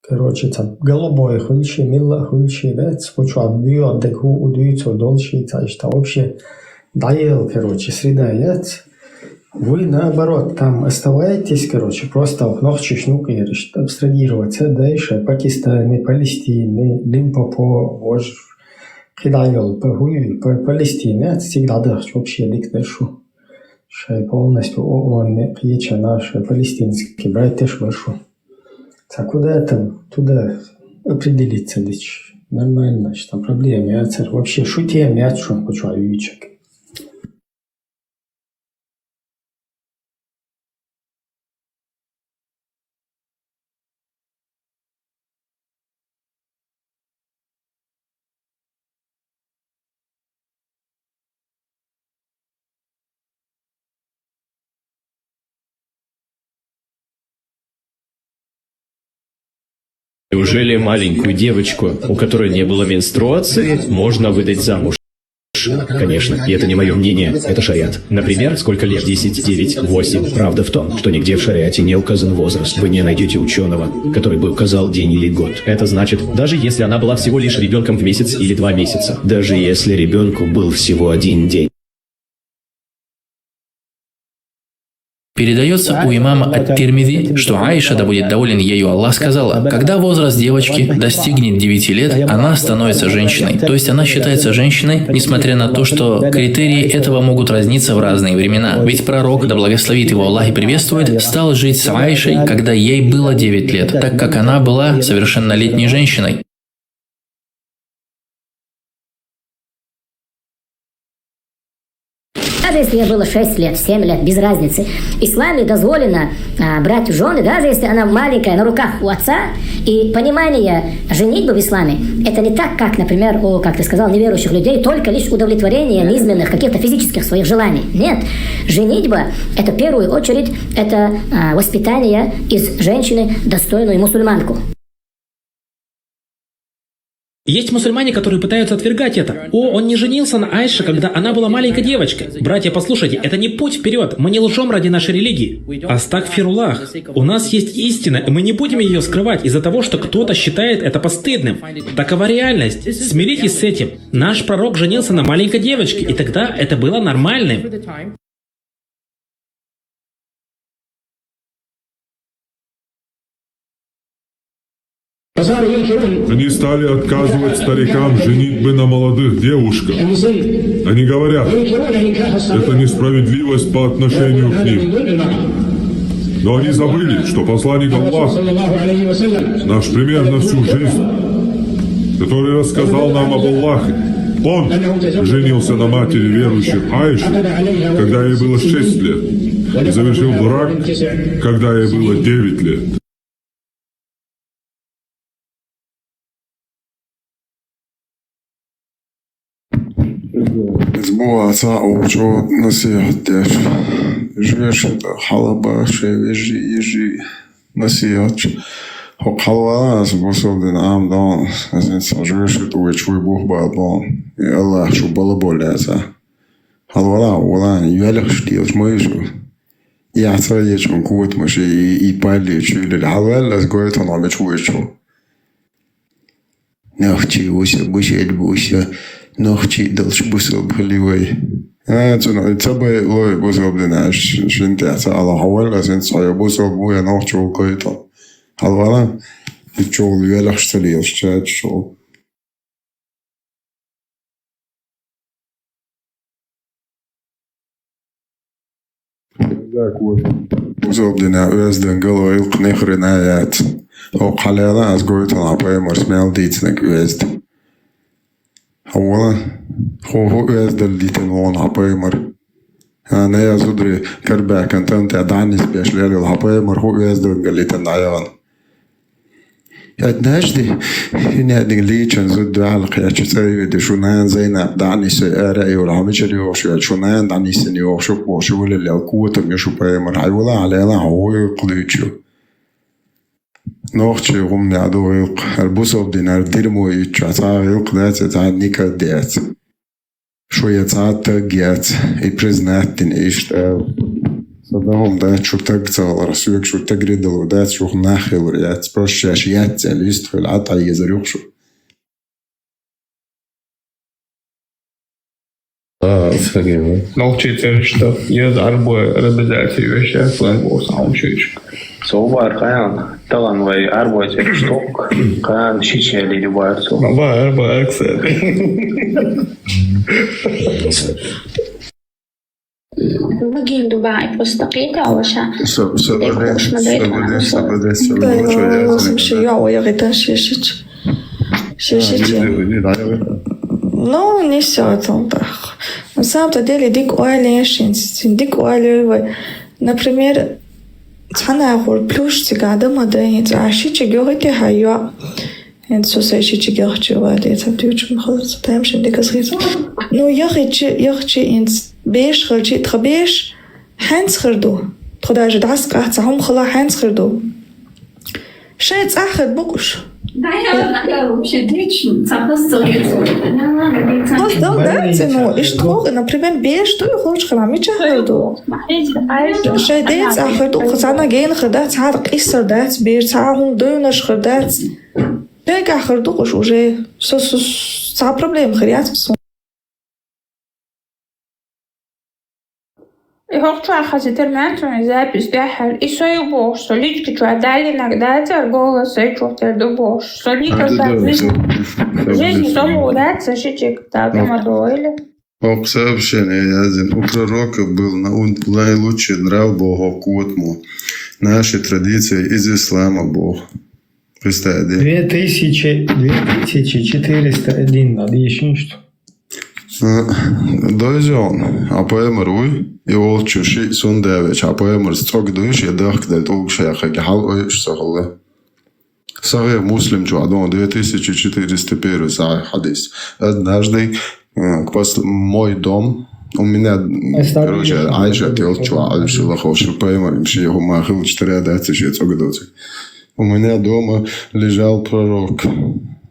короче, ца голубой хулши, милла хулши, да, ца кучу абдую, абдек ху удую, ца дольши, ца ишта вообще даел, короче, среда яц. Вы, наоборот, там оставайтесь, короче, просто в нохчи шнук, абстрагироваться дальше, Пакистане, Палестине, Лимпопо, вож, кидаел, по хуй, по Палестине, всегда да, вообще дик дальше. Шай полностью ООН не кьеча наши палестинские братья вашу. Ца куда-то туда определиться дичь. Нормально, что там проблем яц, вообще шутим яц, шо кучу ючек. Неужели маленькую девочку, у которой не было менструации, можно выдать замуж? Конечно, и это не мое мнение, это шариат. Например, сколько лет? Десять, девять, восемь. Правда в том, что нигде в шариате не указан возраст. Вы не найдете ученого, который бы указал день или год. Это значит, даже если она была всего лишь ребенком в месяц или два месяца, даже если ребенку был всего один день. Передается у имама Ат-Тирмизи, что Аиша, да будет доволен ею Аллах, сказала: «Когда возраст девочки достигнет девяти лет, она становится женщиной». То есть она считается женщиной, несмотря на то, что критерии этого могут разниться в разные времена. Ведь пророк, да благословит его Аллах и приветствует, стал жить с Аишей, когда ей было девять лет, так как она была совершеннолетней женщиной. Даже если ей было шесть лет, семь лет, без разницы. В исламе дозволено, а, брать в жены, даже если она маленькая, на руках у отца. И понимание женитьбы в исламе, это не так, как, например, у, как ты сказал, неверующих людей, только лишь удовлетворение низменных, каких-то физических своих желаний. Нет. Женитьба — это в первую очередь, это, а, воспитание из женщины достойную мусульманку. Есть мусульмане, которые пытаются отвергать это. О, он не женился на Айше, когда она была маленькой девочкой. Братья, послушайте, это не путь вперед. Мы не лжем ради нашей религии. Астагфируллах. У нас есть истина, и мы не будем ее скрывать из-за того, что кто-то считает это постыдным. Такова реальность. Смиритесь с этим. Наш пророк женился на маленькой девочке, и тогда это было нормальным. Они стали отказывать старикам женитьбы на молодых девушках. Они говорят: «Это несправедливость по отношению к ним». Но они забыли, что посланник Аллаха, наш пример на всю жизнь, который рассказал нам об Аллахе, он женился на матери верующих Аиши, когда ей было шесть лет, и завершил брак, когда ей было девять лет. Из бувацаа учу насихьат деш. Жуьшта халаба шевижи ижи насихьат. Хо халвалас бусулдин ам дон. Азин са жуьшта уч вуй бух ба дон. И Аллах шу бала боляса. Халвала валан юлхш дийлш мойшу. Я ца ечун кут маши и, и пали чули. Халвалас гойтон амеч вуйчу. Нохчи уся, бусел буся, нохчи долч бусел бхаливай. А, цуна, цабай лой бусел динаш, шинте ца ала хавал, а син цая бусел буя нохчи улкойтал. Халвала, чул велах шталил, ча чул. Бусалба динехь оьздангалла гӀиллакх нихрина яц. ХӀокху хьалаьлла ас гойтал хьан пайхамарс мел дийцинарг оьзда. Хьуна, хӀун, хӀун оьздалла дитина ву хьан пайхамар? А, най а зударий карабаьхкина тӀам тӀехь дӀа а нисбеш лелийла хьан пайхамар, хӀун оьздалла дитина дӀаяхана? Однажды, хӀиннег лийчан зуда дуьхьал кхечу цӀа а ведаш, шун нана Зайнап дӀа а нисве ара а йолу, хьо мичара йогӀуш ю, шун нана дӀа нисйина йогӀуш ю бохуш, валалел котам ю шун пайхамар, хьайвала хьалаьлла хьо гӀиллакх дуьйцуш ю. Нохчийн гӀум яа ду гӀиллакх, хӀара бусалба динан дермо йитчохь цхьа а гӀиллакх дац, цхьа а никъ а дац. Шу я цхьа а таг яц, и признать дина иштта ала. Со дагӀма дац, шу таг ца хиларх, соьга шу тагри дало дац, шух нах хилар яц, просто шаьш яц аьлла, иштта хила Ӏад Ӏан езар юха шу. А, сагина. Нохчийн цӀераш тӀе еза Ӏарбой арабизаци вешан сленг боху хьуна шуьйчу. Со бара кхана, талан вай Ӏарбой цӀераш тӀе, кхана шича лили бара цо. Ма бара, бара, кстати. Багин Дубай просто кхета ваша. Со, со, Дек бадес, уж ма дайт со, бадес, со, бадес, со, Да, бадес, ну, со, в общем, что я, ой, я это шишич. Шишич. А, не, не, не, не, не. Ну, не всё это так. На самом-то деле, дик ойла еш, дик ойла вай. Например, цхьана агӀор плюш цигахь дан ма дан, хӀинца а шичиг йохуьйтехьа йоӀ. ХӀинца со сайн шичиг яхча ван, децам дуьйцуш ма хала, со тайм шин дика хеза. Ну, яхичи, яхчи инц беш хилчи, тхан беш хьаьнца хир ду. Тхо даже дӀасакъаьхьа ца хӀума хала хьаьнца хир ду. Шайн цӀахь хир бу-кх уьш. Да, я, я вообще дичь, ца хас ца хас. Хас дал дац, ну, иштта хӀокху, например, беш ду, и хӀокху хала мича хир ду. Шайн ден цӀахь хир ду, кху цхьана гена хир дац, цхьа къиссар дац, беш цхьа хӀума девнаш хир дац. Дегахь хир ду-кх уьш уже. Со, со, со, цхьа проблема хир яц суна. И хӀокху чохь хаза тера маьцна запись тӀехь, и со ю бохуш, со личка чохь даллинарг дацара, голос чохь тера ду бохуш. Со никогда в жизни, в жизни со ма дац, со шичиг, так, ма дойла. ХӀокху сообщение яздина. У пророка был на-, наилучший нрав боху котмо. Наши традиции из ислама боху. Представь, да? Две тысячи, две тысячи четыреста один надо ещё что. А, дойзон, а пайхамар вуй, и волчу шиъ сунда веча, а пайхамар цӀога дуй, шен дахка дай тӀулгаш яххаги хьал ойуш ца хилла. Сахих Муслим чохь ду, две тысячи четыреста первый сахих хьадис. Однажды, э, к пос-, мой дом, у меня, короче, Айша телча чохь Айша лаховша пайхамар, им шен хӀума хилча тара дац, шен цӀога доцу. У меня дома лежал пророк,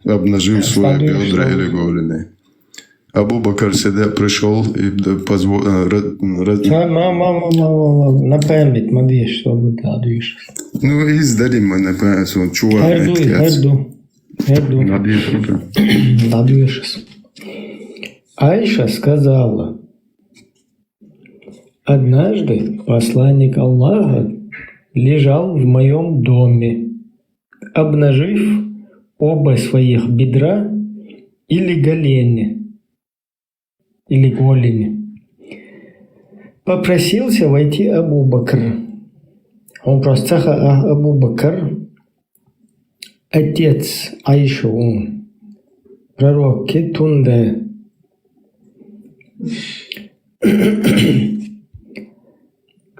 обнажив свои бедра или голени. Абу Бакр седе пришёл и д-, позво-, э, ра-, ра-, Ца, ма, ма, ма, ма, ма, ма, на память ма деш, чтобы да, деш. Ну, издари ма на память, он чувак. Херду, херду, херду. Надеюсь, это. Надеюсь. Айша сказала: «Однажды посланник Аллаха лежал в моём доме, обнажив оба своих бедра или голени, или голени. Попросился войти Абу Бакр». Он просто ха-, а, Абу Бакр, отец Айши, он пророк Кетунда.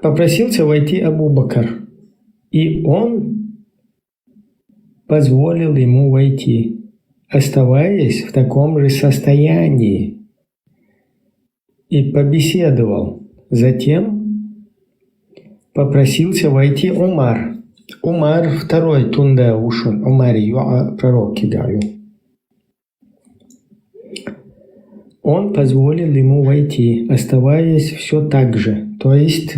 Попросился войти Абу Бакр, и он позволил ему войти, оставаясь в таком же состоянии, и побеседовал. Затем попросился войти Умар. Умар второй тунда ушун, Умар ю, а, пророк кигаю. Он позволил ему войти, оставаясь всё так же. То есть,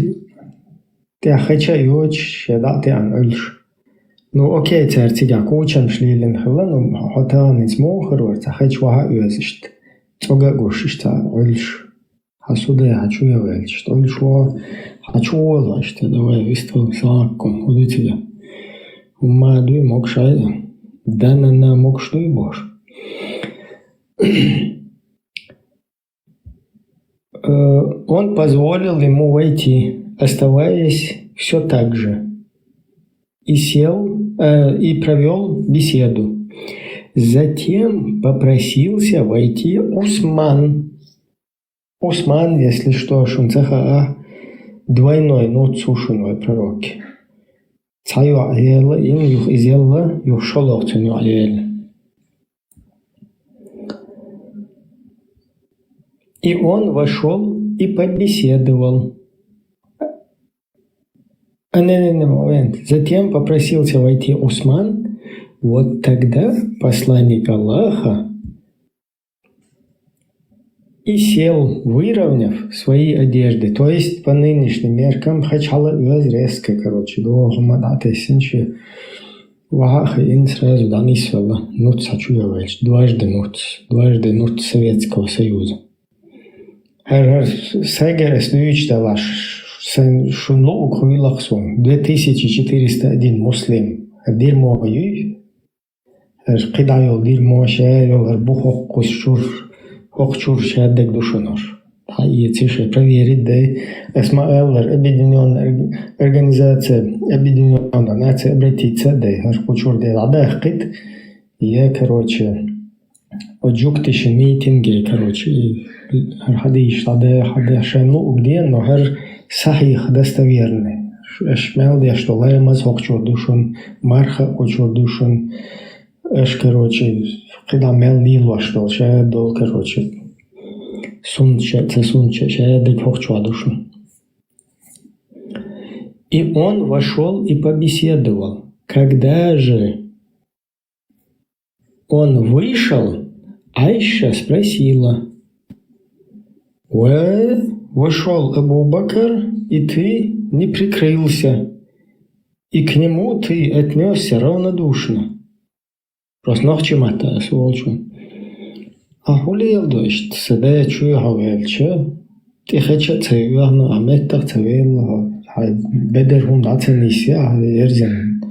тӀехьа хеча а йоцуш, ша дӀа а теана Ӏуьллуш. Ну, окей, цара цигахь кучамаш лелина хилла, ну, хьо тахана иза муха хир вара, цхьа хеча ваха а оьзуш, цӀога а гуш, иштта Ӏуьллуш. Хьан су дай, хьан чу я ваьлча, тӀулш ву, хьан чу волу аьшта, давай, вистал, салам алейкум, хӀун ду цига? ХӀумма а дуй, могуш ай, да-на-на, могуш дуй, бохуш. Э, он позволил ему войти. оставаясь все так же. И сел, э, и провел беседу. Затем попросился войти Усман. Усман, если что, шуна ца хаьа, двойной нуц ва шуна вай пророкий. Цхьа йоӀ яьлла, ин юха из яьлла, юха шоллагӀа цун йоӀ яьлла. И он вошёл и побеседовал. А, не, не, не, момент. Затем попросился войти Усман. Вот тогда посланник Аллаха и сел, выровняв свои одежды. То есть, по нынешним меркам, хьачу хьала оьзу резко, короче, догӀа хӀума дӀатессина ши. Ваха а хиъна, сразу дӀанисвелла, нуц хьачу йовлаелча. Дважды нуц. Дважды нуц Советского Союза. ХӀара, хӀара сайгара ас дуьйцуш далаш, сайн шун луъуг хуьйла-кх суна. Две тысячи четыреста один муслим. ХӀара дирмо юй? ХӀара кхидӀа йолу дирмо, ша йолу, хӀара бу хӀокхуза чуьра, хӀокху чуьра шадерг ду шуна хӀара. ДӀаэций ша, проверить дай. Ас ма-аллара, Объединённая Орг-, Организация Объединённых Наций обратиться а дай, хӀара кху чуьра де дӀадаккхийта. Я, короче, оцу жуьгташа митинге, короче, и хӀара хьадийша дӀаде, хьаде, шайн луъуг де, но хӀара сахьихь, достоверный. Аша мел деш долу ламаз хӀокху чуьра ду шуна, марха а кху чуьра ду шуна. Аша, короче, кхидӀа мел лелош долу, ша долу, короче, суннат ша, ца суннат ша, ша дерг хӀокху чохь ду шуна. И он вошёл и побеседовал. Когда же он вышел, Айша спросила: «Ва, вошёл Абу Бакр, и ты не прикрылся, и к нему ты отнёсся равнодушно». Просто нохчийн маттахь ас волчун. Ахь хӀун леладо иштта, сан да чу хьо ваьлча, тӀе хеча а ца йоьхна, ахь меттах а ца велла хьо, хьайн бедар хӀума дӀа ца нисъе ахь ерзина.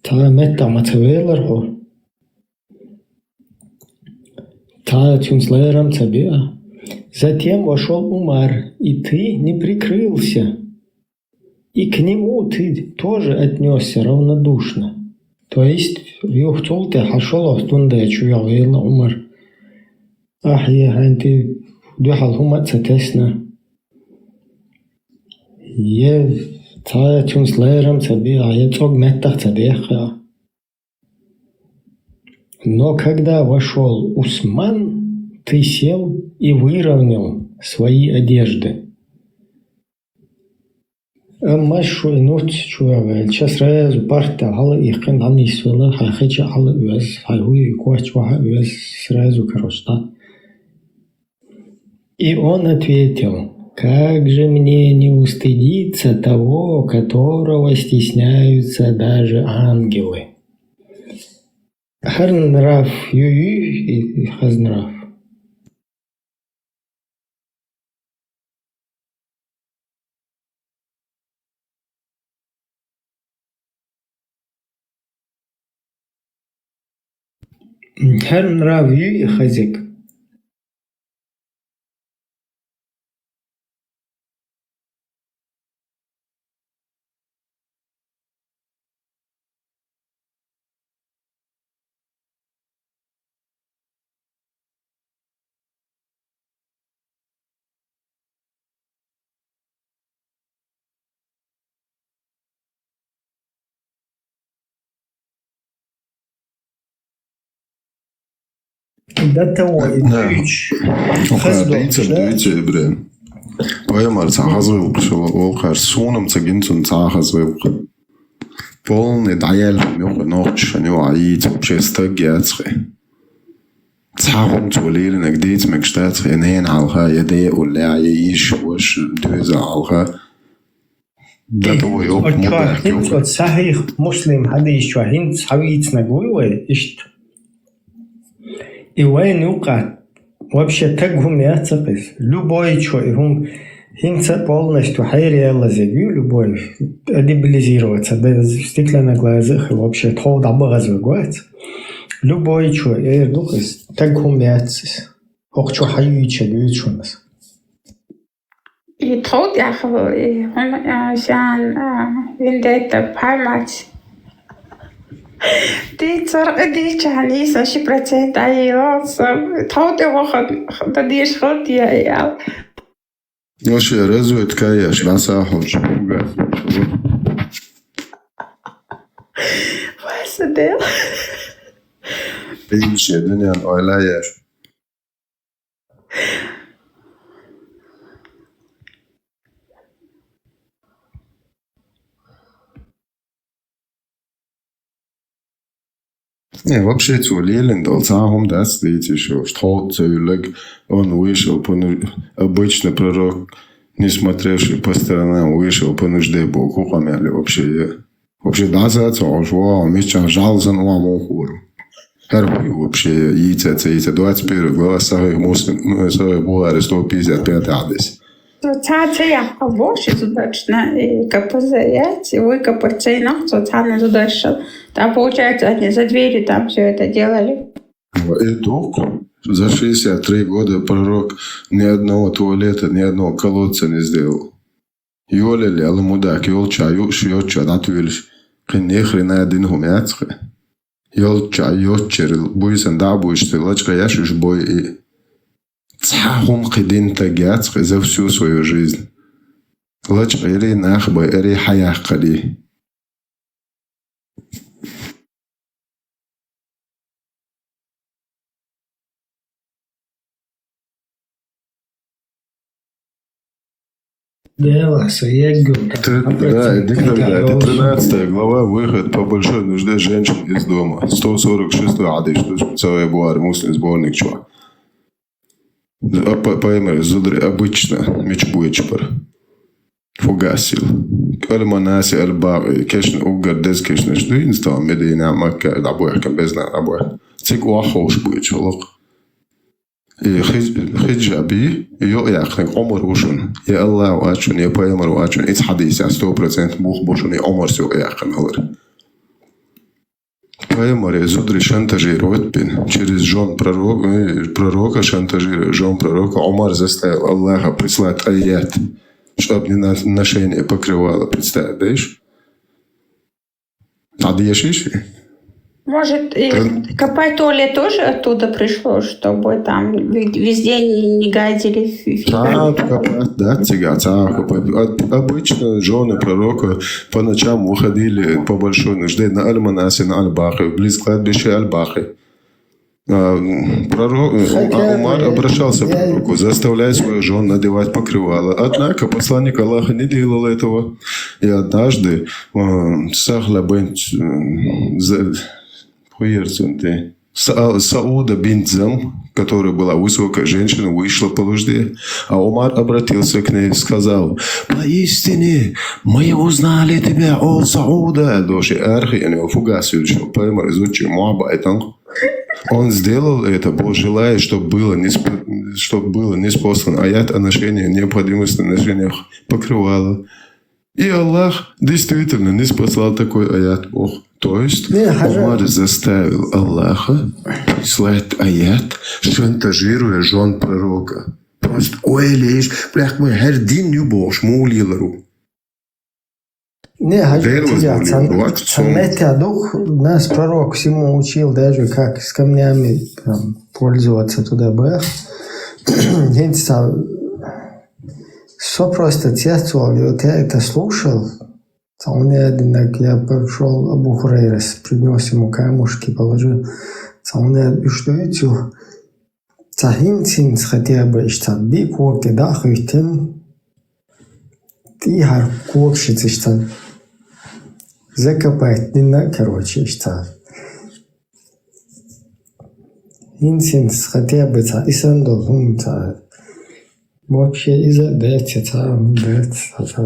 Цхьа меттах ма ца велара хьо. Цхьа цуьнца лерам ца беа. Затем вошёл Умар, и ты не прикрылся. И к нему ты тоже отнёсся равнодушно. То есть, юха цул тӀаьхьа шолгӀа стунда чу йовлаелла Умар. Ахь е хьайн тӀе дуьхьал хӀума а ца тесна. Е цхьа цуьнца лерам ца беа, е цӀог меттах ца дехха. Но когда вошёл Усман, ты сел и выровнял свои одежды. Амма шу и нуц чу ваьлча, сразу барт а хьала иккхина дӀанисвелла, хьайн хеча а хьала оьзу, хьайн хӀуй коч ваха а оьзу, сразу, короче, да. И он ответил: «Как же мне не устыдиться того, которого стесняются даже ангелы?» ХӀара нрав юй, и, и хаза нрав. ХӀара нрав юй и хазиг. До того и Да. дуьйцуш. Оха хаза долуш, дуьйцур, да? Дуьйцур, Ибрахим. Пайхамар цхьа хаза гӀиллакхаш волу, волу хьаьрса, суна-м ца гина цунна цхьа а хаза гӀиллакх. Полный дӀаяьлла муьлхха нохчаша ю а йийца, вообще стаг яц хье. Цхьа хӀума цо лелийнарг дийца мегаш дац хье, я ненан хьалха, я ден уллехь, я йиша, ваша, доьзал хьалха. Дата вай оцу хӀокху чохь мударх хӀинца йоху. Оцу сахьихь Муслим хьадисчохь хӀинца схьавийцинарг вуй вай, иштта. И вайна юкъахь вообще таг хӀума яц-кх иза. Любой чо и хӀума хӀинца а полностью хьераяллазег ю, любой, адибилизироваться, да, стеклянная глаза хила, вообще тхов дӀабахаза вац. Любой чо эр ду-кх иза, таг хӀума яц иза. ХӀокху чохь хьаюьйцуш юьйцу шуна аса. И тховд яхал, и хун, а, шан, а, вендетта, память. Ди царга ди чани са ши процент ай лоца. Тховд я ваха, да диш хот я ял. Вообще разведка я, шла са хоч. Вася дел. Инше дуньян ойла яш. Не, вообще, цо лелин дол, цхьа хӀума дац дийцаш, что тхо цевлаг, он вышел, пону-, обычно пророк, не смотревший по сторонам, вышел по нужде Богу, хӀама яли вообще, е. Вообще, дӀасаца хьо, вау, мичча жал сан, вау, мохур. ХӀара хӀуй вообще, яйца, ца яйца, двадцать первая глава, Сахих Муслим, ну, Сахих Бухари, сто пятьдесят пятый хьадис. Цо ца, ца яхха вообще удачно, и К П З яц, и выкопать цей нах, цо ца не удачно. Там, получается, они за дверью там всё это делали. И вдруг за шестьдесят три года пророк ни одного туалета, ни одного колодца не сделал. Йолале, ала мудак, йолча, юш, йоча, датвилш, кхин ни хрена дин хӀума яц кхы. Йолча, йочер, буйсан да буйш, лачкъа яш уж бой и. Цхьа хӀума кхы дин таг яц кхы за всю свою жизнь. Лачкъа ири, нах бай ири, хьаяккхали. Дело, со егу. Ты, да, иди, когда это тринадцатая глава, выход по большой нужде женщин из дома. Сто сорок шестой хьадис, что Сахих Бухари, Муслим, сборник чего. А по, по имени зударий обычно мич буйчпар. Фу гасил. Альманаси аль-бакъи, кешна уггар деза кешнаш дуйнс, то Медина, Макка, дӀабойхкан безна, дӀабойх. Цик ваххуш буйчалах. И хидж-, хиджаби, и йо яхнаг Умар вушун. Я Аллах вачун, я пайгамбар вачун, иц хьадис, я сто процент бух бушун, и Умар сё яхнаг алар. Пайгамбар зударий шантажировать бин. Через жен пророк-, э, пророка шантажировать. Жен пророка Умар заставил Аллаха прислать аят, чтоб не на-, ношение покрывала. Представляешь? Надо ещё. Может, и Трин- копать туалет тоже оттуда пришло, чтобы там ве-, везде не, не гадили фи-, фи-, Так, копать, да, цыга, так, копать. Об-, обычно жены пророка по ночам выходили по большой нужде на Альманасе, на Аль-Бахе, близ кладбища Аль-Бахе. А, м, пророк, э, Хотя а Умар бы обращался к я пророку, заставляя свою жену надевать покрывало. Однако посланник Аллаха не делал этого. И однажды, э, Сахла бин, э, за-, хуерцун ты. Са-, Сауда бинт Зам, которая была высокая женщина, вышла по нужде, а Умар обратился к ней и сказал: «Поистине мы узнали тебя, о Сауда!» Доши архи, я не фугас, или что, поймар, изучи, муаба, это он. Он сделал это, Бог желает, чтобы было не сп-, чтобы было ниспослано аят о ношении, необходимости ношения покрывала. И Аллах действительно не спасал такой аят, Бог. То есть Не, хажа- Умар заставил Аллаха прислать аят, шантажируя жен пророка. Просто ой лишь, блях, мы хер дин не бог, шмулилару. Не, хажа- Дер тебя, возможно, цан-, бывает, цан сон. Метя дух, нас пророк всему учил, даже как с камнями там, пользоваться туда бэх. Хинца Со просто текстуал, и вот я это слушал. Цауне динак я пошёл Абу Хурайрас, принёс ему камушки, положил. Цауне, и что эти? Цахин син хотя бы, что би квоки да хвитин. Ти хар квокши цишта. Закопать не на, короче, что. Инсенс хотя бы ца, исан дол хун ца. Вообще из-за дальше ца, м, дальше ца, ца.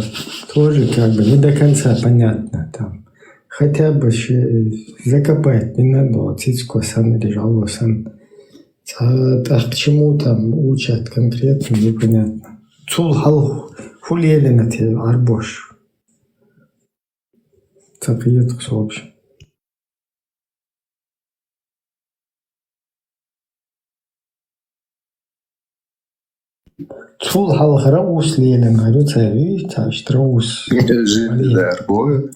Тоже как бы не до конца понятно там. Хотя бы щи-, закопать не надо, цицко сан или жало сан. Ца, а к чему там учат конкретно, непонятно. Цул хал хулиелена те арбош. Ца приедет, в общем. Цул хьалха Раус лелина хир ю цаьрга, цхьа иштта Раус. Жида дар бой.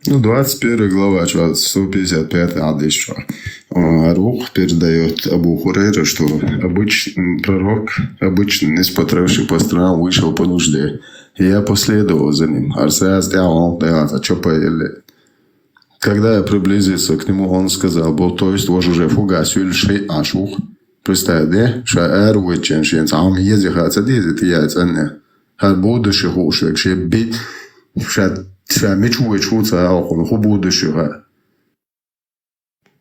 Ну, двадцать первая глава, чё, сто пятьдесят пятый хьадис, чё. А, рух передаёт Абу Хурейра, что обычный пророк, обычный, несмотревший по сторонам, вышел по нужде. И я последовал за ним. Арсаз тя он, да, а чё поели? Когда я приблизился к нему, он сказал, был, то есть, вож уже фугас юль шей ашух. Представь, да? Ша эр вычен шен, сам ези ха, ца дези, ты я цанне. Ха будущий хушек, ше бит, ша, ша мечу вычу ца алхун, ху будущий ха.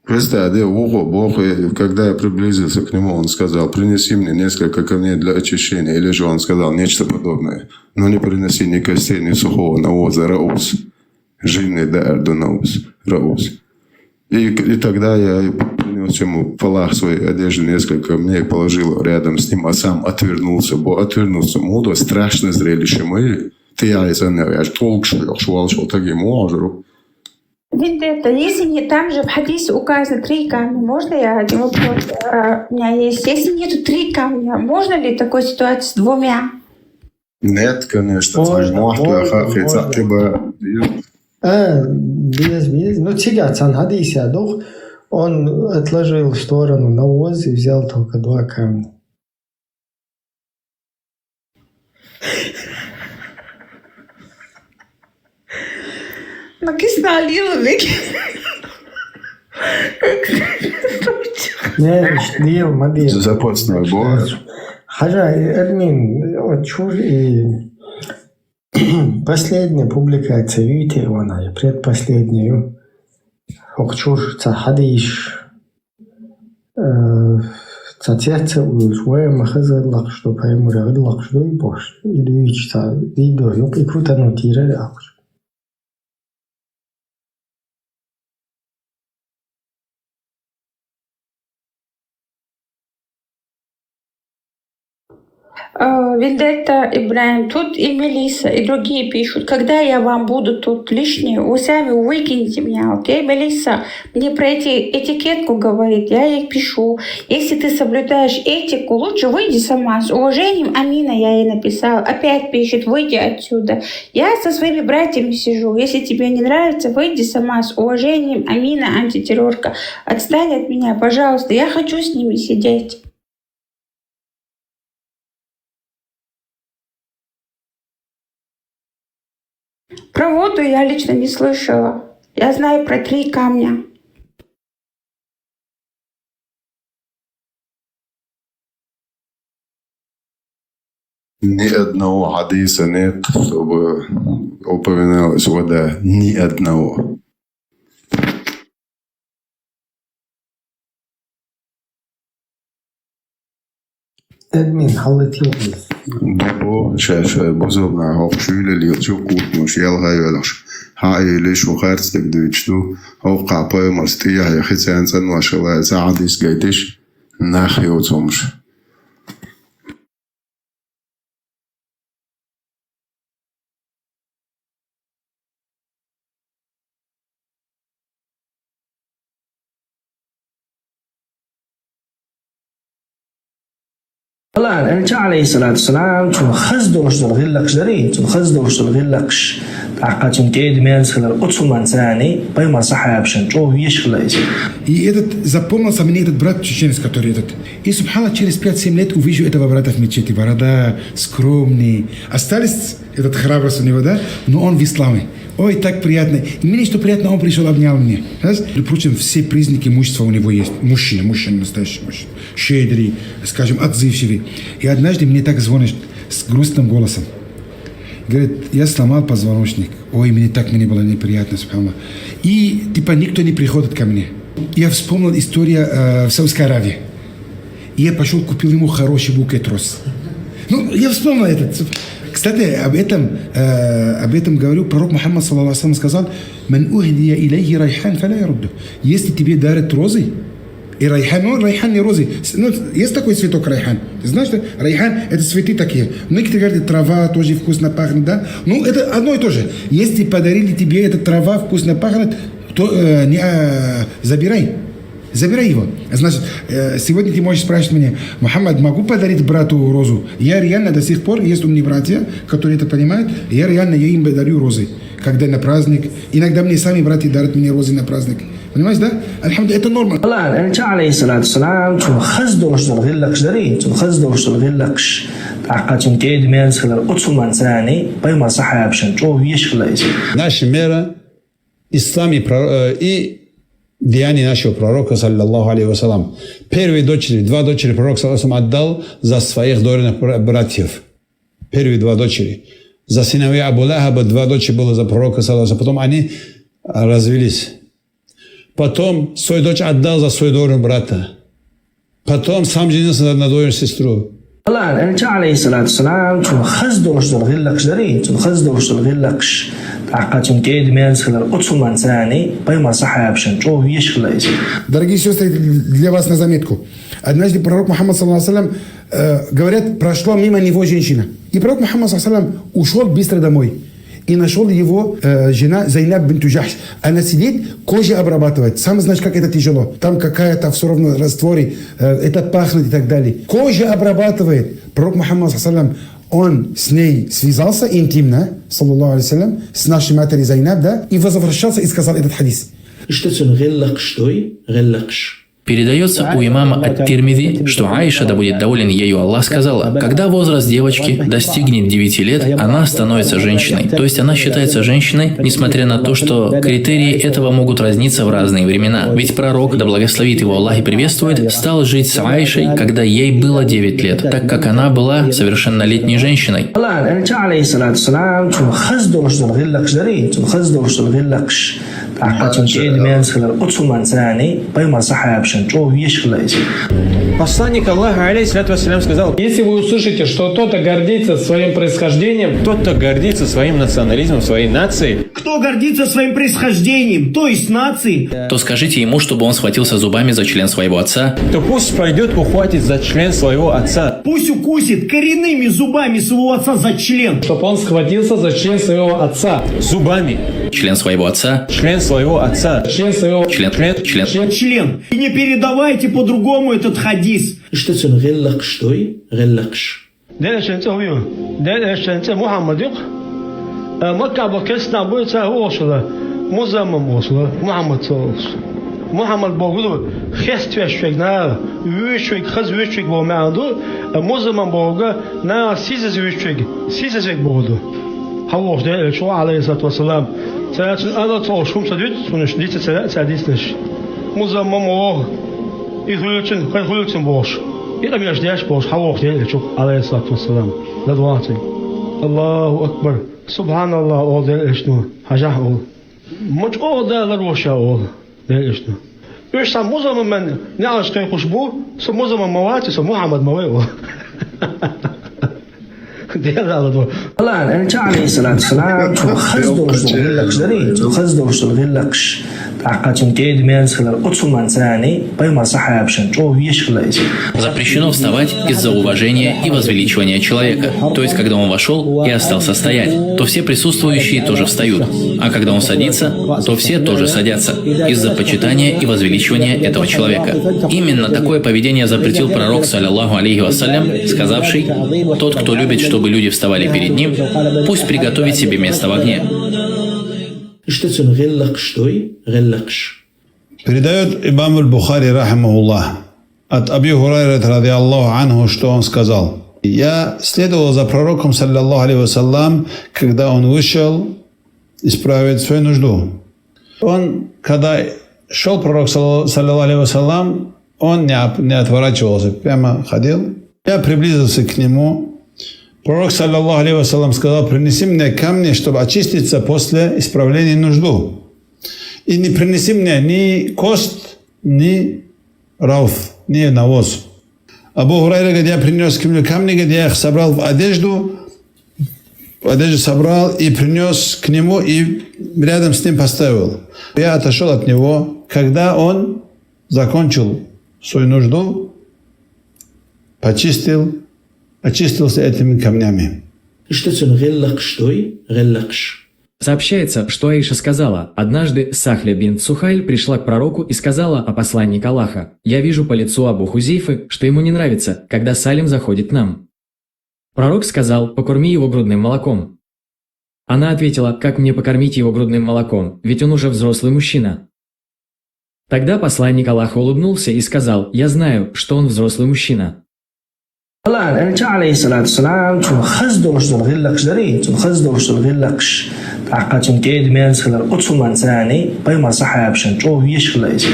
Представь, да, ухо, Бог, и когда я приблизился к нему, он сказал, принеси мне несколько камней для очищения. Или же он сказал нечто подобное. Но не приноси ни костей, ни сухого навоза, Раус. Жинный да Ардунаус, Раус. И, и тогда я принес ему в полах своей одежды несколько камней, положил рядом с ним, а сам отвернулся. Бо отвернулся. Мудо страшное зрелище мы. Ты я из аж толк шел, шел, шел, так ему ожру. Вендетта, если не там же в хадисе указано три камня, можно я один вопрос? А, у меня есть. Если нету три камня, можно ли такой ситуации с двумя? Нет, конечно, можно, можно, можно. А, без, без. Ну, цигат сан хадисе дух. Он отложил в сторону навоз и взял только два камня. Накисналил век. Не, ишт дел, ма дел. Запасной бо. Хьажа, админ, вот чур и последняя публикация, видите, вон она, предпоследняя. Хокчур, ца хадиш. Э, ца цеца улш, вай ма хазар лакш, что паймура лакш, что и бош. И дуич ца видео, ну, и круто, ну, тира лакш. Э, Вендетта, Ибрахим, тут и Мелисса, и другие пишут: «Когда я вам буду тут лишней, вы сами выкинете меня». Окей, Мелисса мне про эти этикетку говорит, я ей пишу: «Если ты соблюдаешь этику, лучше выйди сама, с уважением, Амина», я ей написала. Опять пишет: «Выйди отсюда». Я со своими братьями сижу. «Если тебе не нравится, выйди сама, с уважением, Амина, антитеррорка. Отстань от меня, пожалуйста, я хочу с ними сидеть». Про воду я лично не слышала. Я знаю про три камня. Ни одного хадиса нет, чтобы упоминалась вода. Ни одного. Админ, хьаллатил хьуна. Бо, ша, ша, бузулна, хох шуйлалил, чу кутнуш, ялгӀа йолаш. Хьа или шу харцлиг дуйчду, хох къапай мас тӀия, я хицян цан вашала, ца хадис гайтиш, нах йоцумш. Алан, Элча, алейхиссалату вассалам, цун хаза долуш дола гӀиллакхаш дарий, цун хаза долуш дола гӀиллакхаш, тӀаккха цун кӀеда мерза хилар, оцу хӀуманца пайхамар сахьабашна чӀогӀа везаш хилла иза. И этот, запомнился мне этот брат чеченец, который этот. И, субханаллах, через пять-семь лет увижу этого брата в мечети. Борода, скромный. Остались этот храбрость у него, да? Но он в исламе. Ой, так приятно. И мне что приятно, он пришёл, обнял меня. Знаешь? Между прочим, все признаки мужества у него есть. Мужчина, мужчина, настоящий мужчина. Щедрый, скажем, отзывчивый. И однажды мне так звонит с грустным голосом. Говорит: «Я сломал позвоночник». Ой, мне так, мне было неприятно, субханаллах. И, типа, никто не приходит ко мне. Я вспомнил история, э, в Саудовской Аравии. И я пошёл, купил ему хороший букет роз. Ну, я вспомнил этот. Кстати, об этом, э, об этом говорю, пророк Мухаммад, саллаллаху алейхи ва саллям, сказал: «Ман ухдия илейхи райхан, фаля ярудду». Если тебе дарят розы, и райхан, ну, райхан не розы. С-, ну, есть такой цветок райхан. Ты знаешь, что райхан — это цветы такие. Ну, некоторые говорят, трава тоже вкусно пахнет, да? Ну, это одно и то же. Если подарили тебе, эта трава вкусно пахнет, то, э, не, а, забирай. Забирай его. Значит, э, сегодня ты можешь спрашивать меня: «Мухаммад, могу подарить брату розу?» Я реально до сих пор, есть умные братья, которые это понимают, я реально, я им дарю розы. Когда на праздник, иногда мне сами братья дарят мне розы на праздник. Понимаешь, да? Альхамдулилля, это норма. Аллах, Элча алейхиссалату вассалам, цун хаза долаш дола гӀиллакхаш дарий, цун хаза долаш дола гӀиллакхаш. ТӀаккха цун кӀеда мерза хилар, оцу хӀуманца пайхамара сахьабашна чӀогӀа везаш хилла иза. Наша мера, ислам и, про- э, и деяния нашего пророка, саллаллаху алейхи ва саллям. Первые дочери, два дочери пророк, саллаллаху алейхи ва саллям, отдал за своих двоюродных бра- братьев. Первые два дочери. За сыновей Абу Лахаба два дочери было за пророка, саллаллаху алейхи ва саллям. Потом они развелись. Потом свою дочь отдал за своего двоюродного брата. Потом сам женился на двоюродную сестру. Аллах, Элча алейхиссалату вассалам, цун хаза долаш дола гӀиллакхаш дарий, цун хаза долаш дола гӀиллакхаш. ТӀаккха цун кӀеда мерза хилар, оцу хӀуманца пайхамара сахьабашна чӀогӀа везаш хилла иза. Дорогие сестры, для вас на заметку. Однажды пророк Мухаммад, саллаллаху алейхи ва саллям, э, говорят, прошла мимо него женщина. И пророк Мухаммад, саллаллаху алейхи ва саллям, ушел быстро домой. И нашел его э, жена Зайнаб бинту Джахш. Она сидит, кожа обрабатывает. Сам знаешь, как это тяжело. Там какая-то все равно растворы, э, это пахнет и так далее. Кожа обрабатывает. Пророк Мухаммад, саллаллаху алейхи ва саллям, он с ней связался интимно, саллаллаху алейхи ва саллям, с нашей матерью Зайнаб, да, и возвращался и сказал этот хадис. Иштта цун гӀиллакхаш дой, гӀиллакхаш. Передается у имама Ат-Тирмизи, что Аиша, да будет доволен ею Аллах, сказала: «Когда возраст девочки достигнет девяти лет, она становится женщиной». То есть она считается женщиной, несмотря на то, что критерии этого могут разниться в разные времена. Ведь пророк, да благословит его Аллах и приветствует, стал жить с Аишей, когда ей было девять лет, так как она была совершеннолетней женщиной. Аллах, Элча алейхиссалату вассалам, цун хаза долаш дола гӀиллакхаш дарий, цун хаза долаш дола гӀиллакхаш. ТӀаккха цун кӀеда мерза хилар, оцу хӀуманца пайхамара сахьабашна чӀогӀа везаш хилла иза. Посланник Аллаха, алейхиссалату вассалям, сказал: Если вы услышите, что кто-то гордится своим происхождением, тот, кто гордится своим национализмом, своей нацией, кто гордится своим происхождением, то есть нацией, то скажите ему, чтобы он схватился зубами за член своего отца. То пусть пойдет, ухватит за член своего отца. Пусть укусит коренными зубами своего отца за член. Чтобы он схватился за член своего отца. Зубами. Член своего отца. Член своего отца. Член своего Член, член, член. Член. И не передавайте по-другому этот хадис. Иштта цун гӀиллакхаш дой, гӀиллакхаш. Ден Элчан цӀи хӀу ю? Ден Элчан цӀи Мухьаммад ю-кх. Э, Маккахь болу керстанаш буй, цара хӀун олуш хилла? Музаммам олуш хилла, Мухьаммад ца олуш. Мухьаммад бохург ду хеставеш верг, наха вуьйцуш верг, хаза вуьйцуш верг боху маьӀна ду, э, музаммам бохург наха сийсаза вуьйцуш верг, сийсаза верг бохург ду. Хьан вохуш Дела Элча ву, алейхиссалату вассалам. Цара цуьнан ала ца олуш хӀума ца дуьту, цунаш дица ца лаьа цара дийцинарш. Музаммам воху, и хуьлуьйтуш, хӀара хуьлуьйтуш бохуш. И къамелаш деш бохуш, хьан вохуш Дела Элча ву, алейхиссалату вассалам. ЛадогӀа цуьнга. Аллаху акбар. Субханаллах, олу Дела Элчано, хьажахь олу. Ма чӀогӀа Дала ларвеш ша олу, Дела Элчано. Уьш цхьа музаммаман неӀалт кхайкхош бу, со музаммам ма вац, со Мухьаммад ма вай олу. Дела Дала до. Аллах, Элча алейхиссалату вассалам, цунах хаза долуш долу гӀиллакхаш дарий, цунах хаза долуш долу гӀиллакхаш. ТӀаккха цуьнан кӀеда мерза хилар оцу хӀуманца пайхамаран сахьабашна чӀогӀа везаш хилла иза. Запрещено вставать из-за уважения и возвеличивания человека. То есть, когда он вошёл и остался стоять, то все присутствующие тоже встают. А когда он садится, то все тоже садятся из-за почитания и возвеличивания этого человека. Именно такое поведение запретил пророк, саллаллаху алейхи ва саллям, сказавший: «Тот, кто любит, чтобы люди вставали перед ним, пусть приготовит себе место в огне». Иштта цуьнан гӀиллакхаш дуй, гӀиллакхаш. Передаёт имам аль-Бухари, рахимахуллах, от Аби Хурайрата, радияллаху анху, что он сказал: «Я следовал за пророком, саллаллаху алейхи ва саллям, когда он вышел исправить свою нужду». Он, когда шёл пророк, салла- саллаллаху алейхи ва саллям, он не, оп- не отворачивался, прямо ходил. Я приблизился к нему. Пророк, саллаллаху алейхи ва саллям, сказал: «Принеси мне камни, чтобы очиститься после исправления нужду. И не принеси мне ни кость, ни рауф, ни навоз». Абу Хурайра говорит: «Я принёс к нему камни, говорит, я их собрал в одежду, в одежду собрал и принёс к нему и рядом с ним поставил. Я отошёл от него, когда он закончил свою нужду, почистил, очистился этими камнями». Иштта цуьнан гӀиллакхаш дуй, гӀиллакхаш. Сообщается, что Аиша сказала: «Однажды Сахля бинт Сухайль пришла к пророку и сказала: „О посланник Аллаха, я вижу по лицу Абу Хузейфы, что ему не нравится, когда Салим заходит к нам“. Пророк сказал: „Покорми его грудным молоком“. Она ответила: „Как мне покормить его грудным молоком, ведь он уже взрослый мужчина?“ Тогда посланник Аллаха улыбнулся и сказал: „Я знаю, что он взрослый мужчина“. Гьалан, Элча, алейхиссалату вассалам, цун хаза долуш долу гӀиллакхаш дарий, цун хаза долуш долу гӀиллакхаш. ТӀаккха цун кӀеда мерза хилар оцу хӀуманца пайхамар сахьабашна чӀогӀа везаш хилла иза.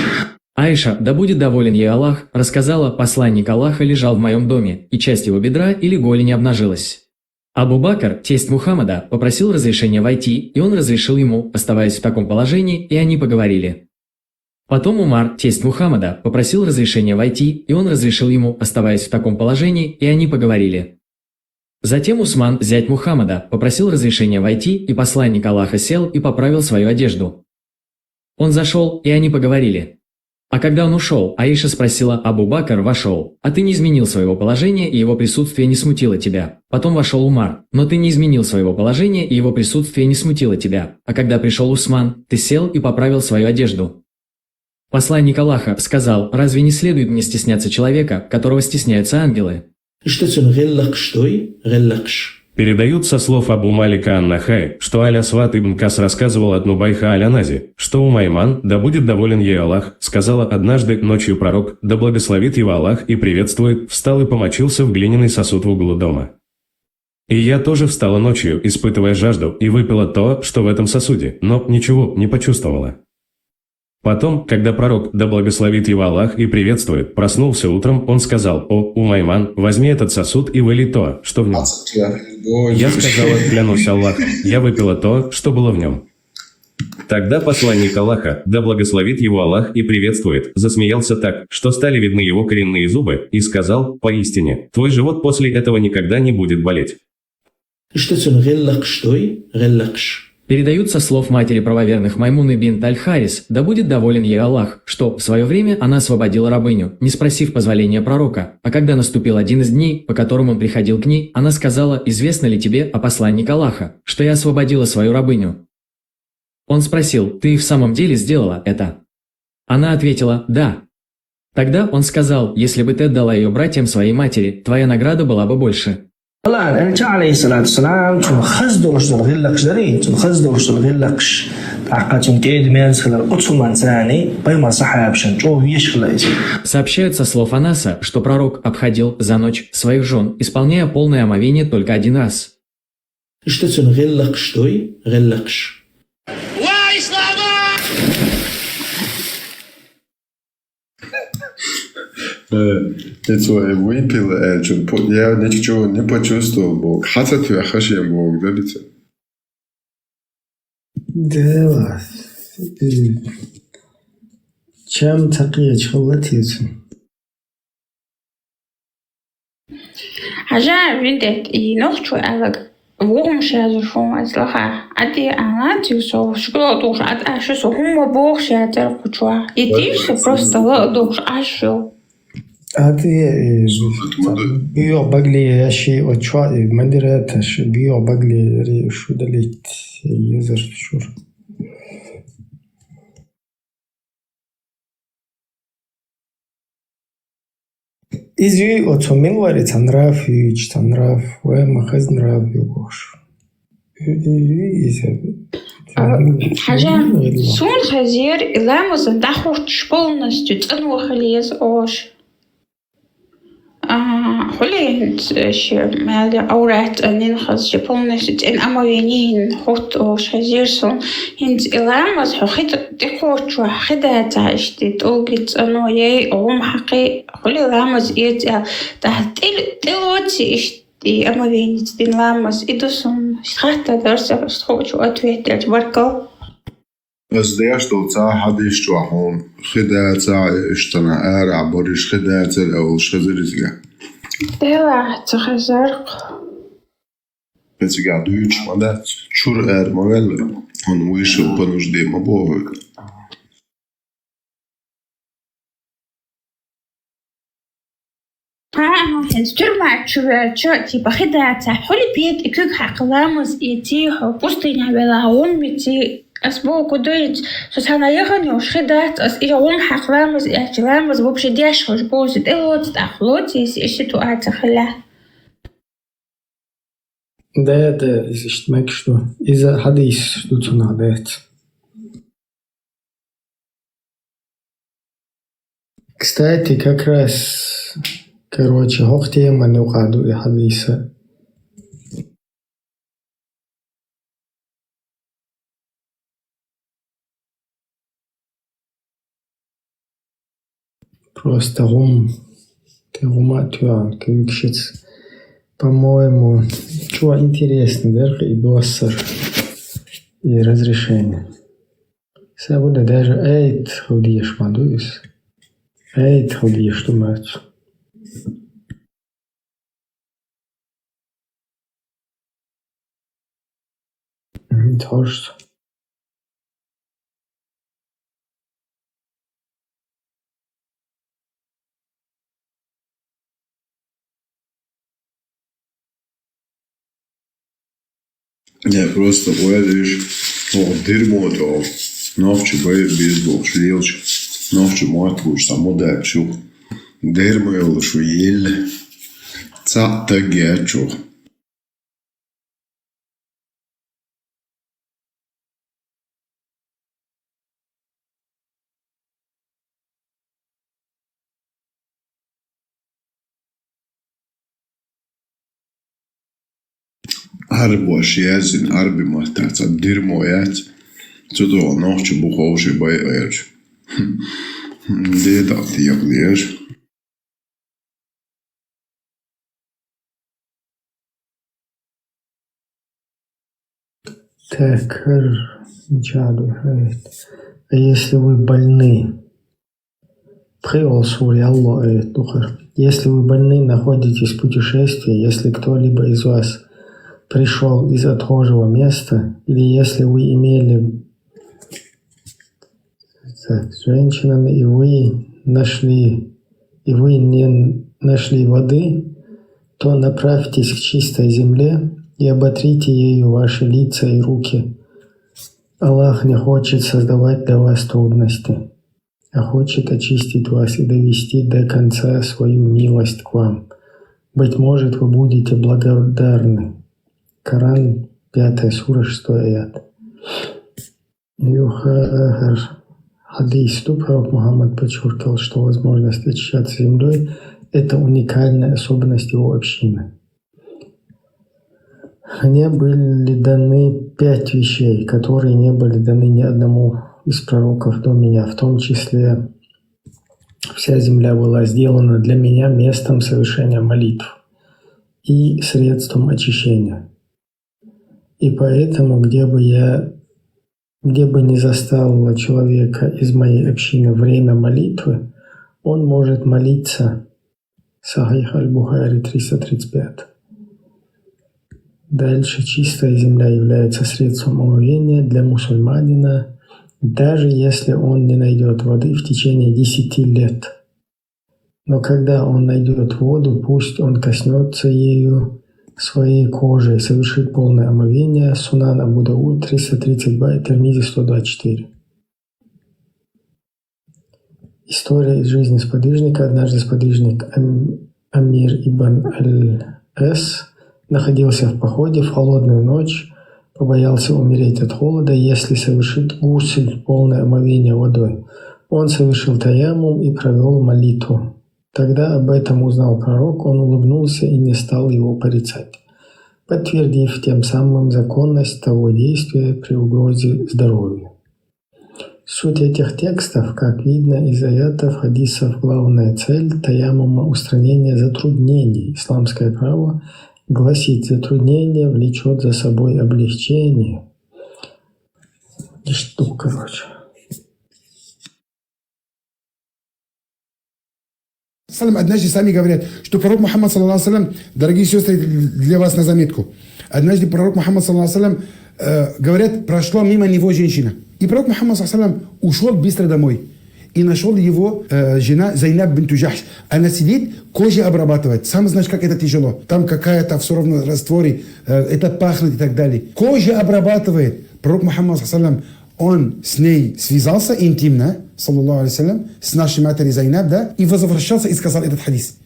Аиша, да будет доволен ей Аллах, рассказала: Посланник Аллаха лежал в моем доме, и часть его бедра или голени обнажилась. Абу Бакр, тесть Мухаммада, попросил разрешения войти, и он разрешил ему, оставаясь в таком положении, и они поговорили. Потом Умар, тесть Мухаммада, попросил разрешения войти, и он разрешил ему, оставаясь в таком положении, и они поговорили. Затем Усман, зять Мухаммада, попросил разрешения войти, и посланник Аллаха сел и поправил свою одежду. Он зашёл, и они поговорили. А когда он ушёл, Аиша спросила: «Абу Бакр вошёл, а ты не изменил своего положения, и его присутствие не смутило тебя? Потом вошёл Умар, но ты не изменил своего положения, и его присутствие не смутило тебя. А когда пришёл Усман, ты сел и поправил свою одежду». Посланник Аллаха сказал: «Разве не следует мне стесняться человека, которого стесняются ангелы?» Иштта цуьнан гӀиллакхаш дуй, гӀиллакхаш. Передают со слов Абу Малика ан-Нахаи, что Аль-Асвад ибн Кас рассказывал от Нубайха аль-Анази, что Умайман, да будет доволен ей Аллах, сказала: «Однажды ночью пророк, да благословит его Аллах и приветствует, встал и помочился в глиняный сосуд в углу дома. И я тоже встала ночью, испытывая жажду, и выпила то, что в этом сосуде, но ничего не почувствовала. Потом, когда пророк, да благословит его Аллах и приветствует, проснулся утром, он сказал: „О, Умайман, возьми этот сосуд и вылей то, что в нём“. Я сказала: „Клянусь Аллахом, я выпила то, что было в нём“. Тогда посланник Аллаха, да благословит его Аллах и приветствует, засмеялся так, что стали видны его коренные зубы, и сказал: „Поистине, твой живот после этого никогда не будет болеть“. Иштта цуьнан гӀиллакхаш дуй, гӀиллакхаш. Передают со слов матери правоверных Маймуны бинт Аль-Харис, да будет доволен ей Аллах, что в своё время она освободила рабыню, не спросив позволения пророка, а когда наступил один из дней, по которым он приходил к ней, она сказала: «Известно ли тебе, о посланник Аллаха, что я освободила свою рабыню?» Он спросил: «Ты в самом деле сделала это?» Она ответила: «Да». Тогда он сказал: «Если бы ты отдала её братьям своей матери, твоя награда была бы больше». Гьалан, Элча, алейхиссалату вассалам, цуьнан хаза долуш долу гӀиллакхаш дарий, цуьнан хаза долуш долу гӀиллакхаш. ТӀаккха цуьнан кӀеда мерза хилар оцу хӀуманца пайхамар сахьабашна чӀогӀа везаш хилла иза. Сообщают со слов Анаса, что пророк обходил за ночь своих жён, исполняя полное омовение только один раз. Иштта цуьнан гӀиллакхаш дуй, гӀиллакхаш. Э, и цо и выпила аьлча, по- я ничего не почувствовал боху. Хьа ца тоьхна шен боху, да, бица? Дела. Чам ца кхеча хилла те цуьнан. Хьажа, виндет, и нохчо аьлларг вугӀум шаза шун вазлаха, Ӏаде ана дил со, школа дугӀуш Ӏад ашу со, хӀумма бохуш яцара кхучохь. И тийша просто ла а дугӀуш Ӏаш ю. Ӏаде, э, био багле яши, о чуа, э, мадира таш, био багле ри шу далит, э, езар шур. Иза юй оцу милвари ца нрав юйчу, ца нрав, вай ма хаза нрав ю бохуш. Иза. Хьажа, суна хазер, и ламазан дӀахӀуттуш полностью цӀанвахале еза ош. А, хӀули хӀинца ши мел Ӏаврат цӀаннина хаза, ши полностью цӀена омовение хӀутту ош хазер суна. ХӀинца и ламаз хьо хи тӀекхоччохь хи дацахь иштта тӀулги цӀано яй, гӀум хьакхи, хӀули ламаз эца аьлла. ТӀаккха тӀе-, тӀелоций иштта и омовеница дина ламаз, и ду суна. Иштта хаттар дара сан, иштта хууш ву ответ делча, баркалла. Ас деш долу цхьа хьадис чохь хьуна хи дацахь а, иштана арахь бариш хи дацара а олуш хезира иза. Делахь ца хезаркх. Кхин цигахь дуьйцуш ма дац, чуьра ара ма ваьлла, хьуна вуйшал понуждение ма боху. Ага, хӀинца тюрьма чу ваьлча, типа, хи дацахь, хьули петӀа куьг хьакха ламаз эций хьо, пустыня вела, гӀум миций, ас боху дуьйна, со цхьана яхана йолуш хи дац, ас и гӀум хьакха ламаз эцча, ламаз вообще деш хӀуж бозу, тӀелоцу тӀаккха, лоций и ситуация хилла. Да, да, иза иштта мегаш ду. Иза хьадийс ду цунах дац. Кстати, как раз, короче, хӀокху теман юкъа ду и хьадийса. Просто гӀум, кхин гӀума а тоьхна куьйгашца. По-моему, чӀогӀа интересно дара и доссар, и разрешение. Сан вуьйна даже айта хила дезаш ма ду иза. Айта хила дезаш ду моьтту. Мгм, тхьожуш. Я просто вайла вижу, оха дермо тӀе оха. Нохча бай беза бохуш лелачу, нохча мотт гуш цхьа модапаш ю. Дермо йолуш ву елла. Цхьаъ таг яц чух. Ӏарбоша яздина Ӏарби маттахь цхьа дермо яц. Цу тӀехь нохча бу ховший бай аьлча. Де дӀа текхалеш. Так, хӀара мичахь ду хьуна? А если вы больны? Пхи олу сура ялло аят ду хӀара. Если вы больны, находитесь в путешествии, если кто-либо из вас пришёл из отхожего места, или если вы имели Так, с женщинами, и вы нашли, и вы не нашли воды, то направьтесь к чистой земле и оботрите ею ваши лица и руки. Аллах не хочет создавать для вас трудности, а хочет очистить вас и довести до конца свою милость к вам. Быть может, вы будете благодарны. Коран, пятая сура, шестой аят. Юха, э, хьадис ду, пророк Мухаммад подчёркивал, что возможность очищаться землёй — это уникальная особенность его общины. Мне были даны пять вещей, которые не были даны ни одному из пророков до меня, в том числе вся земля была сделана для меня местом совершения молитв и средством очищения. И поэтому, где бы я, где бы ни застало человека из моей общины время молитвы, он может молиться. Сахих Аль-Бухари, триста тридцать пять. Дальше: чистая земля является средством омовения для мусульманина, даже если он не найдёт воды в течение десяти лет. Но когда он найдёт воду, пусть он коснётся ею своей кожей, совершит полное омовение. Сунан Абу Дауд, триста тридцать два, и Тирмизи, сто двадцать четыре. История из жизни сподвижника. Однажды сподвижник Ам-, Амир ибн Аль-Эс находился в походе в холодную ночь, побоялся умереть от холода, если совершит гусль, полное омовение водой. Он совершил таяммум и провёл молитву. Тогда об этом узнал пророк, он улыбнулся и не стал его порицать, подтвердив тем самым законность того действия при угрозе здоровью. Суть этих текстов, как видно из аятов, хадисов, главная цель таяммума — устранение затруднений. Исламское право гласит: затруднение влечёт за собой облегчение. Ништук, короче. Салам, однажды сами говорят, что пророк Мухаммад, саллаллаху алейхи ва саллям, дорогие сестры, для вас на заметку. Однажды пророк Мухаммад, саллаллаху алейхи ва саллям, э, говорят, прошла мимо него женщина. И пророк Мухаммад, саллаллаху алейхи ва саллям, ушёл быстро домой. И нашел его э, жена Зайнаб бинту Джахш. Она сидит, кожа обрабатывает. Сам знаешь, как это тяжело. Там какая-то все равно растворы, э, это пахнет и так далее. Кожа обрабатывает. Пророк Мухаммад саллаллаху алейхи ва саллям, он с ней связался интимно, саллаллаху алейхи ва саллям, с нашей матерью Зайнаб, да, и возвращался и сказал этот хадис.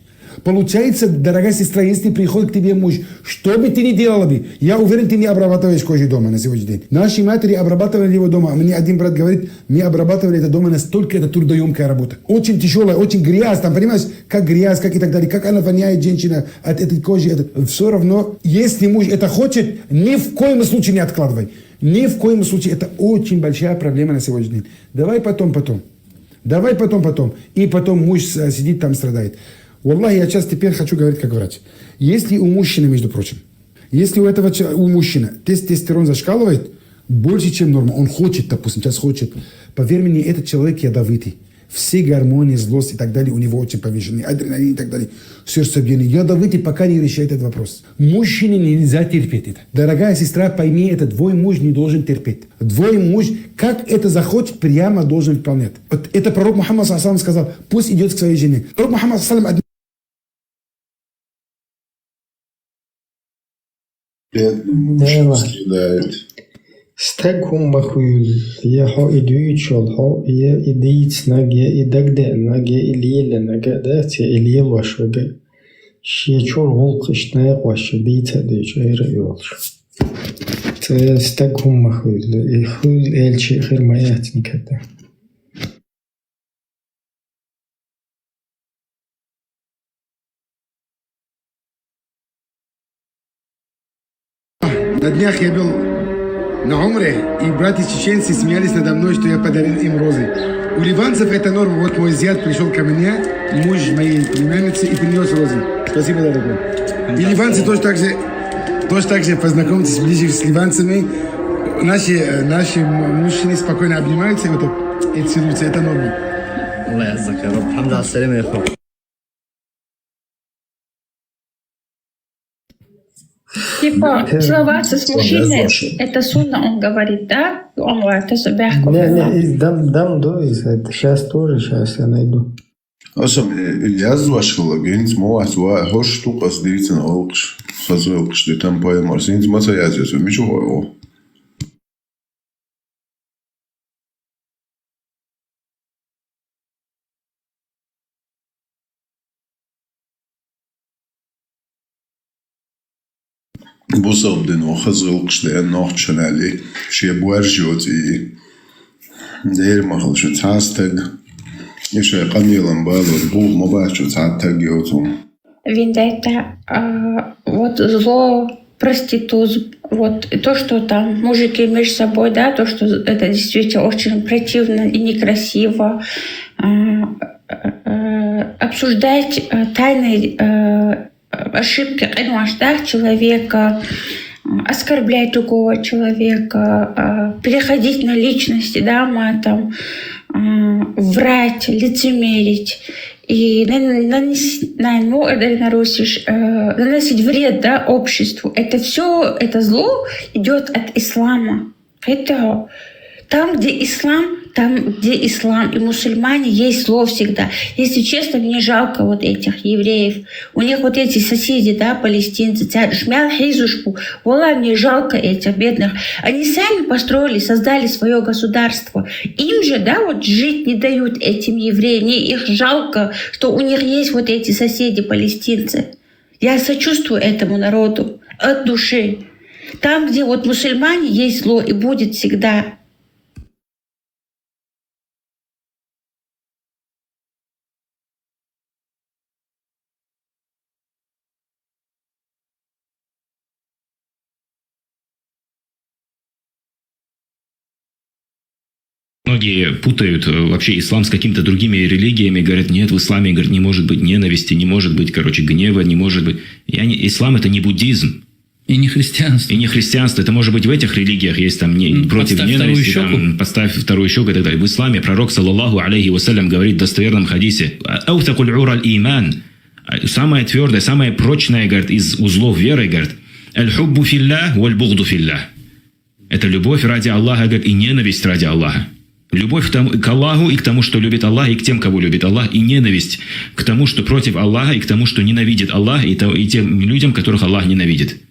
Получается, дорогая сестра, если приходит к тебе муж, что бы ты ни делала бы, я уверен, ты не обрабатываешь кожу дома на сегодняшний день. Наши матери обрабатывали его дома. А мне один брат говорит, мы обрабатывали это дома, настолько это трудоемкая работа. Очень тяжелая, очень грязь, там, понимаешь, как грязь, как и так далее, как она воняет, женщина, от этой кожи. Это... Все равно, если муж это хочет, ни в коем случае не откладывай. Ни в коем случае. Это очень большая проблема на сегодняшний день. Давай потом, потом. Давай потом, потом. И потом муж с- сидит там, страдает. Валлахи, я сейчас теперь хочу говорить как врач. Если у мужчины, между прочим, если у этого че- у мужчины тестостерон зашкаливает больше, чем норма, он хочет, допустим, сейчас хочет, поверь мне, этот человек ядовитый. Все гормоны, злость и так далее у него очень повышенные, адреналин и так далее, сердцебиение. Ядовитый, пока не решает этот вопрос. Мужчине нельзя терпеть это. Дорогая сестра, пойми это, твой муж не должен терпеть. Твой муж, как это захочет, прямо должен выполнять. Вот это пророк Мухаммад саллаллаху алейхи ва саллям сказал, пусть идет к своей жене. Пророк Мухаммад саллаллаху алейхи ва саллям Бедный муж страдает. Стаг хӀумма хуьлу, я хьо и дуьйцуш йолу хьо, я и дийцинарг, я и дагадеанарг, я и лелийнарг а дац, я и лелош верг а. Шен чуьра гӀуллакх иштта накъош дийца а дуьйцуш, эр а йолуш. Цкъа стаг хӀумма хуьлу, и хуьлу элча хир ма яц никогда. На днях я был на умре, и братья чеченцы смеялись надо мной, что я подарил им розы. У ливанцев это норма. Вот мой зять пришел ко мне, муж моей племянницы, и принес розы. Спасибо, дорогой. И ливанцы тоже так же, тоже так же познакомьтесь ближе с ливанцами. Наши, э, наши м- мужчины спокойно обнимаются и вот так и целуются. Это норма. الله يعزك يا رب. الحمد لله على السلامة يا أخوي. Типа, целоваться с мужчиной, это сунна, он говорит, да? Он говорит, это бяхков. Не, не, из дам, дам до из, это сейчас тоже, сейчас я найду. Аса яздеш хила гинц мо ац ва хош ту къас дийцина олкш, хаза олкш де там поэмар синц ма ца яздеш, мичу хо. Бусалба дин вахаза гӀуллакхаш деана нохчашна аьлла, шен боьрша йоцу и. Дера ма хала шу цхьа а стаг, и шайн къамелан балор боху ма бац шу цхьа а таг йоцу. Вендетта, а, вот зло, проститутство, вот и то, что там мужики между собой, да, то, что это действительно очень противно и некрасиво, а, э, обсуждать э, тайные э, ошибки, конечно, да, человека, м, оскорблять другого человека, э, переходить на личности, да, матом, э, врать, лицемерить и нан- нанес- нан- ну, это на русиш, э, наносить вред, да, обществу. Это все, это зло идет от ислама. Это там, где ислам, там, где ислам и мусульмане, есть зло всегда. Если честно, мне жалко вот этих евреев. У них вот эти соседи, да, палестинцы, царь Ишмаил Хизушку, валлахи, мне жалко этих бедных. Они сами построили, создали свое государство. Им же, да, вот жить не дают этим евреям. Мне их жалко, что у них есть вот эти соседи палестинцы. Я сочувствую этому народу от души. Там, где вот мусульмане, есть зло и будет всегда. Многие путают э, вообще ислам с какими-то другими религиями. Говорят, нет, в исламе, говорит, не может быть ненависти, не может быть, короче, гнева, не может быть. Я не, ислам это не буддизм. И не христианство. И не христианство. Это может быть в этих религиях есть там не, М, против подставь ненависти, вторую там, подставь вторую щеку и так далее. В исламе пророк, саллаллаху алейхи вассалям, говорит в достоверном хадисе, «Аутакуль ураль иман». А, самое твердое, самое прочное, говорит, из узлов веры, говорит, «Аль-хуббу филлях, валь-бугду филлях». Это любовь ради Аллаха, говорит, и ненависть ради Аллаха. Любовь к, тому, к Аллаху и к тому, что любит Аллах, и к тем, кого любит Аллах, и ненависть к тому, что против Аллаха, и к тому, что ненавидит Аллах, и, то, и тем людям, которых Аллах ненавидит.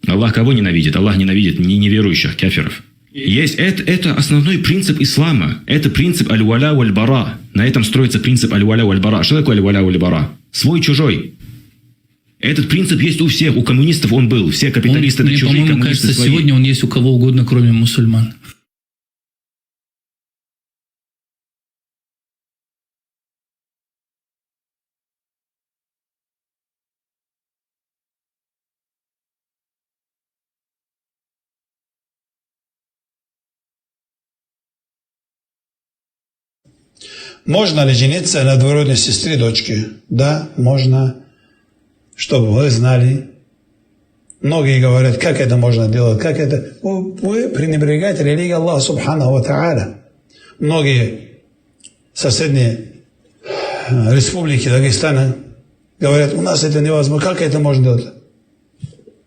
Аллах кого ненавидит? Аллах ненавидит не- неверующих, кафиров. Есть, это, это основной принцип ислама. Это принцип аль-валя валь-бара. На этом строится принцип аль-валя валь-бара. Что такое аль-валя валь-бара? Свой-чужой. Этот принцип есть у всех. У коммунистов он был. Все капиталисты — это чужие, коммунисты — свои. Сегодня он есть у кого угодно, кроме мусульман. Можно ли жениться на двоюродной сестре дочки? Да, можно. Чтобы вы знали, многие говорят: «Как это можно делать? Как это?» Вы, вы пренебрегаете религией Аллаха Субханаху ва Тааля. Многие соседние, э, республики Дагестана говорят: «У нас это невозможно. Как это можно делать?»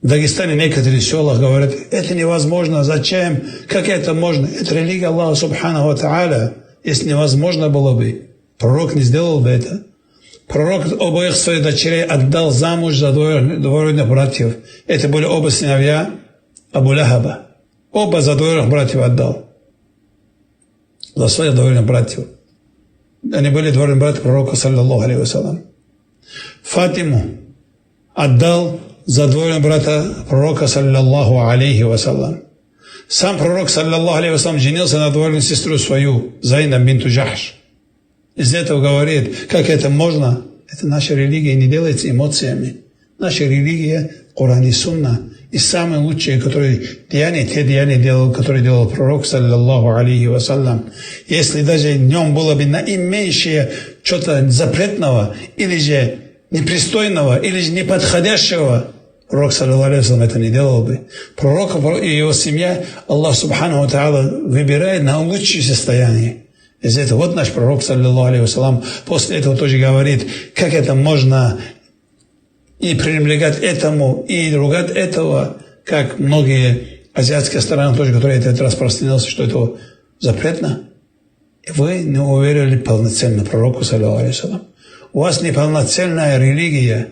В Дагестане некоторые в селах говорят: «Это невозможно. Зачем? Как это можно? Это религия Аллаха Субханаху ва Тааля. Если невозможно было бы, пророк не сделал бы это». Пророк обоих своих дочерей отдал замуж за двоюродных братьев. Это были оба сыновья Абу Лахаба. Оба за двоюродных братьев отдал. За своих двоюродных братьев. Они были двоюродные братья пророка, саллаллаху алейхи ва саллям. Фатиму отдал за двоюродного брата пророка, саллаллаху алейхи ва саллям. Сам пророк, саллаллаху алейхи ва саллям, женился на двоюродную сестру свою, Зайнаб бинту Джахш. Из этого говорит, как это можно? Это наша религия не делается эмоциями. Наша религия — Коран и Сунна. И самые лучшие, которые деяния, те деяния делал, которые делал пророк, саллаллаху алейхи ва саллям. Если даже в нем было бы наименьшее что-то запретного, или же непристойного, или же неподходящего, пророк, саллаллаху алейхи ва саллям, это не делал бы. Пророк и его семья, Аллах Субханаху ва Тааля выбирает на лучшее состояние. Из этого вот наш пророк, саллаллаху алейхи ва саллям, после этого тоже говорит, как это можно и пренебрегать этому, и ругать этого, как многие азиатские страны тоже, которые это распространился, что это запретно. И вы не уверовали полноценно пророку, саллаллаху алейхи ва саллям. У вас неполноценная религия.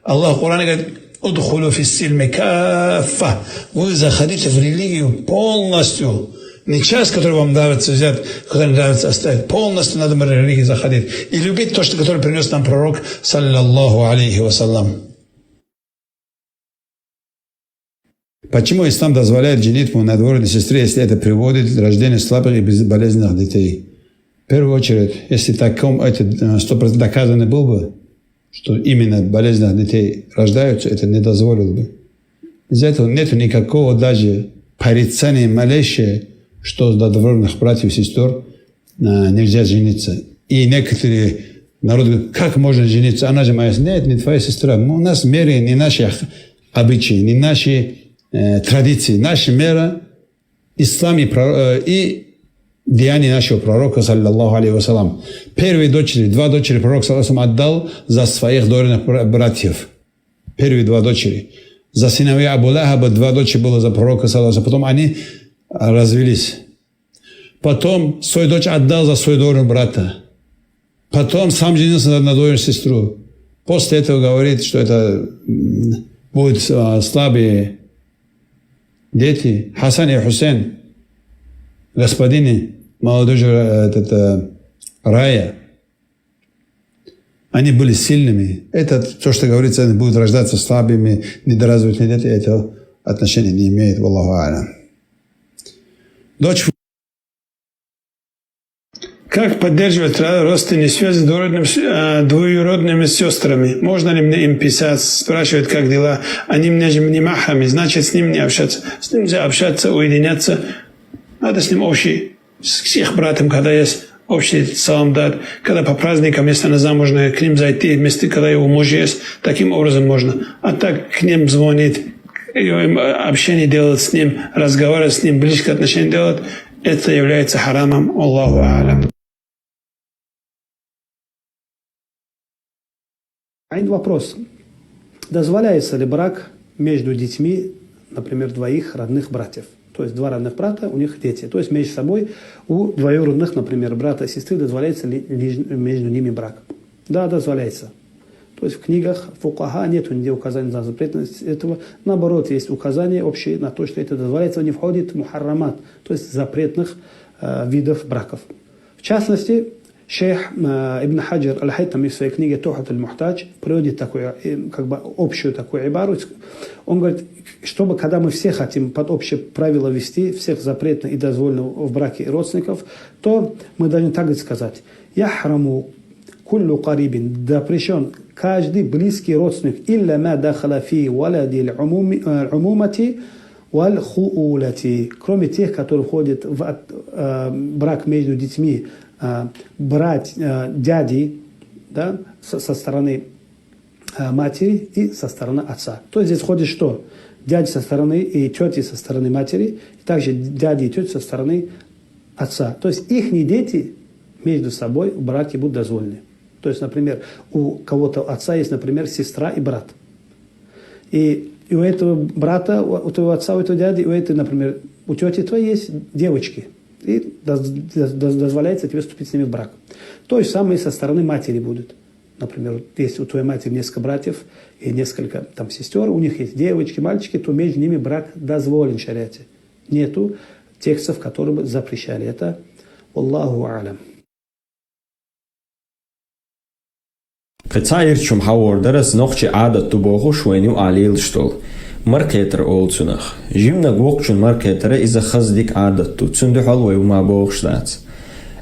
Аллах в Коране говорит: «Удхулю фис-сильми каффа». Вы заходите в религию полностью. Не часть, которая вам нравится взять, которая нравится оставить. Полностью надо в религию заходить. И любить то, что, которое принес нам пророк, саллаллаху алейхи ва саллям. Почему ислам дозволяет женитьбу на двоюродной сестре, если это приводит к рождению слабых и без- болезненных детей? В первую очередь, если таком это, э, сто процентов доказано был бы, что именно болезненных детей рождаются, это не дозволил бы. Из этого нет никакого даже порицания малейшее, что за двоюродных братьев и сестер, э, нельзя жениться. И некоторые народы говорят: «Как можно жениться? Она же моя». Нет, не твоя сестра. Ну, у нас в мире не наши ах- обычаи, не наши, э, традиции. Наша мера — ислам и, про- э, и деяния нашего пророка, саллаллаху алейхи ва саллям. Первые дочери, два дочери пророк, саллаллаху алейхи ва саллям, отдал за своих двоюродных бра- братьев. Первые два дочери. За сыновей Абу Лахаба два дочери было за пророка, саллаллаху алейхи ва саллям. Потом они развелись. Потом свою дочь отдал за своего двоюродного брата. Потом сам женился на, на двоюродную сестру. После этого говорит, что это, м, будут, а, слабые дети. Хасан и Хусейн, господины молодежи, э, этот, э, рая, они были сильными. Это то, что говорится, они будут рождаться слабыми, недоразвитыми дети, это отношения не имеет, валлаху а'лям. Дочь. Как поддерживать ра- родственные связи с двоюродными с- э, двоюродными сестрами? Можно ли мне им писать, спрашивать, как дела? Они мне же не махрами, значит, с ним не общаться. С ним же общаться, уединяться. Надо с ним общий, с, с их братом, когда есть общий салам дать, когда по праздникам, если она замужняя, к ним зайти, вместе, когда его муж есть, таким образом можно. А так к ним звонить, и, э, общение делать с ним, разговаривать с ним, близкие отношения делать, это является харамом. Аллаху а'лям. Один вопрос. Дозволяется ли брак между детьми, например, двоих родных братьев? То есть два родных брата, у них дети. То есть между собой у двоюродных, например, брата и сестры дозволяется ли между ними брак? Да, дозволяется. То есть в книгах фукаха нету нигде указания на запретность этого. Наоборот, есть указания общие на то, что это дозволяется, не входит в мухаррамат, то есть запретных э, видов браков. В частности, шейх э, Ибн Хаджар Аль-Хайтами в своей книге «Тухат аль-Мухтадж» приводит такую, э, как бы общую такую ибару. Он говорит, чтобы когда мы все хотим под общее правило вести всех запретных и дозволенных в браке родственников, то мы должны так сказать: «Яхраму куллю карибин», запрещен каждый близкий родственник, «илля ма дахала фи валади умумати валь хуулати», кроме тех, которые входят в от- э, брак между детьми э, брать э, дяди, да, со, со стороны э, матери и со стороны отца. То есть здесь входит что? Дяди со стороны и тети со стороны матери, и также дяди и тети со стороны отца. То есть их дети между собой в браке будут дозволены. То есть, например, у кого-то отца есть, например, сестра и брат. И, и у этого брата, у, у твоего отца, у этого дяди, у этой, например, у тети твоей есть девочки. И доз- доз- дозволяется тебе вступить с ними в брак. То же самое и со стороны матери будет. Например, вот если у твоей матери несколько братьев и несколько там сестер, у них есть девочки, мальчики, то между ними брак дозволен в шариате. Нету текстов, которые бы запрещали это. Валлаху алям. Кхы цхьа ирчча хӀума хьахор дара, нохчийн Ӏадат ду бохуш вайна юкъахь лелаш долу. Мара кхетар олу цунах. Жиманиг воккхачун мара кхетара иза хаза дика Ӏадат ду, цуьнан дуьхьал вай хӀума бохуш дац.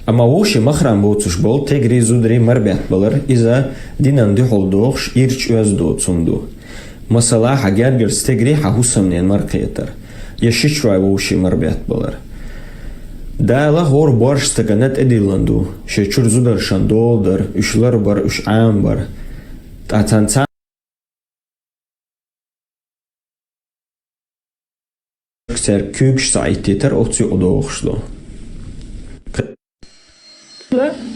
Амма вовшийн махрам боцуш болу стегарий, зударий мара беттабалар, иза динан дуьхьал дохуш, ирчча оьзда доцу хӀума ду. Масала, хьан гергара стегарий хьан хӀусамненан мара кхетар, я ши чурой вовшийн мара беттабалар. Дала хӀора боьрша стагана тӀедиллина ду, шен чуьра зударшна дола дар, уьш ларбар, уьш Ӏамабар. Ткъа царна цхьа цаьрга куьйгаш ца Ӏиттийтар оццу юкъа дохуш ду.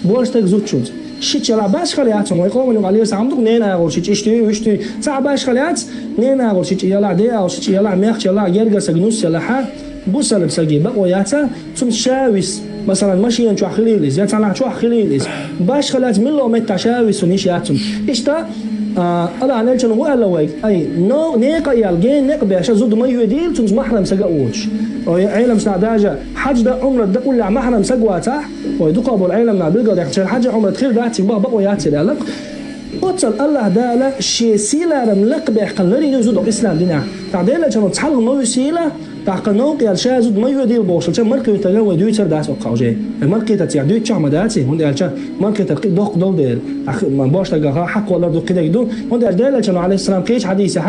Божа стаг зудчуьнца. Шича ялахь башхала яц, вай къоман юкъахь лелаш хӀума ду-кх, ненан агӀор шича иштта ю, иштта ю. Цхьа а башхала яц, ненан агӀор шича ялахь, ден агӀор шича ялахь, мехкан ялахь, гергара стаг нус ялахь, бусалба стаге бакъо яц, цунна ша виса. Масалан, машина чохь хилийла иза, я цхьанхьа чохь хилийла иза. Башхала яц, муьлхха а меттехь ша виса йиш яц цунна. Иштта, а, Аллахьан элчано хӀун аьлла вайга? Ай, но, некъа а яьлла, гена некъ а беш, зуда ма йоьдийла, цуьнца махьрам стаг а воцуш. Ой, Ӏеламнаха даже хьаьж дан, Ӏумрат дан уллехь махьрам стаг вацахь, ой, дукхах болу Ӏеламнаха билгалдаьккхина, шайн хьаьж а, Ӏумрат а хир дац цига баха бакъо яц церан аьлла-кх. Оццул Аллахьа Дала шен сийлара лакхабаьккхина ларйина ю зуда-кх ислам динехь. ТӀаккха Делан элчано цхьалха ма висийла, тӀаккха новкъа яьлла ша зуда ма йоьдийла бохуш хилча, мара кхетарг вай дуьйцур дац оцу хьожий. Мара кхетарца дуьйцуш ма дац, хӀунда аьлча мара кхетар кхин доккха долу дела. Ахь ма бошлагахьа хьакхоллар ду кхидерг ду. ХӀунда аьлча Делан элчано, Ӏалайхиссалам, кхечу хьадисехь,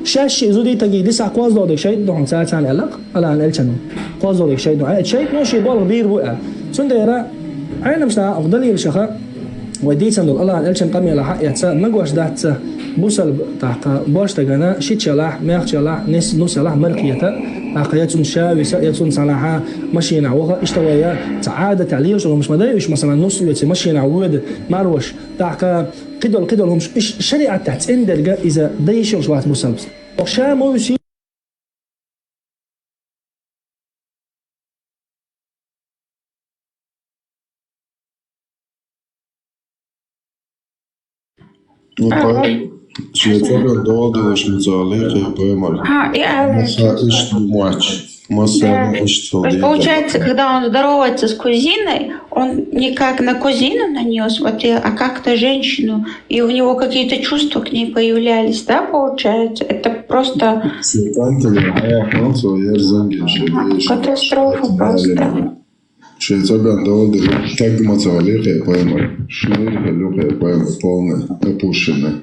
шаьш шиъ зудий, стагий дисахь кхозлагӀа дерг шайтӀа ду хьуна цацарна аьлла-кх, Аллахьан элчано. КхозлагӀа дерг шайтӀа ду. Э, шайтӀано шен болх бийр бу аьлла. Цундела Ӏеламнаха оцу далилашха вай дийцина долу Аллахьан элчан къамелах хьаэцна, магош дац цхьа бусалба, тӀаккха божа стагана шича ялахь, мехкан ялахь, нес, нус ялахь мара кхета, тӀаккха я цунна ша виса, я цунна цхьанхьа машинахь ваха, иштта вай я цхьа Ӏадатехь лелаш долу хӀумаш ма дай уьш, масалан, нус оьций машинахь воьду, марваш, тӀаккха кхидолу, кхидолу хӀумаш, уьш шариӀатехь цӀена дерг иза дан йиш йолуш вац бусалба стаг. Ша ма висийла. Ну, кхой, шен цӀа бен дола делаш муьцалий, кхин паймар. Масса иштта ду моьттуш. Масса иштта хила деза. Получается, когда он здоровается с кузиной, он не как на кузину нанёс, вот, и, а как на женщину, и у него какие-то чувства к ней появлялись, да, получается? Это просто... Шен кӀантана хьаяьккхина цо ерзан геша деш. Катастрофа просто. Шен цӀа бен дола делаш, таг ма ца валий, кхин паймар. Шнур хила ю, кхин паймар, полный, опущенный.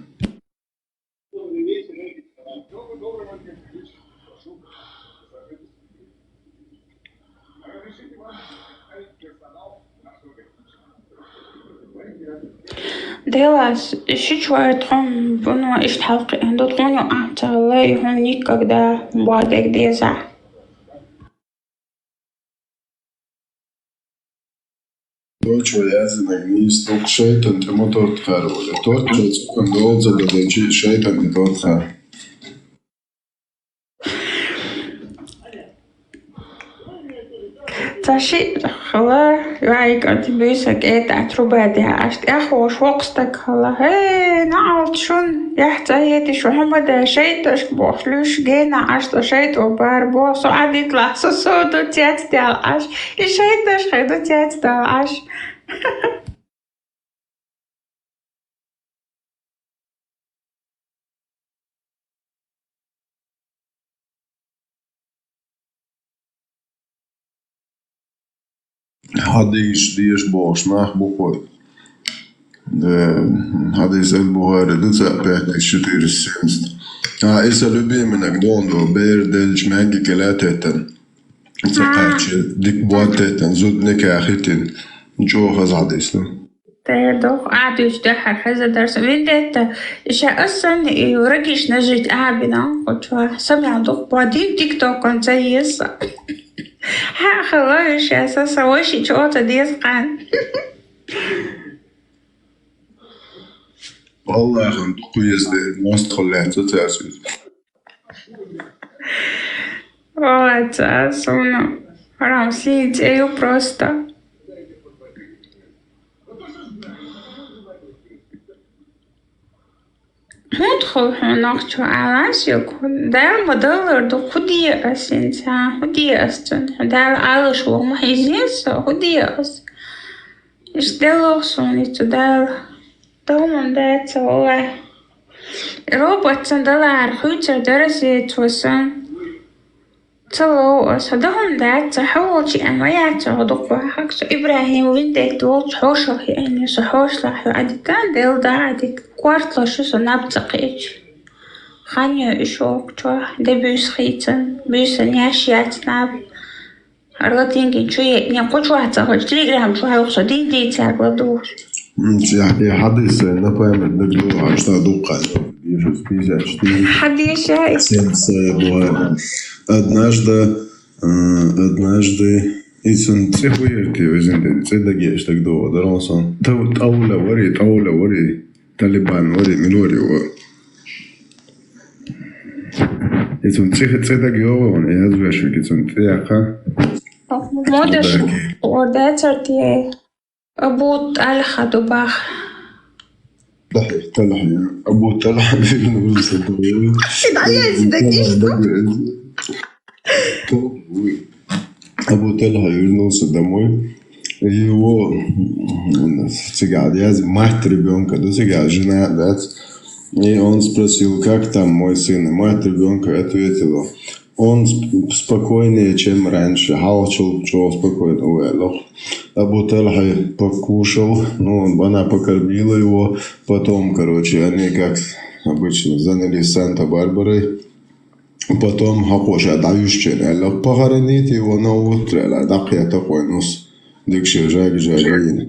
Делас, шича вай тхуна вуно иштта хьалкхиъна ду, тхуна юкъахь ца хилла, и хӀума никогда бохург деза. Дочо яздинарг нийса ду-кх, шайтӀан тӀе ма тоттахьара вай. Тоттачо цӀа бен дола ца дадечи, шайтӀан тӀе тоттахьара. Ца шиъ хала, вай кӀант буьйса кӀетӀа труба дяхьаш, тӀехвош воккха стаг хала. Хей, наӀалт шун, яхь ца хеташ, хӀума да шайтӀашка бохуш, луьш гена Ӏаш, цо шайтӀо бар боху, со Ӏадитлахь, со, со ду цецдаьлла Ӏаш, и шайтӀаш хье ду цецдала Ӏаш. Хьадийш деша бохуш нах бу кхой. Э, хьадийс аль-Бухари ду цхьаъ, пять тысяч четыреста семьдесят. А, и сан любимый наг дон ду, бер делча маьгги кӀелатеттан. Ца кхаьчча, дика бод теттан, зуда некъа хӀиттина. ЧӀогӀа хаза хьадийс ду. Тера доху, а дуьйцу тӀаьхьара хеза дарса. Виндетта, ша ас санна и рагиш нажить а бина, кхучу самял духу, бо дин тиктокан ца еза. Хьа хала виш я, са, са вайши чота деза кхаьн. Аллахьан дукха еза де, мост хала лаьцна цаьрца иза. Ваца, суна, хьарам сийца ю просто. ХӀунда хала хьуна нохчо алаш яку? Дала ма даллар ду, хӀу де ас хӀинца, хӀу де ас цунна? Дала алаш ву ма хьийзийна со, хӀу де ас? Иштта деллахь суна цу Дала. Товман дац, валлахӀи. Робот сан далахьара хуьйцур дара ас ецо сан. Ца лов ас, хӀу дахун дац, ца хьо волчу аьлла ма яц, хӀу дукха вахьаг со. ИбрахӀим виндетта волчу хьошалла хиъна, со хьошалахь хьо Ӏадитан, делла да Ӏадита. Кортла шу со наб ца кхеча. Хан йо и шолгӀа чохь, де буьйса хийцан, буьйсан яш яц наб. Арлатингин чу е, не кхучу вац, а хоть телеграм чу хьалха со дин дийцарг ладугӀуш. М, цхьа, э, хьадийс, э, на память дагадогӀуш, ша дуккха. Дешас пятьдесят четыре. Хьадеша. Семьдесят два. Однажды, э, однажды, и цун цӀе хуерти, везин ден, цӀе дагеш дагадогӀу, дарал сон. Тав-, тӀовла вари, тӀовла вари. Талибан вари, мила вари ва. Иза цӀе, цӀе дага йогӀу, я звешуги цун цӀе яха. Модаш ордацар те Абу ТӀалха дубах. Талхи, Талхи. Абу Талха вернулся домой. Всегда я всегда Абу Талха вернулся домой. И его, м, цигал, я мать ребёнка, да, цигал, жена, да. И он спросил: «Как там мой сын?» И мать ребёнка ответила: «Он сп-, спокойнее, чем раньше. Хьалхачул чӀогӀа спокойно ву», — аьлла. Абу Талха покушал, ну, она покормила его. Потом, короче, они, как обычно, занялись Санта-Барбарой. Потом хьакхо ша дӀаюьсча аьлла: «Похороните его на утро», — аьлла, дӀакхета кхойнус. Дикше жаги-жаги йина.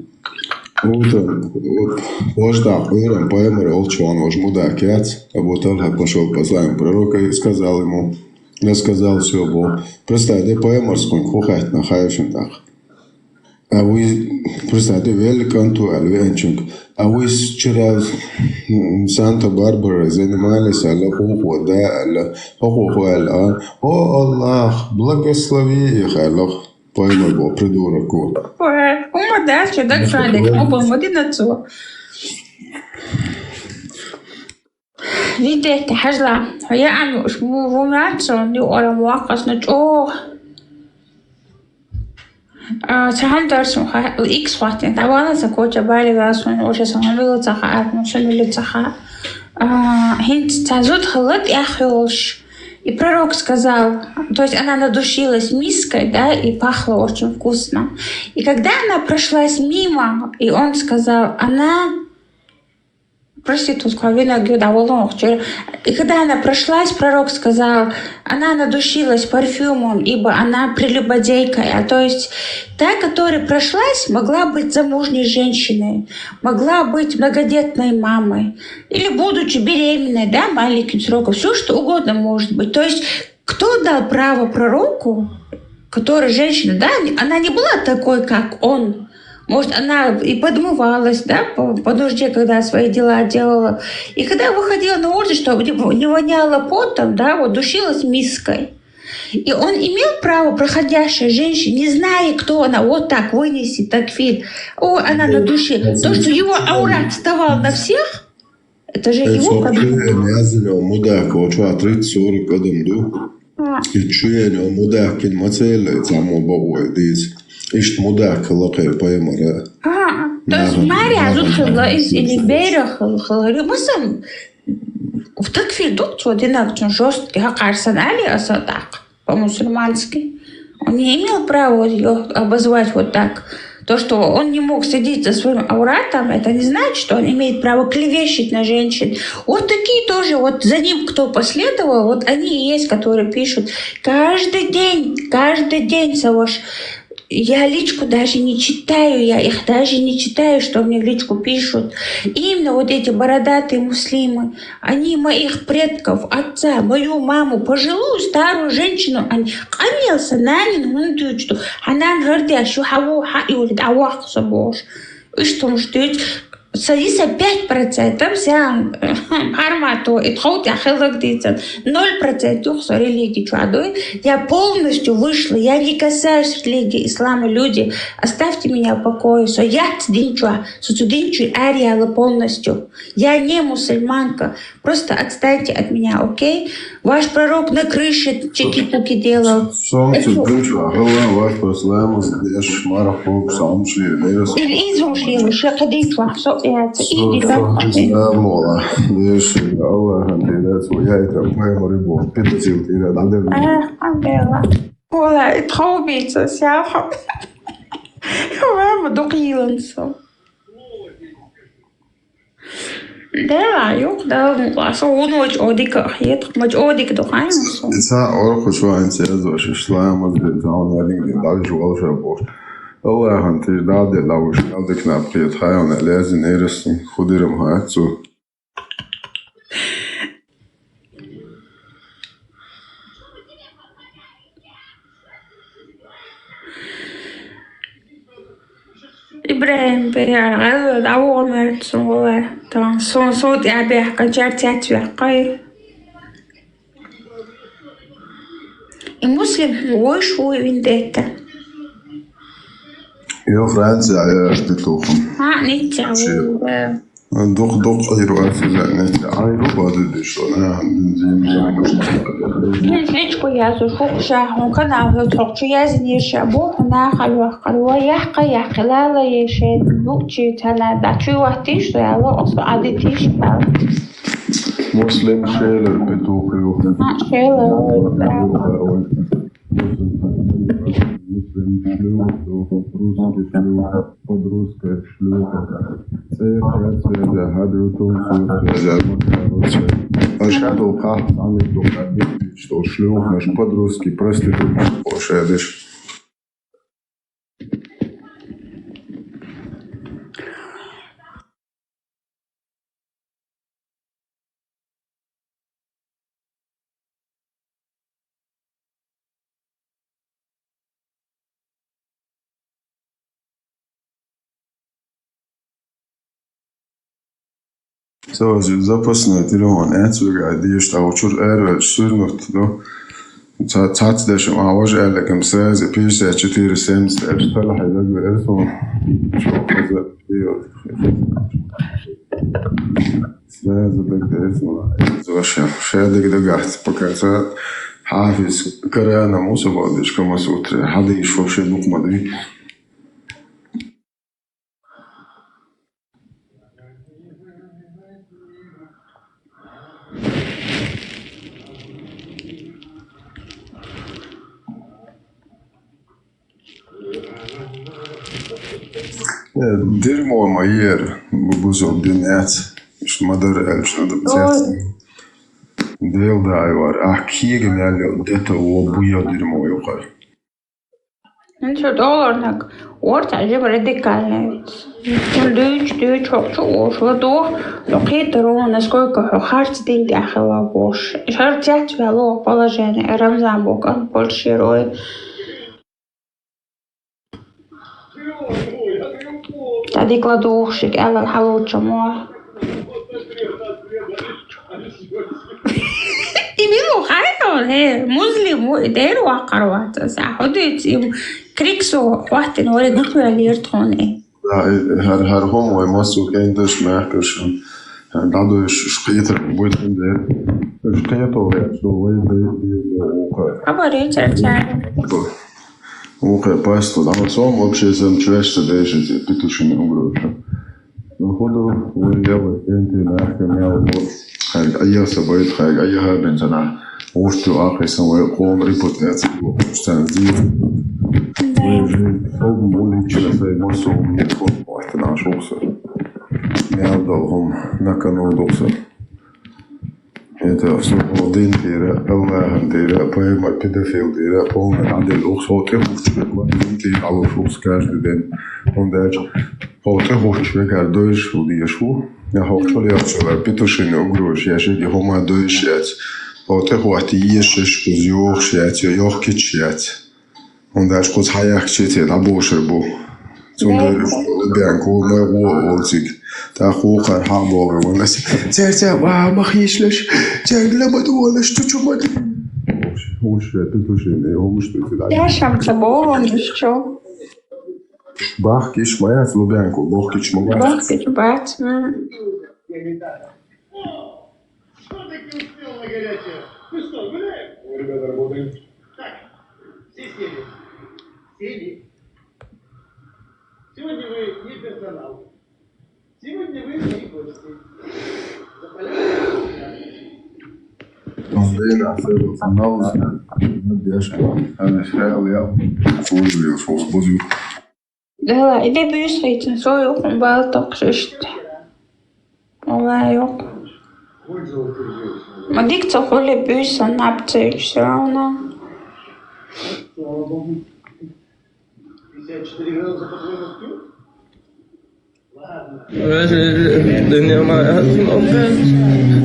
Утром, вот, пождал, утром пайхамар олча ван вож мудак яц, Абу Талха пошёл по словам пророка и сказал ему, я сказал: «Всё, бо». Представь, да, пайхамарскун ху хатна хайшин так. А вы, представьте, великан туаль, венчунг. А вы вчера, м, Санта-Барбарой занимались, аьлла, хухо, да, аьлла, хухо, аьлла, а? О, Аллах, благослови их, аьлла, поймай бо, придурок, вот. Ой, ума дальше, да, Чуандек, ма бо, ма дина цо. Видеть, хьажла, я ам, ш-, ву-, ву мацо, ни орам вакъас, на чо. А, цхьаьна дарсун ха-, икс хӀоттина, дӀавала ца коча бали вала суна, уже сан мила ца хаьа, ну, сан мила ца хаьа. А, хӀинца ца зуда хала тӀех йолуш. И пророк сказал, то есть она надушилась миской, да, и пахло очень вкусно. И когда она прошлась мимо, и он сказал, она Проститутка, винаг ю дӀаволун вахчуьра. И когда она прошлась, пророк сказал, она надушилась парфюмом, ибо она прелюбодейка. А то есть та, которая прошлась, могла быть замужней женщиной, могла быть многодетной мамой, или будучи беременной, да, маленьким сроком, все что угодно может быть. То есть кто дал право пророку, который женщина, да, она не была такой, как он. Может, она и подмывалась, да, по, по нужде, когда свои дела делала. И когда выходила на улицу, чтобы не, не воняло потом, да, вот душилась миской. И он имел право, проходящая женщина, не зная, кто она, вот так вынести такфир. О, она на душе. То, что его аурат вставал на всех, это же его проблема. Язло мудак, вот что тридцать сорок адам ду. И чуен он мудак, кин мацелле, само богу, дис. Ишт мудак, лакай, паймара. А, то есть Мария зут хылла из или Бера хыл-, хыллари. Масан, в такфир дук, что динак, что жёсткий, хакарсан али аса так, по-мусульмански. Он не имел права её обозвать вот так. То, что он не мог следить за своим ауратом, это не значит, что он имеет право клевещет на женщин. Вот такие тоже, вот за ним кто последовал, вот они и есть, которые пишут. Каждый день, каждый день, Саваш, я личку даже не читаю, я их даже не читаю, что мне в личку пишут. Именно вот эти бородатые муслимы, они моих предков, отца, мою маму, пожилую старую женщину, они къамелса нанин гьундуйчиду, гьанан гьардиаш ю гьаву гьа юрид авахъса бош. Иштум ждуйч, садиса пять процентов сян, формату, ит ховт я хелагдицан, ноль процент юхса религии чуадуй. Я полностью вышла, я не касаюсь религии ислама, люди, оставьте меня в покое, со яц динчуа, со цу динчуй арияла полностью. Я не мусульманка. Просто отстаньте от меня, окей? Ваш пророк на крыше чики-пуки делал. Сом цу динчуа гьала ваш пророк ламаз деш мархук сом шли дерес. Или изум шли, ши кадинчуа, со яц, Со, иди со, так. Исламула. Деш, Аллах, дерес, я это пойму рыбу, пятил, тира, да, да. А, ангела. Ола, и тхоубица, сяха. Мама, дукъилан со. Дела, юк, да, ну, а со, он очень одика, хет, мать одик духайн, со. Ица орху шуанцы, я зош, шлама, дел, да, он один день, да, жуал же бор. Аллахан, ты, да, дел, да, уж, да, дек на, привет, хай, он, лезин, эрес, худырым, хацу. Ибрагьим Беяр, гӀелла давгӀа мерцун валай. Тан сон сот ябяхӀ качар тяц вяхъай. И Муслим войш вуй виндетта. Ё Франция, я что тухум. А, ницця вуй. Дук-дук айру асиза нете айру баду дешона. Дин зим зим. Личку язу, хукша, хун канал, хукчу язни ша, бо, на халва, халва, яхка, яхкалала еше, лучи тана, да чу вахтиш, то я ло, осо ади тиш, да. Муслим шелер петух ю. А, шелер, да. Муслим шлюха, русский шлюха, подросток шлюха. Церковь связя, гадрутун связя, махарусвязя. Ошадо ках, аны дука, что шлюха, наш подростки, проститутки, ошадыш. Со запасной телефон, это свигай, дишь, там учур эрвет, сюрнут, да? Ца-, цацдешим, а, вож элликим сразу пятьдесят четыре семьдесят, это что ли, хайдак, это сон. Чё, хоза, привет. Сразу так, это сон. Вообще, шедик дагахт, пока ца Хафиз Корана муса бадиш, кама сутре, хадиш вообще дукмады. Э, дерьмо моер, бу-, бузо бинец, ш-, мадар эль, что да бзец. Ой. Дел да айвар, а киген ял дето во буя дерьмо юхар. Ну что, долларнак, орта жим радикальный. Дыч, дыч, хокчу, ошло до, но хитро, насколько хо-, харч день тяхала вош. Шар тяхт вяло положение, Рамзан Бокан, Польши рой. Тадик ладухшик, Аллах халуча мо. И мила ву хьайна, хӀе, Муслим ву, и дера ваккхар вац аса. Хьо дуьйцу, и криксо хӀоттина вара гучувеллера тхуна и. Да, и хӀара, хӀара хӀума вай массо а кӀенташ, мехкаш, хӀара дӀадуьйш, уьш кхетар буй цундела. Уьш кхето ваьлча ду вай дай, дай, дай, вукхо. Хабар ю церцара. Вукхо пасто, да, вот сом вообще сам чуьш ца дешица, Петушина угроза. Ну, хӀун ду, вай яла, кӀентий, мехкий мел бу, хьайга Ӏеха ца байта, хьайга Ӏеха бен ца нах. Вуьш ю ахи сан вай къоман репутаци, вуьш царна зийца. Вай же, хӀума улича сай, массо а хӀума хӀоттина шух са. Мел долу хӀума на кону ду-кх сан. Это всё дин тӀера, Аллахьан тӀера, пайхамар педофил тӀера, полный Ӏадил уху со тӀехӀуттуш вегар, дин тӀера Ӏалуш ву со каждый день. ХӀунда аьлча хьо тӀехӀуттуш вегар дойзуш ву дезаш ву. Я хьо чу лелаш вара Петушина угроза еш, я хӀума дойзуш яц. Хьо тӀехӀотта езаш, кхуза йохуш яц, я йохкичаш яц. ХӀунда аьлча кхуза хьаяхкачий те дӀабошур бу. Цундела Лубянка ву, ма гӀо а волу цига. ТӀаккха вукхара хьа а богӀур ван аса. Цаьрца а ма хийшалаш, цаьрга ла ма долаш, цу чу ма ду. Уьш, уьш, Петушина, хӀумаш ду цига. Я шамца богӀун ду чу. Бахкиш ма яц, Лубянка, бохкиш ма бац. Бахкиш бац, м. Что таки успел на горячее? Ну что, гуляем? О, ребята, работаем. Так, все сели. Сели. Сегодня вы не персонал. Сегодня вы мои гости. Запаляем. Дела, и де буьйса хийцина, со юххун бала токхуш иштта. Валла, йоккха. Ма дика ца хуьлу буьйса наб ца юьтуш, всё равно.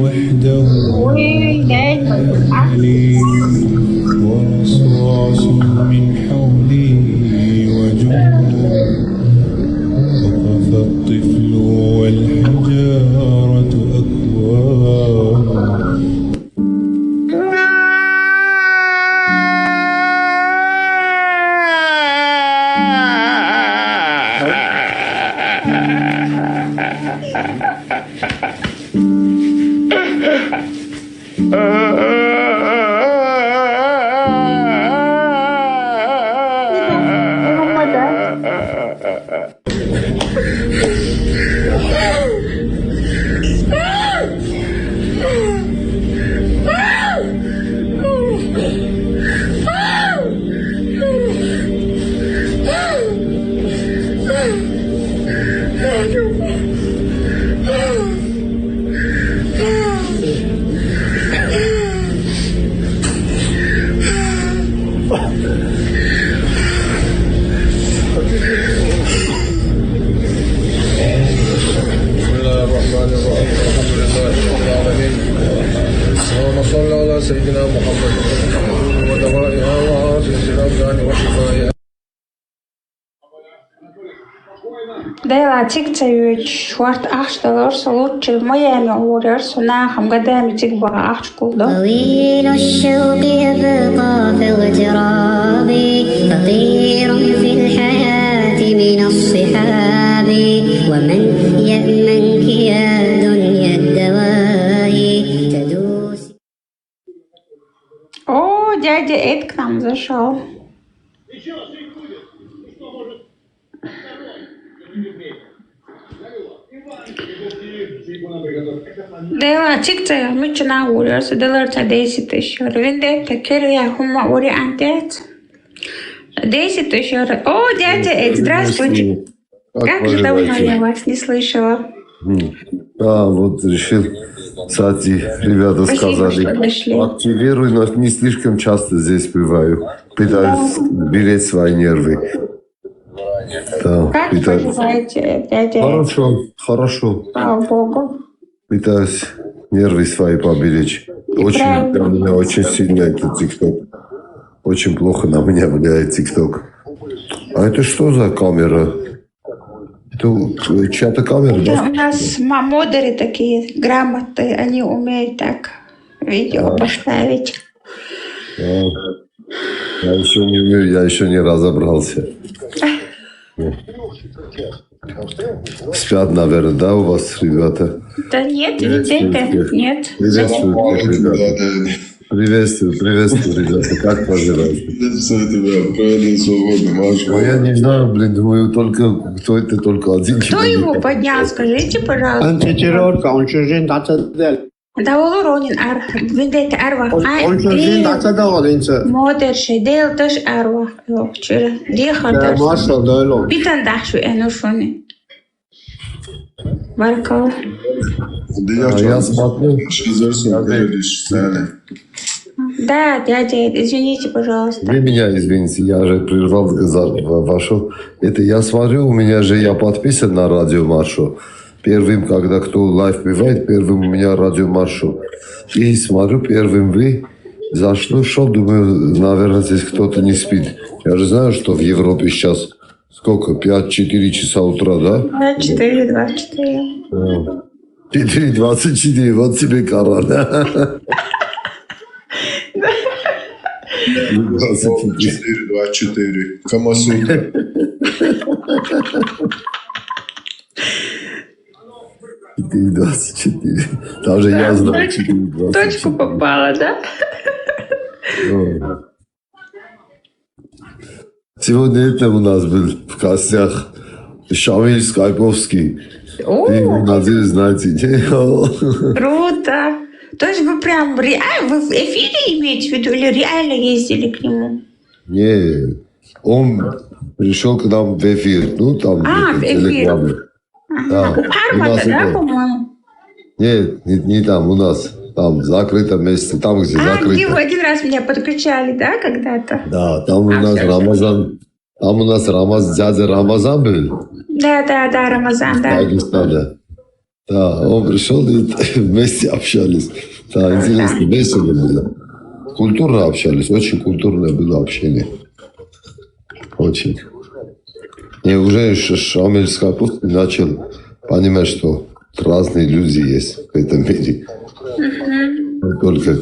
وحده لي ورصاص من حولي وجنود. وقف الطفل والحجارة أكوام. بسم الله الرحمن الرحيم. الحمد لله رب العالمين. اللهم صل على سيدنا محمد ودوائها وعافية الأبدان وشفائها. Дела, цига ца йоьдуш, шорта ахча далора со луччил, Майами гӀур яра со, нахам гадами цига баха ахча гулдо. طويل الشوق يبقى في اغتراب، فقير في الحياة من الصحاب، ومن يأمنك يا دنيا الدواء تدوسي. О, дядя Эд к нам зашёл. Дела, цига ца йоьдуш, мичча нах гӀур яра со, далара цхьа десять тысяч евро. Вендетта, кира яха хӀума вариант яц. Десять тысяч евро. О, дядя Эд, здравствуйте. Как же давно я вас не слышала. М. А, вот решил. Кстати, ребята сказали, активируй, но не слишком часто здесь бываю. Пытаюсь беречь свои нервы. Да, как пытаюсь. Поживаете, дядя? Хорошо, хорошо. Слава Богу. Пытаюсь нервы свои поберечь. Очень, правильно. Для меня очень сильно этот ТикТок. Очень плохо на меня влияет ТикТок. А это что за камера? Это, э, чья-то камера, да? Это у нас ма-, модеры такие грамотные, они умеют так. видео поставить. А, я еще не умею, я еще не разобрался. Спят, наверное, да, у вас ребята? Да нет, Нет, видите, нет. Нет. Приветствую всех, ребята. Приветствую, приветствую, ребята. Как поживаете? Все это, да, правильно, свободно, Маш. Ну, я не знаю, блин, думаю, только кто это, только один Кто человек. Его поднял, скажите, пожалуйста. Антитеррорка, он чужин дацадел. Да, Улу Ронин ар, виндет арва. Он чужин дацадел, инца. Модер шедел таш арва. Лох чура. Дехар Да, таш. Маршал дойло. Питан дахшу энушуни. Баркал. Да я А, что, я смотрю. Шизерсон, Перелиш, Сали. Да, дядя, извините, пожалуйста. Вы меня извините, я же прервал, за- вошел. Это я смотрю, у меня же я подписан на радио Маршо. Первым, когда кто лайв бывает, первым у меня радио Маршо. И смотрю, первым вы. Зашло, что, думаю, наверное, здесь кто-то не спит. Я же знаю, что в Европе сейчас сколько? Пять-четыре часа утра, да? Два, четыре, два, четыре. Четыре двадцать четыре, вот тебе корона. Двадцать четыре. Четыре, два, четыре. Камасутра. Четыре двадцать четыре. Даже я знаю, четыре двадцать четыре. Точку попала, да? О. Сегодня это у нас был в гостях Шамиль Скайповский. О, Вы его, надеюсь, знаете. круто. То есть вы прям реально, вы в эфире имеете в виду или реально ездили к нему? Не, он пришел к нам в эфир. Ну, там, А, это, в эфир. Телеграме. Ага. Да. У Парма, У нас да, это- по-моему? Нет, не, не там, у нас. Там, в закрытом месте, там, где А, где закрыто. Вы один раз меня подключали, да, когда-то? Да, там у А, нас всё. Рамазан, там у нас Рамаз, дядя Рамазан был. Да, да, да, Рамазан, да. Дагестана. Да, он пришел и вместе общались. Да, интересно, весело было. Культурно общались, очень культурное было общение. Очень. И уже Ш- Шамиль Скайповский начал понимать, что разные люди есть в этом мире. Не только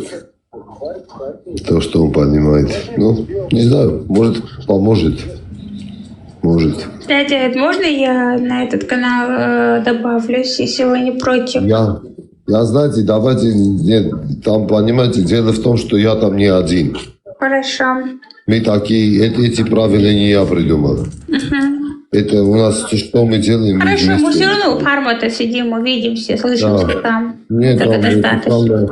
то, что он понимает. Ну, не знаю, может, поможет. Может. Дядя Эд, можно я на этот канал э, добавлюсь, если вы не против? Я, я, знаете, давайте, нет, там, понимаете, дело в том, что я там не один. Хорошо. Мы такие, эти, эти правила не я придумал. Это у нас, что мы делаем, мы Хорошо, мы вместе. Все равно у Парма-то сидим, увидимся, слышимся Да. Там. Нет, Это там это достаточно. самое.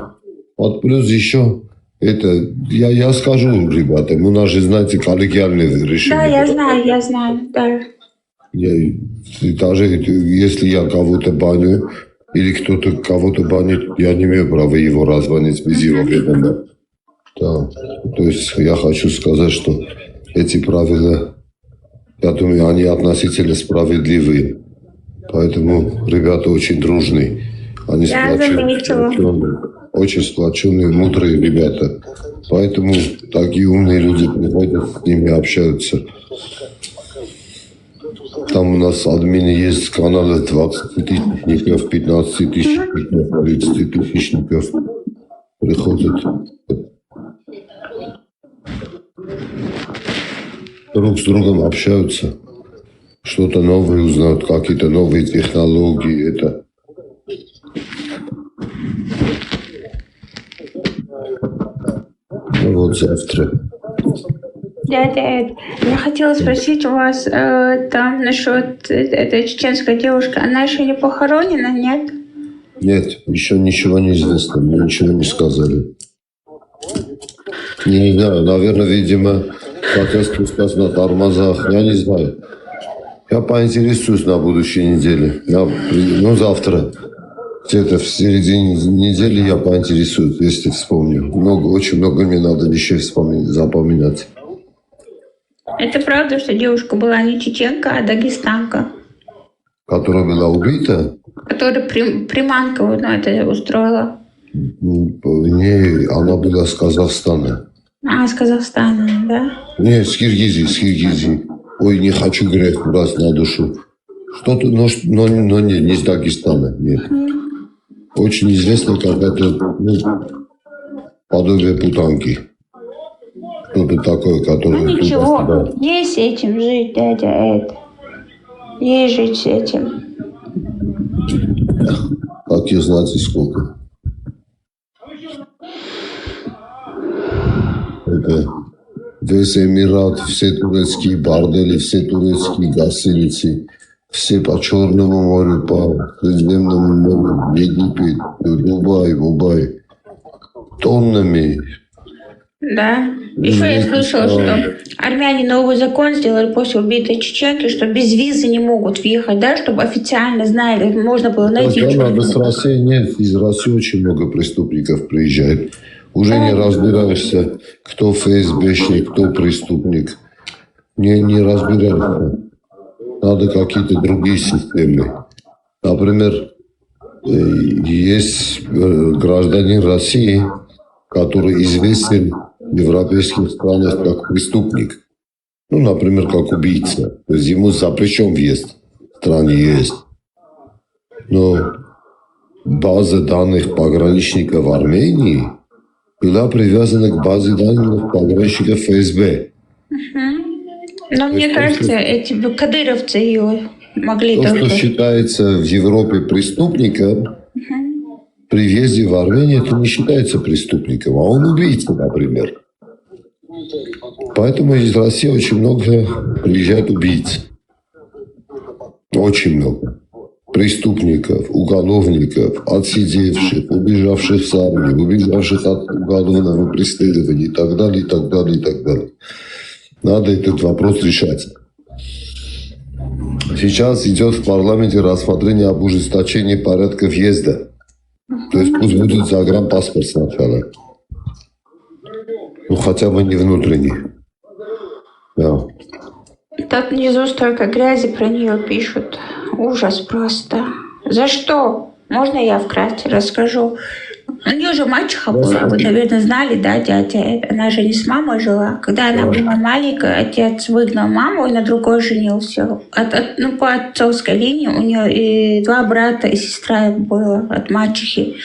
Вот плюс еще это, я, я скажу, ребята, у нас же, знаете, коллегиальное решение. Да, я знаю, я знаю, да. Я, и даже если я кого-то баню, или кто-то кого-то банит, я не имею права его разгонять без его ведома. Да. То есть я хочу сказать, что эти правила, я думаю, они относительно справедливые. Поэтому ребята очень дружные. Они Я сплоченные, заметила. сплоченные, очень сплоченные, мудрые ребята. Поэтому такие умные люди приходят, с ними общаются. Там у нас админы есть, каналы двадцать тысячников, пятнадцать тысячников, тридцать тысячников приходят. Друг с другом общаются. Что-то новое узнают, какие-то новые технологии. Это Ну вот завтра. Дядя Эд, я хотела спросить у вас э, там насчет этой чеченской девушки. Она еще не похоронена, нет? Нет, еще ничего не известно, мне ничего не сказали. Не знаю, наверное, видимо, хотят спускаться на тормозах, я не знаю. Я поинтересуюсь на будущей неделе. Я, при- ну, завтра, где-то в середине недели я поинтересуюсь, если вспомню. Много, очень много мне надо вещей вспомнить, запоминать. Это правда, что девушка была не чеченка, а дагестанка, Которая была убита, которая при- приманка вот, ну, это устроила. м, не, она была с Казахстана. А, с Казахстана, да? Не, с Киргизии, с Киргизии. Ой, не хочу грех брать на душу. Что-то, но, но, но не, не с Дагестана, нет. Очень известно, как это, ну, подобие путанки. Что-то такое, Ну которое ничего, туда-сюда. Есть с этим жить, дядя Эд. Есть жить с этим. Как и знать и сколько. Это весь Эмират, все турецкие бордели, все турецкие гостиницы, все по Черному морю, по Средиземному морю, Египет, Дубай, Мубай. Тоннами. Да. Еще я слышала, что армяне новый закон сделали после убитой чеченки, что без визы не могут въехать, да, чтобы официально знали, можно было найти Хотя надо с человека. России нет, из России очень много преступников приезжает. Уже не разбираешься, кто ФСБшник, кто преступник. Не, не разбираешься. Надо какие-то другие системы. Например, э, есть э, гражданин России, который известен в европейских странах как преступник. Ну, например, как убийца. То есть ему запрещен въезд в стране ЕС. Но база данных пограничников Армении была привязана к базе данных пограничников ФСБ. Но мне То есть кажется, эти бы кадыровцы ее могли То, что только... считается в Европе преступником, при въезде в Армению это не считается преступником, а он убийца, например. Поэтому из России очень много приезжает убийц. Очень много. Преступников, уголовников, отсидевших, убежавших с армии, убежавших от уголовного преследования и так далее, и так далее, и так далее. Надо этот вопрос решать. Сейчас идет в парламенте рассмотрение об ужесточении порядка въезда. То есть пусть будет загранпаспорт сначала. Ну, хотя бы не внутренний. Да. Тут внизу столько грязи про нее пишут. Ужас просто. За что? Можно я вкратце расскажу? У нее же мачеха была, вы, наверное, знали, да, дядя? Она же не с мамой жила. Когда она была маленькая, отец выгнал маму и на другой женился. От, от- ну, по отцовской линии у нее и два брата, и сестра было от мачехи.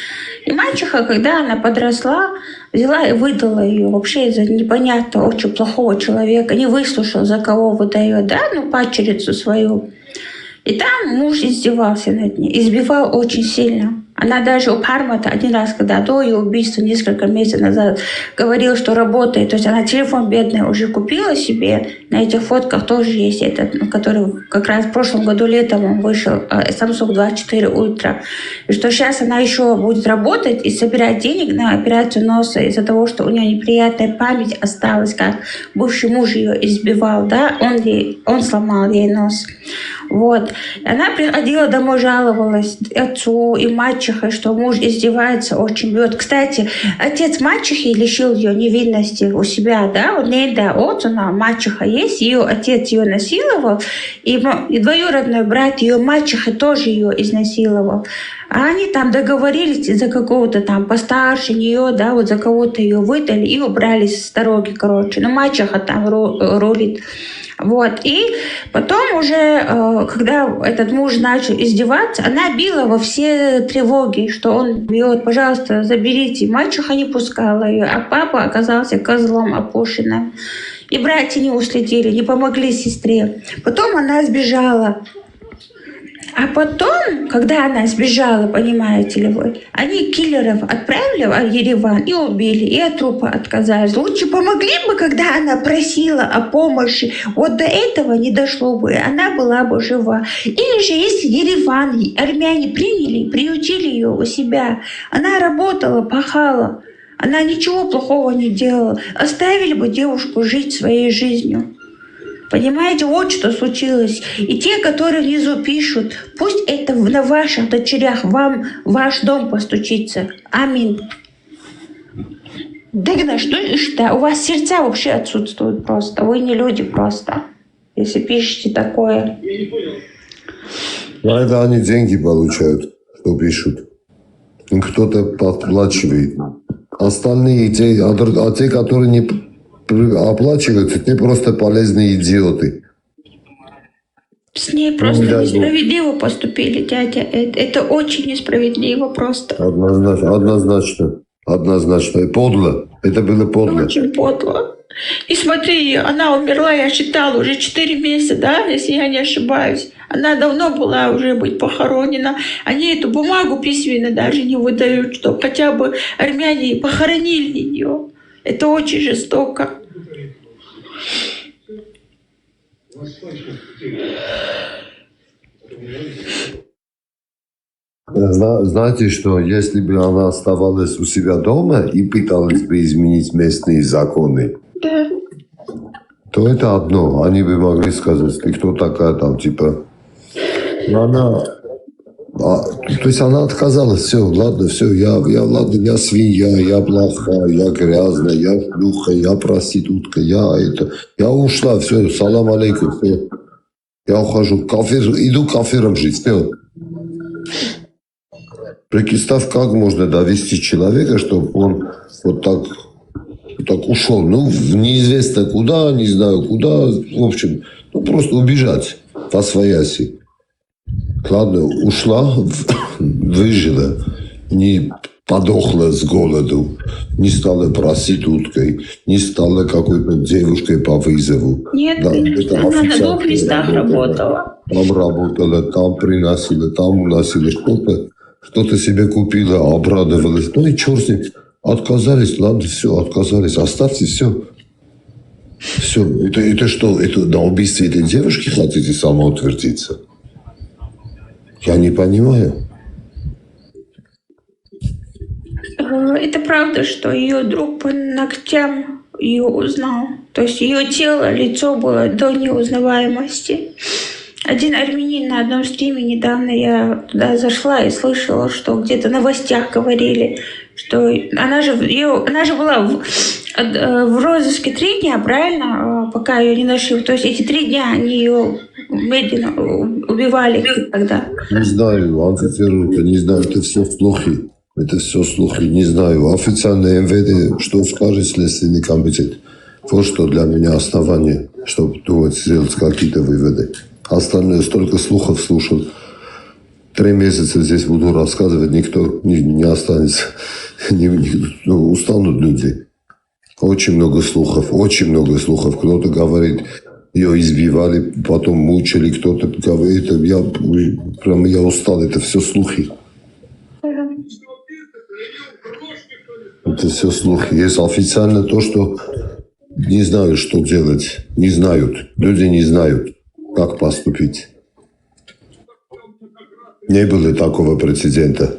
И мачеха, когда она подросла, взяла и выдала ее вообще из-за непонятно очень плохого человека. Не выслушал, за кого выдает, да, ну, падчерицу свою. И там муж издевался над ней, избивал очень сильно. Она даже у Пармата один раз, когда до ее убийства, несколько месяцев назад, говорила, что работает. То есть она телефон бедный уже купила себе. На этих фотках тоже есть этот, ну, который как раз в прошлом году летом он вышел, э, Samsung двадцать четыре Ultra. И что сейчас она еще будет работать и собирать денег на операцию носа из-за того, что у нее неприятная память осталась, как бывший муж ее избивал, да, он, ей, он сломал ей нос. Вот. И она приходила домой, жаловалась отцу и мачехе, что муж издевается, очень бьет. Кстати, отец мачехи лишил ее невинности у себя, да, вот Нельда Отсуна, мачеха есть, ее отец ее насиловал, и, мо- и двоюродной брат ее мачехи тоже ее изнасиловал. А они там договорились за какого-то там постарше нее, да, вот за кого-то ее выдали и убрали с дороги, короче. Ну, мачеха там ру- рулит. Вот. И потом уже, э, когда этот муж начал издеваться, она била во все тревоги, что он бьет, пожалуйста, заберите. Мачеха не пускала ее, а папа оказался козлом опущенным. И братья не уследили, не помогли сестре. Потом она сбежала. А потом, когда она сбежала, понимаете ли вы, они киллеров отправили в Ереван и убили, и от трупа отказались. Лучше помогли бы, когда она просила о помощи. Вот до этого не дошло бы, и она была бы жива. Или же, если Ереван, армяне приняли, приютили ее у себя, она работала, пахала, она ничего плохого не делала, оставили бы девушку жить своей жизнью. Понимаете, вот что случилось. И те, которые внизу пишут, пусть это в- на ваших дочерях, вам ваш дом постучится. Аминь. Дыгна, что, что? У вас сердца вообще отсутствуют просто. Вы не люди просто, если пишете такое. За это они деньги получают, что пишут. Им кто-то подплачивает. Остальные, те, а, др- а те, которые не п- п- оплачиваются, те просто полезные идиоты. С ней просто да, несправедливо поступили, дядя Эд. Это очень несправедливо просто. Однозначно. Однозначно. Однозначно. И подло. Это было подло. Очень подло. И смотри, она умерла, я считала, уже четыре месяца, да, если я не ошибаюсь. Она давно была уже быть похоронена. Они эту бумагу письменно даже не выдают, чтобы хотя бы армяне похоронили ее. Это очень жестоко. Зна- знаете, что если бы она оставалась у себя дома и пыталась бы изменить местные законы, Да. то это одно. Они бы могли сказать: «Ты кто такая там, типа?» Но она... а, то есть она отказалась: «Все, ладно, все, я, я, ладно, я свинья, я плохая, я грязная, я шлюха, я проститутка, я это, я ушла, все, салам алейкум, все, я ухожу, кафир, иду кафиром жить, все». Представь, как можно довести человека, чтобы он вот так, вот так ушел. Ну, в неизвестно куда, не знаю куда, в общем, ну, просто убежать во свояси. Ладно, ушла, выжила, не подохла с голоду, не стала проституткой, не стала какой-то девушкой по вызову. Нет, Да, конечно, это она на официально двух местах работала. Работала. Там работала, там приносила, там уносила, что-то, что-то себе купила, обрадовалась. Ну и черт с ним. Отказались, ладно, все, отказались. Оставьте все. Все. Это, это что, это на убийстве этой девушки хотите самоутвердиться? Я не понимаю. Э, Это правда, что ее друг по ногтям ее узнал. То есть ее тело, лицо было до неузнаваемости. Один армянин на одном стриме недавно, я туда зашла и слышала, что где-то в новостях говорили, что она же, ее, она же была в, э, в розыске три дня, правильно, э, пока ее не нашли. То есть эти три дня они ее медленно у- убивали, когда... Не знаю, антитеррор, не знаю, это все слухи. Это все слухи, не знаю. Официальный МВД, что скажет Следственный комитет? Вот что для меня основание, чтобы думать, сделать какие-то выводы. Остальное столько слухов слушал. Три месяца здесь буду рассказывать, никто не, не останется. Не- не- ну, устанут люди. Очень много слухов, очень много слухов. Кто-то говорит, ее избивали, потом мучили, кто-то говорит, это я, прям я устал, это все слухи. Это все слухи. Есть официально то, что не знают, что делать. Не знают. Люди не знают, как поступить. Не было такого прецедента.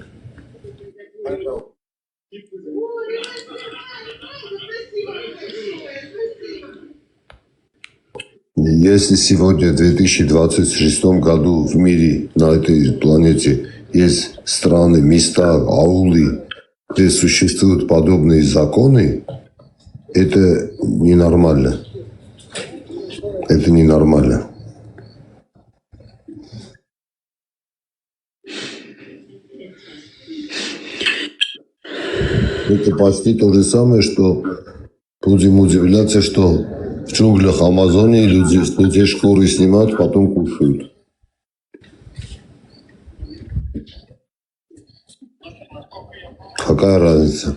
Если сегодня, в две тысячи двадцать шестом году в мире, на этой планете, есть страны, места, аулы, где существуют подобные законы, это ненормально. Это ненормально. Это почти то же самое, что будем удивляться, что в джунглях Амазонии люди с людей шкуры снимают, потом кушают. Какая разница?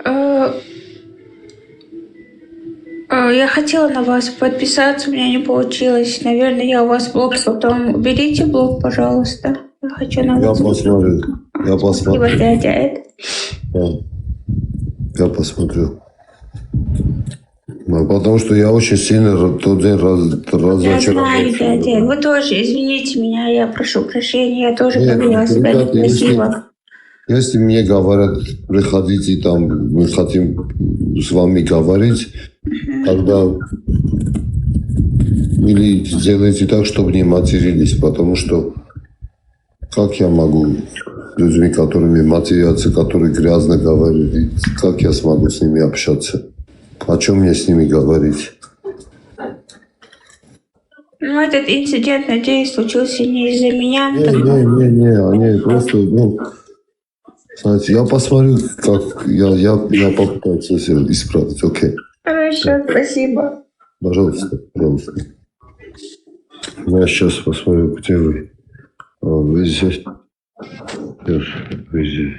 Э, э, Я хотела на вас подписаться, у меня не получилось. Наверное, я у вас блог потом... Уберите блог, пожалуйста. Я хочу на Я вас... посмотрю. Я посмотрю. Спасибо, дядя Эд. Да. Я посмотрю. Ну, потому что я очень сильно ра- тот день раз- Я разочаровался. знаю, дядя Эд. Вы тоже извините меня, я прошу прощения, я тоже Нет, повела себя ребята, если- некрасиво. Если мне говорят, приходите там, мы хотим с вами говорить, тогда или сделайте так, чтобы не матерились, потому что как я могу с людьми, которыми матерятся, которые грязно говорят, и как я смогу с ними общаться? О чем мне с ними говорить? Ну, этот инцидент, надеюсь, случился не из-за меня. Не, не, не, не, они просто, ну, знаете, я посмотрю, как я, я, я попытаюсь все исправить, окей. Хорошо, спасибо. Пожалуйста, пожалуйста. Я сейчас посмотрю, где вы. А, вы здесь. Сейчас, вы здесь.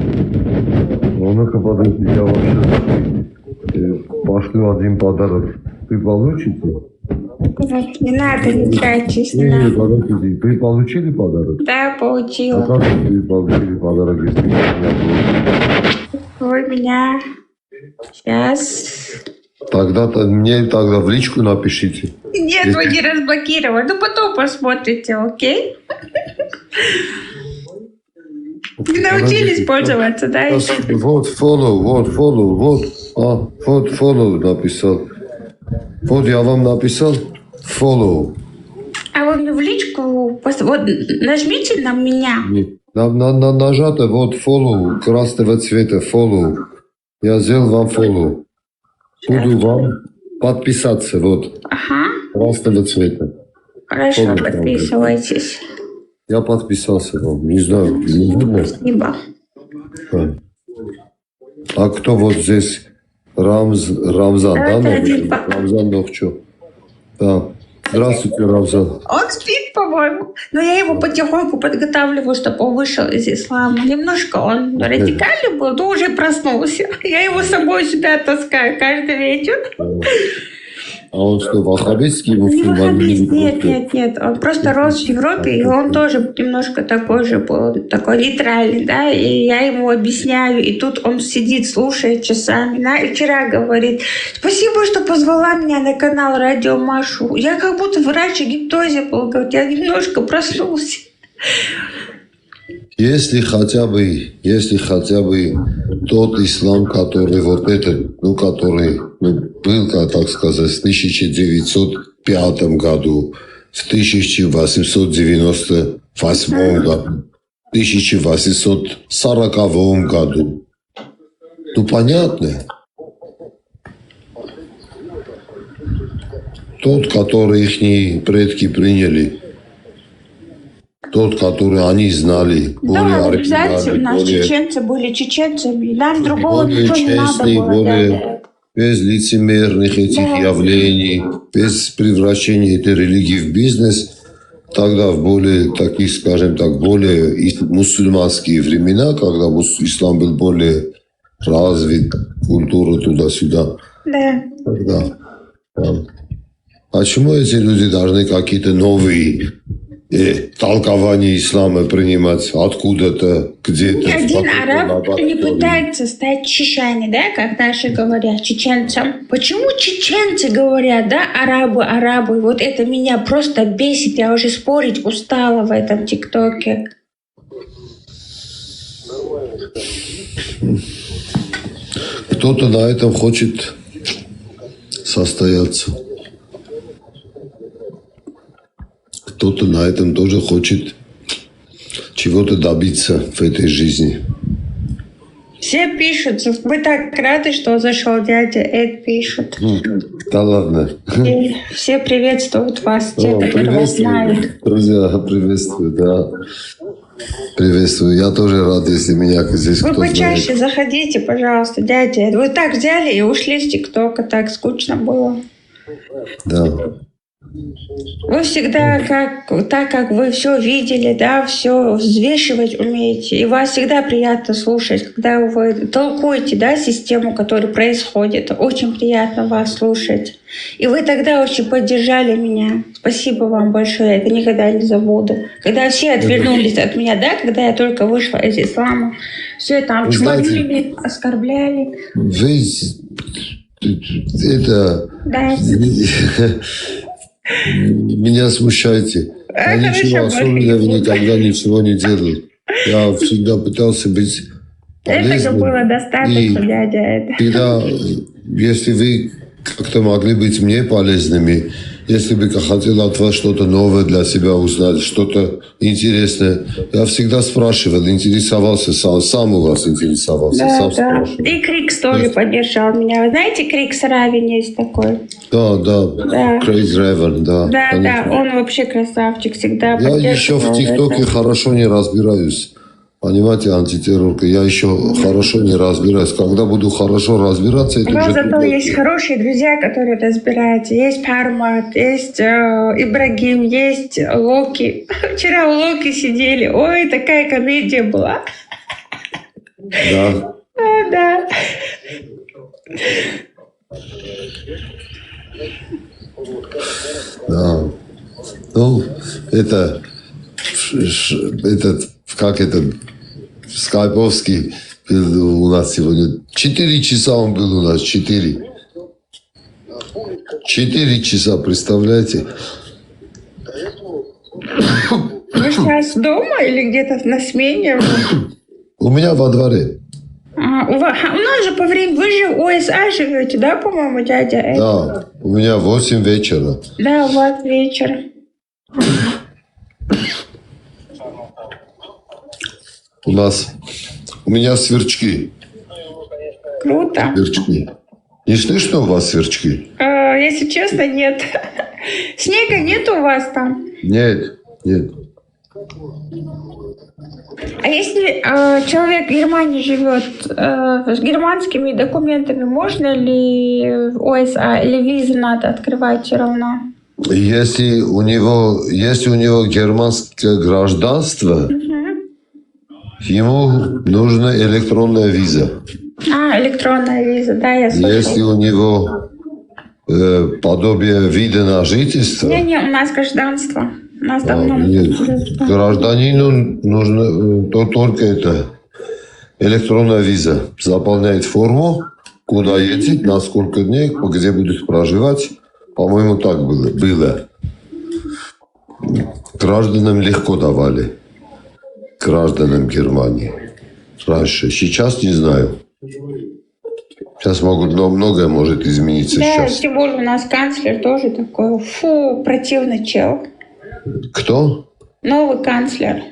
Ну, ну-ка, подождите, я вообще э, пошлю один подарок. Вы получите? Вот, не надо, не тратьтесь, не Не, не, надо. Подождите, вы получили подарок? Да, А получила. как вы получили подарок, если у меня был? Вы меня... Сейчас. Тогда то- мне тогда в личку напишите. Нет, вы не разблокировали. Ну, потом посмотрите, окей? Не научились пользоваться, да? Сейчас, Вот follow, вот follow, вот. А, вот follow написал. Вот я вам написал follow. А вы мне в личку... пос- Вот нажмите на меня. Не, На, на, на, нажато вот follow красного цвета, follow. Я сделал вам follow. Буду вам подписаться, вот, Ага, красного цвета. хорошо, Follow, подписывайтесь. Я подписался вам, не знаю, не видно. Спасибо. А кто вот здесь? Рамз, Рамзан, да, Это наверное? не по- Рамзан Нохчо. Да. Здравствуйте, Рамзан. Он спит, по-моему. Но я его потихоньку подготавливаю, чтобы он вышел из ислама. Немножко он радикальный был, но уже проснулся. Я его с собой сюда таскаю каждый вечер. А он что, ваххабитский Не мусульманин? ваххабист, нет, нет, нет. Он просто рос в Европе, и он тоже немножко такой же был, такой нейтральный, да, и я ему объясняю, и тут он сидит, слушает часами. На, и вчера говорит: «Спасибо, что позвала меня на канал Радио Машу. Я как будто в Раче гипнозе был», говорит, «я немножко проснулся». Если хотя бы, если хотя бы тот ислам, который вот этот, ну, который ну, был, как так сказать, в тысяча девятьсот пятом году, в тысяча восемьсот девяносто восьмом году, в тысяча восемьсот сороковом году, ну, понятно. Тот, который их предки приняли, тот, который они знали, более Да, оригинальный, обязательно. более... Чеченцы были чеченцами. Нам другого Более ничего не надо честный, было. более- Да. без лицемерных этих Да. явлений, без превращения этой религии в бизнес, тогда в более таких, скажем так, более ис- мусульманские времена, когда мус- ислам был более развит, культура туда-сюда, Да. тогда. Да. Почему эти люди должны какие-то новые э, толкования ислама принимать откуда-то, где-то? Один Спокойно, араб не лаборатории. Пытается стать чечане, да, как наши говорят, чеченцем. Почему чеченцы говорят, да, арабы, арабы? Вот это меня просто бесит. Я уже спорить устала в этом ТикТоке. Кто-то на этом хочет состояться. Кто-то на этом тоже хочет чего-то добиться в этой жизни. Все пишут, мы так рады, что зашел дядя Эд, пишут. Да ладно. И все приветствуют вас, те, О, которые вас знают. Приветствую, друзья, приветствую, да. Приветствую. Я тоже рад, если меня здесь Вы кто знает. Почаще заходите, пожалуйста, дядя Эд. Вы так взяли и ушли с ТикТока, так скучно было. Да. Вы всегда, как, так как вы все видели, да, все взвешивать умеете, и вас всегда приятно слушать, когда вы толкуете, да, систему, которая происходит. Очень приятно вас слушать. И вы тогда очень поддержали меня. Спасибо вам большое, я это никогда не забуду. Когда все отвернулись от меня, да, когда я только вышла из ислама, все там Вы знаете, чморили, оскорбляли. Вы это Да. меня смущаете. Я А, ничего хорошо, особенного больше не буду. Никогда ничего не делал. Я всегда пытался быть Этого полезным. было достаточно, И дядя Эд. Всегда, если вы как-то могли быть мне полезными, если бы я хотел от вас что-то новое для себя узнать, что-то интересное, я всегда спрашивал, интересовался, сам, сам у вас интересовался, Да, сам да. спрашивал. И Крикс тоже поддержал меня. Вы знаете, Крикс Равин есть такой? Да, да, Да. Крейг Ревен, да. Да, Конечно. Да, он вообще красавчик, всегда Я еще в поддерживал ТикТоке это. Хорошо не разбираюсь. Понимаете, антитеррорка, я еще хорошо не разбираюсь. Когда буду хорошо разбираться, это У вас уже зато другой есть тема. Хорошие друзья, которые разбираются. Есть Пармат, есть э, Ибрагим, есть Локи. Вчера у Локи сидели. Ой, такая комедия была. Да, О, да. Да. Ну, это, ш- ш- этот, как этот, Скайповский был у нас сегодня. Четыре часа он был у нас, четыре. Четыре часа, представляете? Вы сейчас дома или где-то на смене? У меня во дворе. А, у, вас, у нас же по времени... Вы же в ОСА живете, да, по-моему, дядя? Эд? Да, у меня восемь вечера. Да, у вас вечер. У нас, у меня сверчки, Круто. сверчки. Не слышно у вас сверчки? Э, Если честно, нет. Снега нет у вас там? Нет, нет. А если э, человек в Германии живет, э, с германскими документами, можно ли в ОСА или визы надо открывать все равно? Если у него, если у него германское гражданство, ему нужна электронная виза. А, электронная виза, да, я слышала. Если у него э, подобие вида на жительство, Не-не, у нас гражданство. У нас а, давно нет, гражданство. Гражданину нужно э, то, только это электронная виза. Заполняет форму, куда едет, на сколько дней, где будет проживать. По-моему, так было. было. Гражданам легко давали. Гражданам Германии. Раньше. Сейчас не знаю. Сейчас могут, но многое может измениться Да, сейчас. Тем более у нас канцлер тоже такой, фу, противный чел. Кто? Новый канцлер.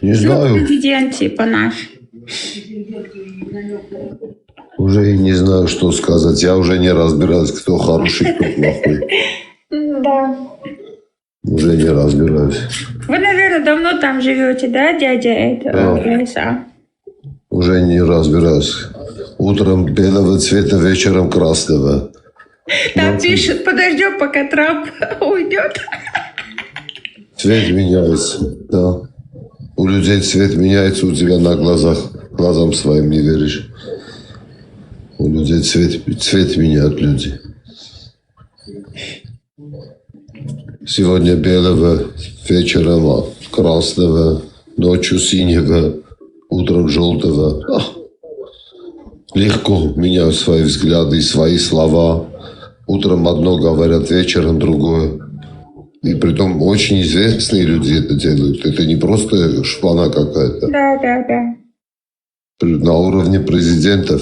Не Ну, знаю. Президент типа наш. Уже и не знаю, что сказать. Я уже не разбираюсь, кто хороший, кто плохой. М, Да. Уже не разбираюсь. Вы, наверное, давно там живете, да, дядя это, Да. э, Лиса? Уже не разбираюсь. Утром белого цвета, вечером красного. Там Ну, пишет, подождем, пока Трамп уйдет. Цвет меняется, да. У людей цвет меняется у тебя на глазах. Глазам своим не веришь. У людей цвет, цвет меняют люди. Сегодня белого, вечером а, красного, ночью синего, утром желтого. А, легко меняют свои взгляды, свои слова. Утром одно говорят, вечером другое. И притом очень известные люди это делают. Это не просто шпана какая-то. Да, да, да. На уровне президентов.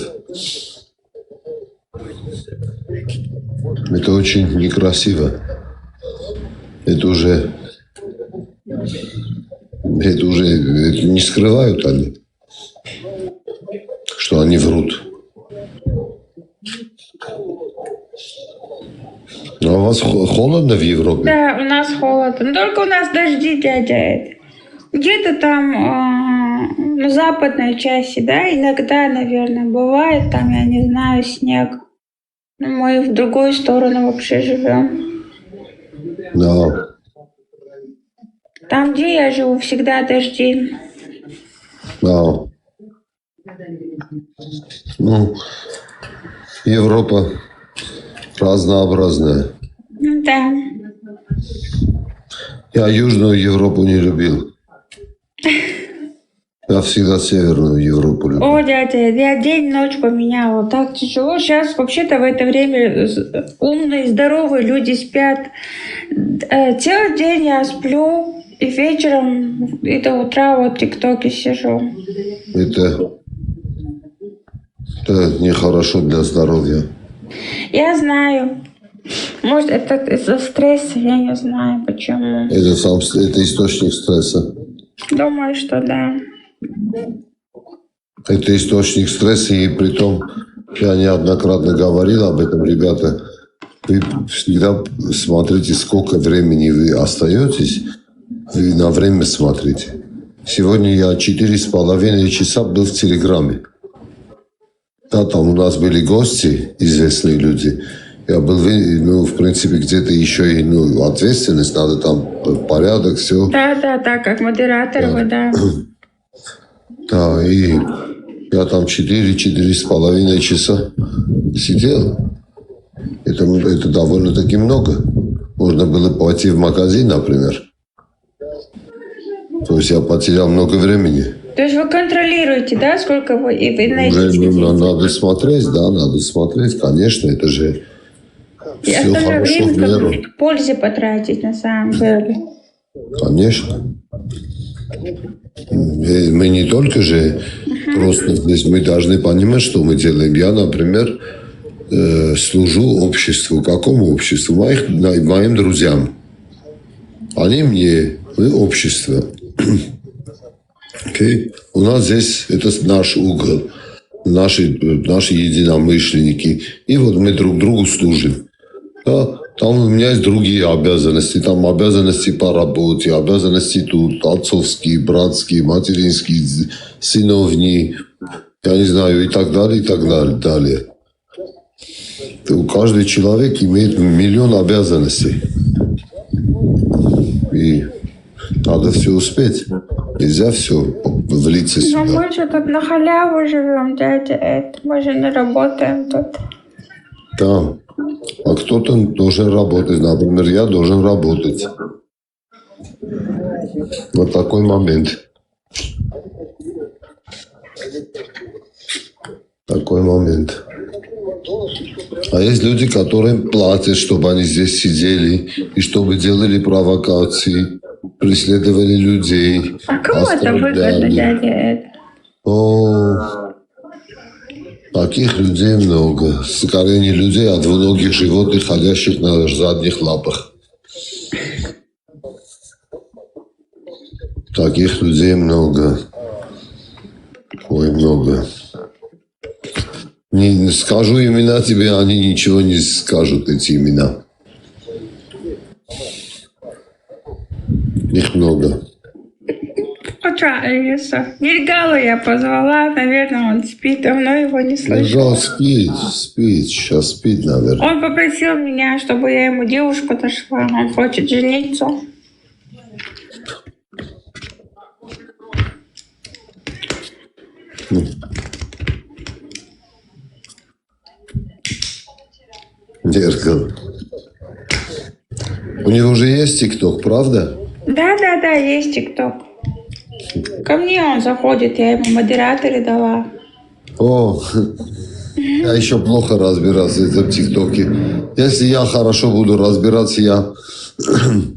Это очень некрасиво. Это уже... Это уже это не скрывают они, что они врут. А у вас хо- холодно в Европе? Да, у нас холодно. Но только у нас дожди, дядя Эд. Где-то там, а, ну, западной части, да, иногда, наверное, бывает там, я не знаю, снег. Но мы в другую сторону вообще живем. Да. Там, где я живу, всегда дожди. Да. Ну, Европа разнообразная. Ну да. Я Южную Европу не любил. Я всегда Северную Европу любил. О, дядя, я день и ночь поменяла. Так тяжело. Сейчас вообще-то в это время з- умные, здоровые люди спят. Э, Целый день я сплю. И вечером, и до утра вот в ТикТоке сижу. Это, это нехорошо для здоровья. Я знаю. Может, это из-за стресса, я не знаю почему. Это, сам, с- это источник стресса. Думаю, что да. Это источник стресса, и притом я неоднократно говорил об этом, ребята. Вы всегда смотрите, сколько времени вы остаетесь, вы на время смотрите. Сегодня я четыре с половиной часа был в Телеграме. Да, там у нас были гости, известные люди. Я был, ну, в принципе, где-то еще и, ну, ответственность, надо там порядок, все. Да, да, да, как модератор, да. Да, и я там четыре, четыре с половиной часа сидел. Это, это довольно-таки много. Можно было пойти в магазин, например. То есть я потерял много времени. То есть вы контролируете, да, сколько вы и вы Надо смотреть, да, надо смотреть, конечно, это же все хорошо в меру. К пользе потратить, на самом деле. Конечно. Мы не только же просто здесь, мы должны понимать, что мы делаем. Я, например, э, служу обществу. Какому обществу? Моих, моим друзьям. Они мне, мы общество. Okay? У нас здесь это наш угол, наши, наши единомышленники. И вот мы друг другу служим. Да, там у меня есть другие обязанности. Там обязанности по работе, обязанности тут, отцовские, братские, материнские, сыновние, я не знаю, и так далее, и так далее. Далее. Каждый человек имеет миллион обязанностей. И надо все успеть. Нельзя все влиться сюда. Но мы же тут на халяву живем, дядя Эд. Мы же не работаем тут. Да. А кто-то должен работать. Например, я должен работать. Вот такой момент. Такой момент. А есть люди, которым платят, чтобы они здесь сидели, и чтобы делали провокации, преследовали людей. А кому это выгодно, дядя Эд? О, таких людей много. Скорее не людей, а двуногих животных, ходящих на задних лапах. Таких людей много. Ой, много. Не скажу имена тебе, они ничего не скажут, эти имена. Их много. Нельгала я позвала, наверное, он спит, давно его не слышала. Нельгала спит, спит, сейчас спит, наверное. Он попросил меня, чтобы я ему девушку нашла, он хочет жениться. Зеркало. У него же есть ТикТок, правда? Да, да, да, есть ТикТок. Ко мне он заходит, я ему модераторы дала. О, я еще плохо разбирался в этом ТикТоке. Если я хорошо буду разбираться, я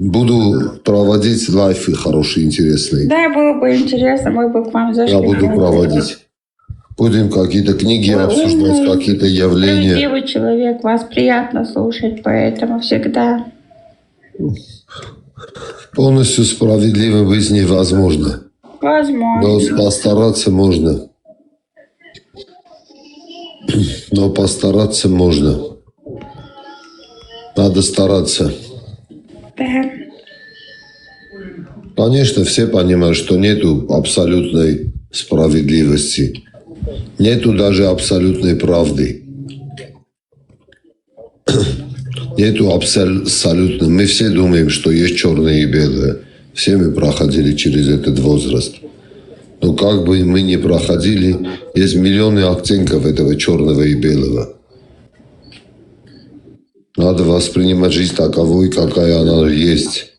буду проводить лайфы хорошие, интересные. Да, было бы интересно, мы бы к вам зашли. Я буду проводить. Будем какие-то книги обсуждать, какие-то явления. Справедливый человек, вас приятно слушать, поэтому всегда. Полностью справедливым быть невозможно. Возможно. Но постараться можно. Но постараться можно. Надо стараться. Да. Конечно, все понимают, что нету абсолютной справедливости. Нету даже абсолютной правды. Нету абсолютно. Мы все думаем, что есть черное и белое. Все мы проходили через этот возраст. Но как бы мы ни проходили, есть миллионы оттенков этого черного и белого. Надо воспринимать жизнь таковой, какая она есть.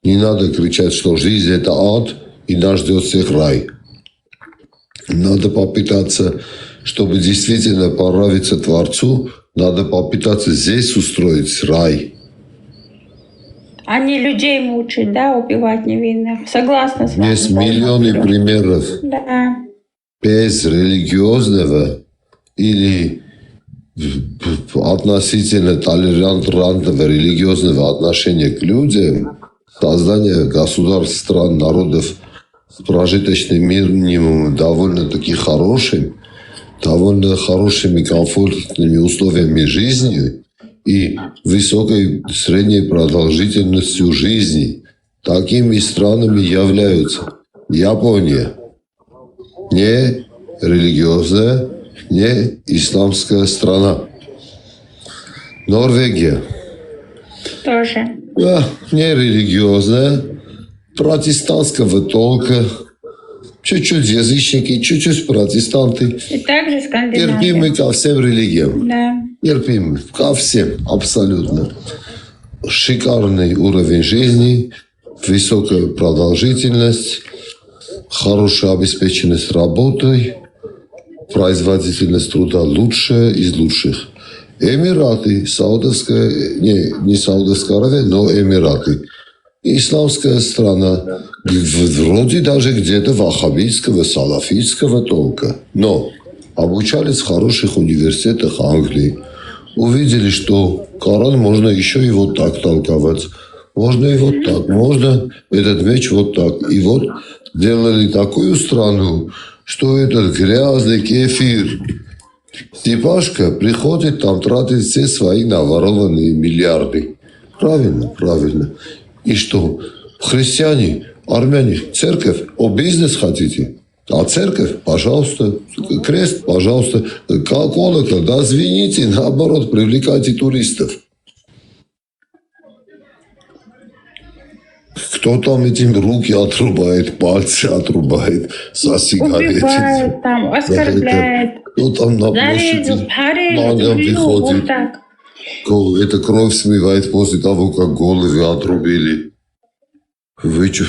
Не надо кричать, что жизнь — это ад, и нас ждет всех рай. Надо попытаться, чтобы действительно понравиться Творцу, надо попытаться здесь устроить рай. А не людей мучить, да, убивать невинных. Согласна с вами. Есть миллионы примеров. Да. Без религиозного или относительно толерантного религиозного отношения к людям, создание государств, стран, народов с прожиточным минимумом довольно-таки хорошим, довольно хорошими комфортными условиями жизни и высокой средней продолжительностью жизни. Такими странами являются Япония. Не религиозная, не исламская страна. Норвегия. Тоже. Да, не религиозная, протестантского толка. Чуть-чуть язычники, чуть-чуть протестанты. И также Скандинавия. Терпимы ко всем религиям. Да. Терпимы ко всем, абсолютно. Шикарный уровень жизни, высокая продолжительность, хорошая обеспеченность работой, производительность труда лучшая из лучших. Эмираты, Саудовская, не, не Саудовская Аравия, но Эмираты. Исламская страна, в- вроде даже где-то ваххабитского, салафитского толка. Но обучались в хороших университетах Англии. Увидели, что Коран можно еще и вот так толковать. Можно и вот так. Можно этот меч вот так. И вот делали такую страну, что этот грязный кефир Степашка приходит там тратить все свои наворованные миллиарды. Правильно, правильно. И что? Христиане, армяне, церковь, о, бизнес хотите? А церковь, пожалуйста, крест, пожалуйста, ко- колокол, да, звените, наоборот, привлекайте туристов. Кто там этим руки отрубает, пальцы отрубает за сигареты? Убивает, там, оскорбляет. Кто там на Зарезал, площади порезал, мангом убил, выходит? Вот так. Ко- Это кровь смывает после того, как головы отрубили. Вы чё,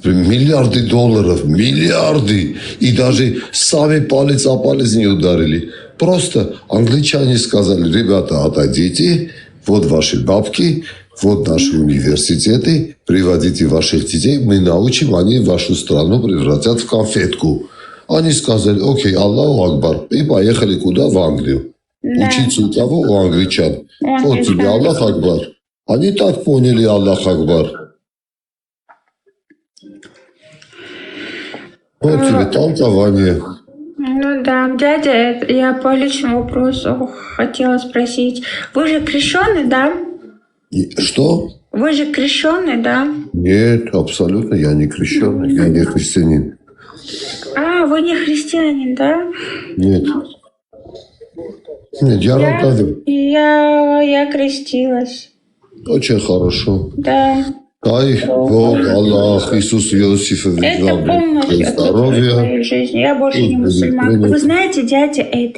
миллиарды долларов, миллиарды. И даже сами палец о палец не ударили. Просто англичане сказали: «Ребята, отойдите, вот ваши бабки, вот наши университеты, приводите ваших детей, мы научим, они вашу страну превратят в конфетку». Они сказали: «Окей, Аллаху Акбар». И поехали куда? В Англию. Да. Учиться у кого? У англичан. Он Вот тебе представляет. Аллах Акбар. Они так поняли Аллах Акбар. Вот тебе толкование. Ну да, дядя, это я по личному вопросу хотела спросить. Вы же крещеный, да? И что? Вы же крещеный, да? Нет, абсолютно, я не крещеный, я не христианин. А, вы не христианин, да? Нет. Нет, я рад. Я, я крестилась. Очень хорошо. Да. Дай Бог, Аллах, Иисус Иосифович, Это вам полностью здоровья. Моей жизни. Я больше не Пусть будет мусульманка. принято. Вы знаете, дядя Эд,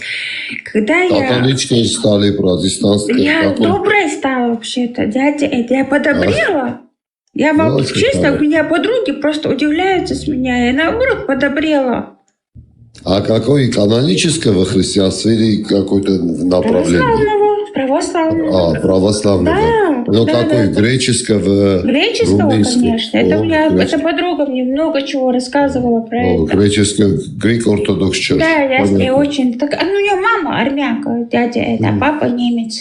когда я... Католичкой стали, протестантской. Я Какой? Добрая стала вообще-то, дядя Эд. Я подобрела. Я вам Вот честно, какая. У меня подруги просто удивляются с меня. Я наоборот подобрела. А какой, канонического христианства или какой-то направление? Православного, православного. А, православного. Да, Но да, какой? да. Греческого? Греческого, румынского? Конечно. Это О, у меня, греческого. Это подруга мне много чего рассказывала про О, это. Греческого, Greek Orthodox Church. Да, я с ней Понятно. Очень так. А, ну, у нее мама армянка, дядя это, а Мгм. Папа немец.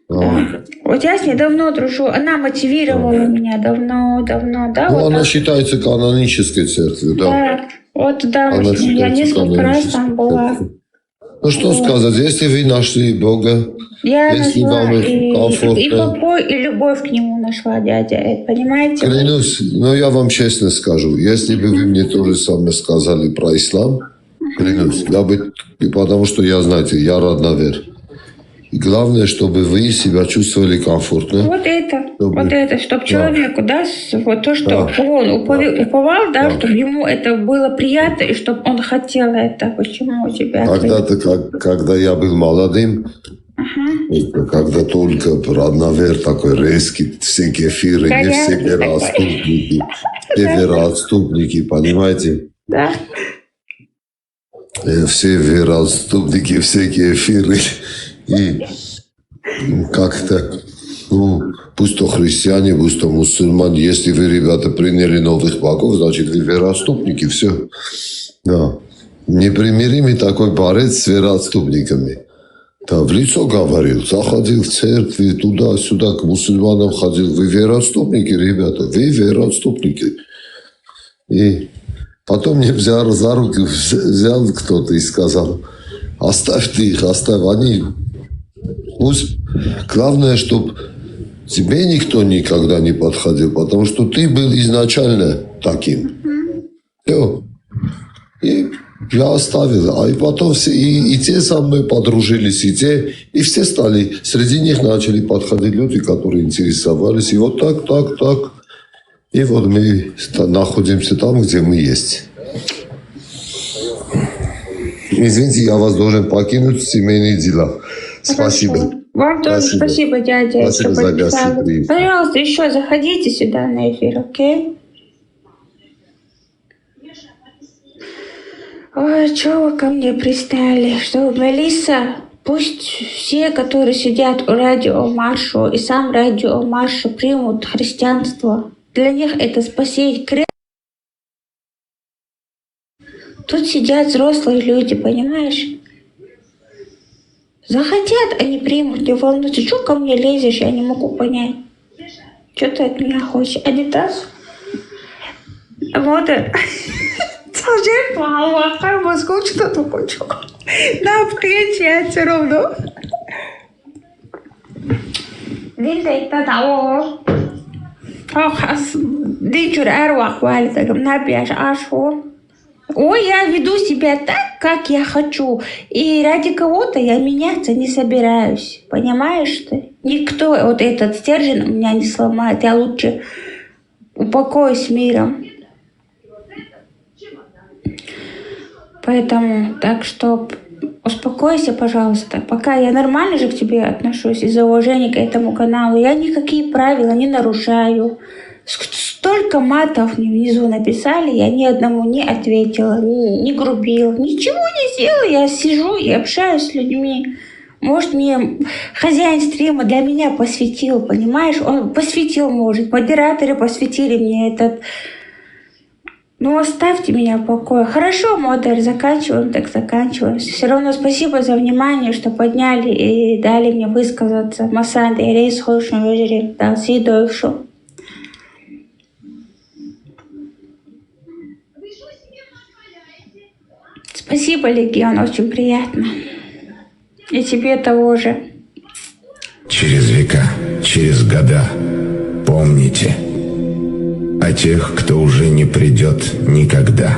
А. Вот я с ней давно дружу. Она мотивировала меня давно, давно, да. Ну, Вот она так. Считается канонической церковью, да. Да. Вот да, Она я считается несколько раз канонической Там была. церковью. Ну что сказать, если вы нашли Бога, Я если нашла вам и, комфортно. И покой, и любовь к нему нашла, дядя Эд, понимаете? Клянусь, но я вам честно скажу, если бы вы мне то же самое сказали про ислам, клянусь, я бы, потому что я, знаете, я рад наверх. И главное, чтобы вы себя чувствовали комфортно. Вот это, Чтобы- вот это, чтобы Да. Человеку, да, с- вот то, что Да. он упове- уповал, да, Да. Чтобы ему это было приятно, и чтобы он хотел это. Почему у тебя... Когда-то, как, когда я был молодым, Ага. это когда только Радновер такой резкий, все кефиры, не все Горячий такой. Вероотступники, все Да. Вероотступники, понимаете? Да. Э, Все Вероотступники, все кефиры. И как-то, ну, пусть то христиане, пусть то мусульмане, если вы, ребята, приняли новых богов, значит, вы Вероотступники, все. Да. Непримиримый такой борец с Вероотступниками. Да, в лицо говорил, заходил в церкви, туда-сюда, к мусульманам ходил. Вы Вероотступники, ребята, вы Вероотступники. И потом мне взял за руки, вз- взял кто-то и сказал: «Оставь ты их, оставь, они пусть, главное, чтоб тебе никто никогда не подходил, потому что ты был изначально таким». Всё. И я оставил. А и потом все, и, и те со мной подружились, и те, и все стали, среди них начали подходить люди, которые интересовались. И вот так, так, так. И вот мы ста- находимся там, где мы есть. Извините, я вас должен покинуть, семейные дела. Спасибо. Вам тоже Спасибо. Спасибо, дядя, Спасибо что за подписали. гостеприимство. Пожалуйста, еще заходите сюда на эфир, окей? Ой, чего вы ко мне пристали? Что, Мелисса, пусть все, которые сидят у Радио Маршо, и сам Радио Маршо примут христианство. Для них это спасение. Кре- Тут сидят взрослые люди, понимаешь? Захотят, они примут, не волнуйся. Чё ко мне лезешь, я не могу понять. Что ты от меня хочешь? Адидас? Вот. Цажер мама, хай Москва что-то хочу. Да, в клетке все равно. Дин дайта таво. Ох, ас дин чур арвах вали тагам набияш ашу. Ой, я веду себя так, как я хочу. И ради кого-то я меняться не собираюсь. Понимаешь ты? Никто вот этот стержень у меня не сломает. Я лучше упокоюсь с миром. Поэтому, так что п- успокойся, пожалуйста. Пока я нормально же к тебе отношусь из-за уважения к этому каналу. Я никакие правила не нарушаю. Ск- Столько матов мне внизу написали, я ни одному не ответила, не, не грубила, ничего не сделала. Я сижу и общаюсь с людьми. Может, мне хозяин стрима для меня посвятил, понимаешь? Он посвятил, может, модераторы посвятили мне этот. Ну, оставьте меня в покое. Хорошо, модер, заканчиваем, так заканчиваем. Все равно спасибо за внимание, что подняли и дали мне высказаться. Масанд, Эрейс, Холшин, Вежери, Далси, Дойшу. Спасибо, Легион, очень приятно. И тебе того же. Через века, через года помните о тех, кто уже не придет никогда.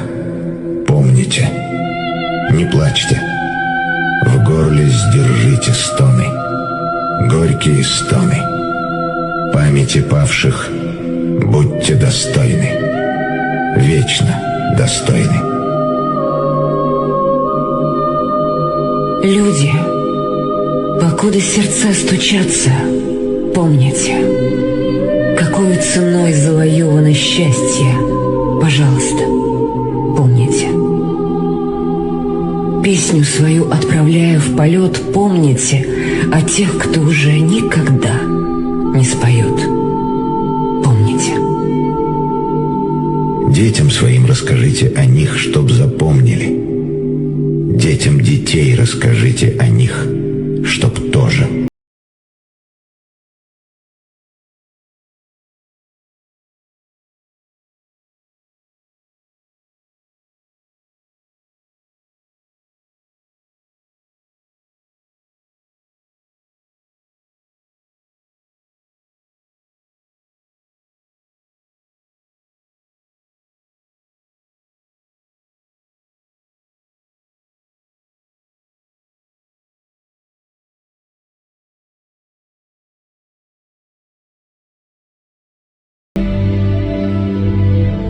Помните. Не плачьте. В горле сдержите стоны. Горькие стоны. Памяти павших будьте достойны. Вечно достойны. Люди, покуда сердца стучатся, помните, какой ценой завоевано счастье. Пожалуйста, помните. Песню свою отправляя в полет, помните о тех, кто уже никогда не споет. Помните. Детям своим расскажите о них, чтоб запомнили. Детям детей расскажите о них, чтоб тоже.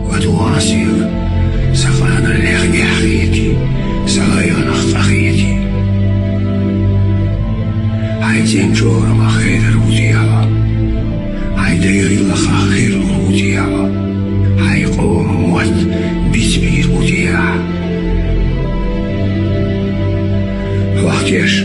Ватуасиев, сахана лехьяхити, сахайгъана хахити. Хай тенчора махедер удияла. Хай дайрила хахир удияла. Хай къоммат бисбир удия. Вахтеш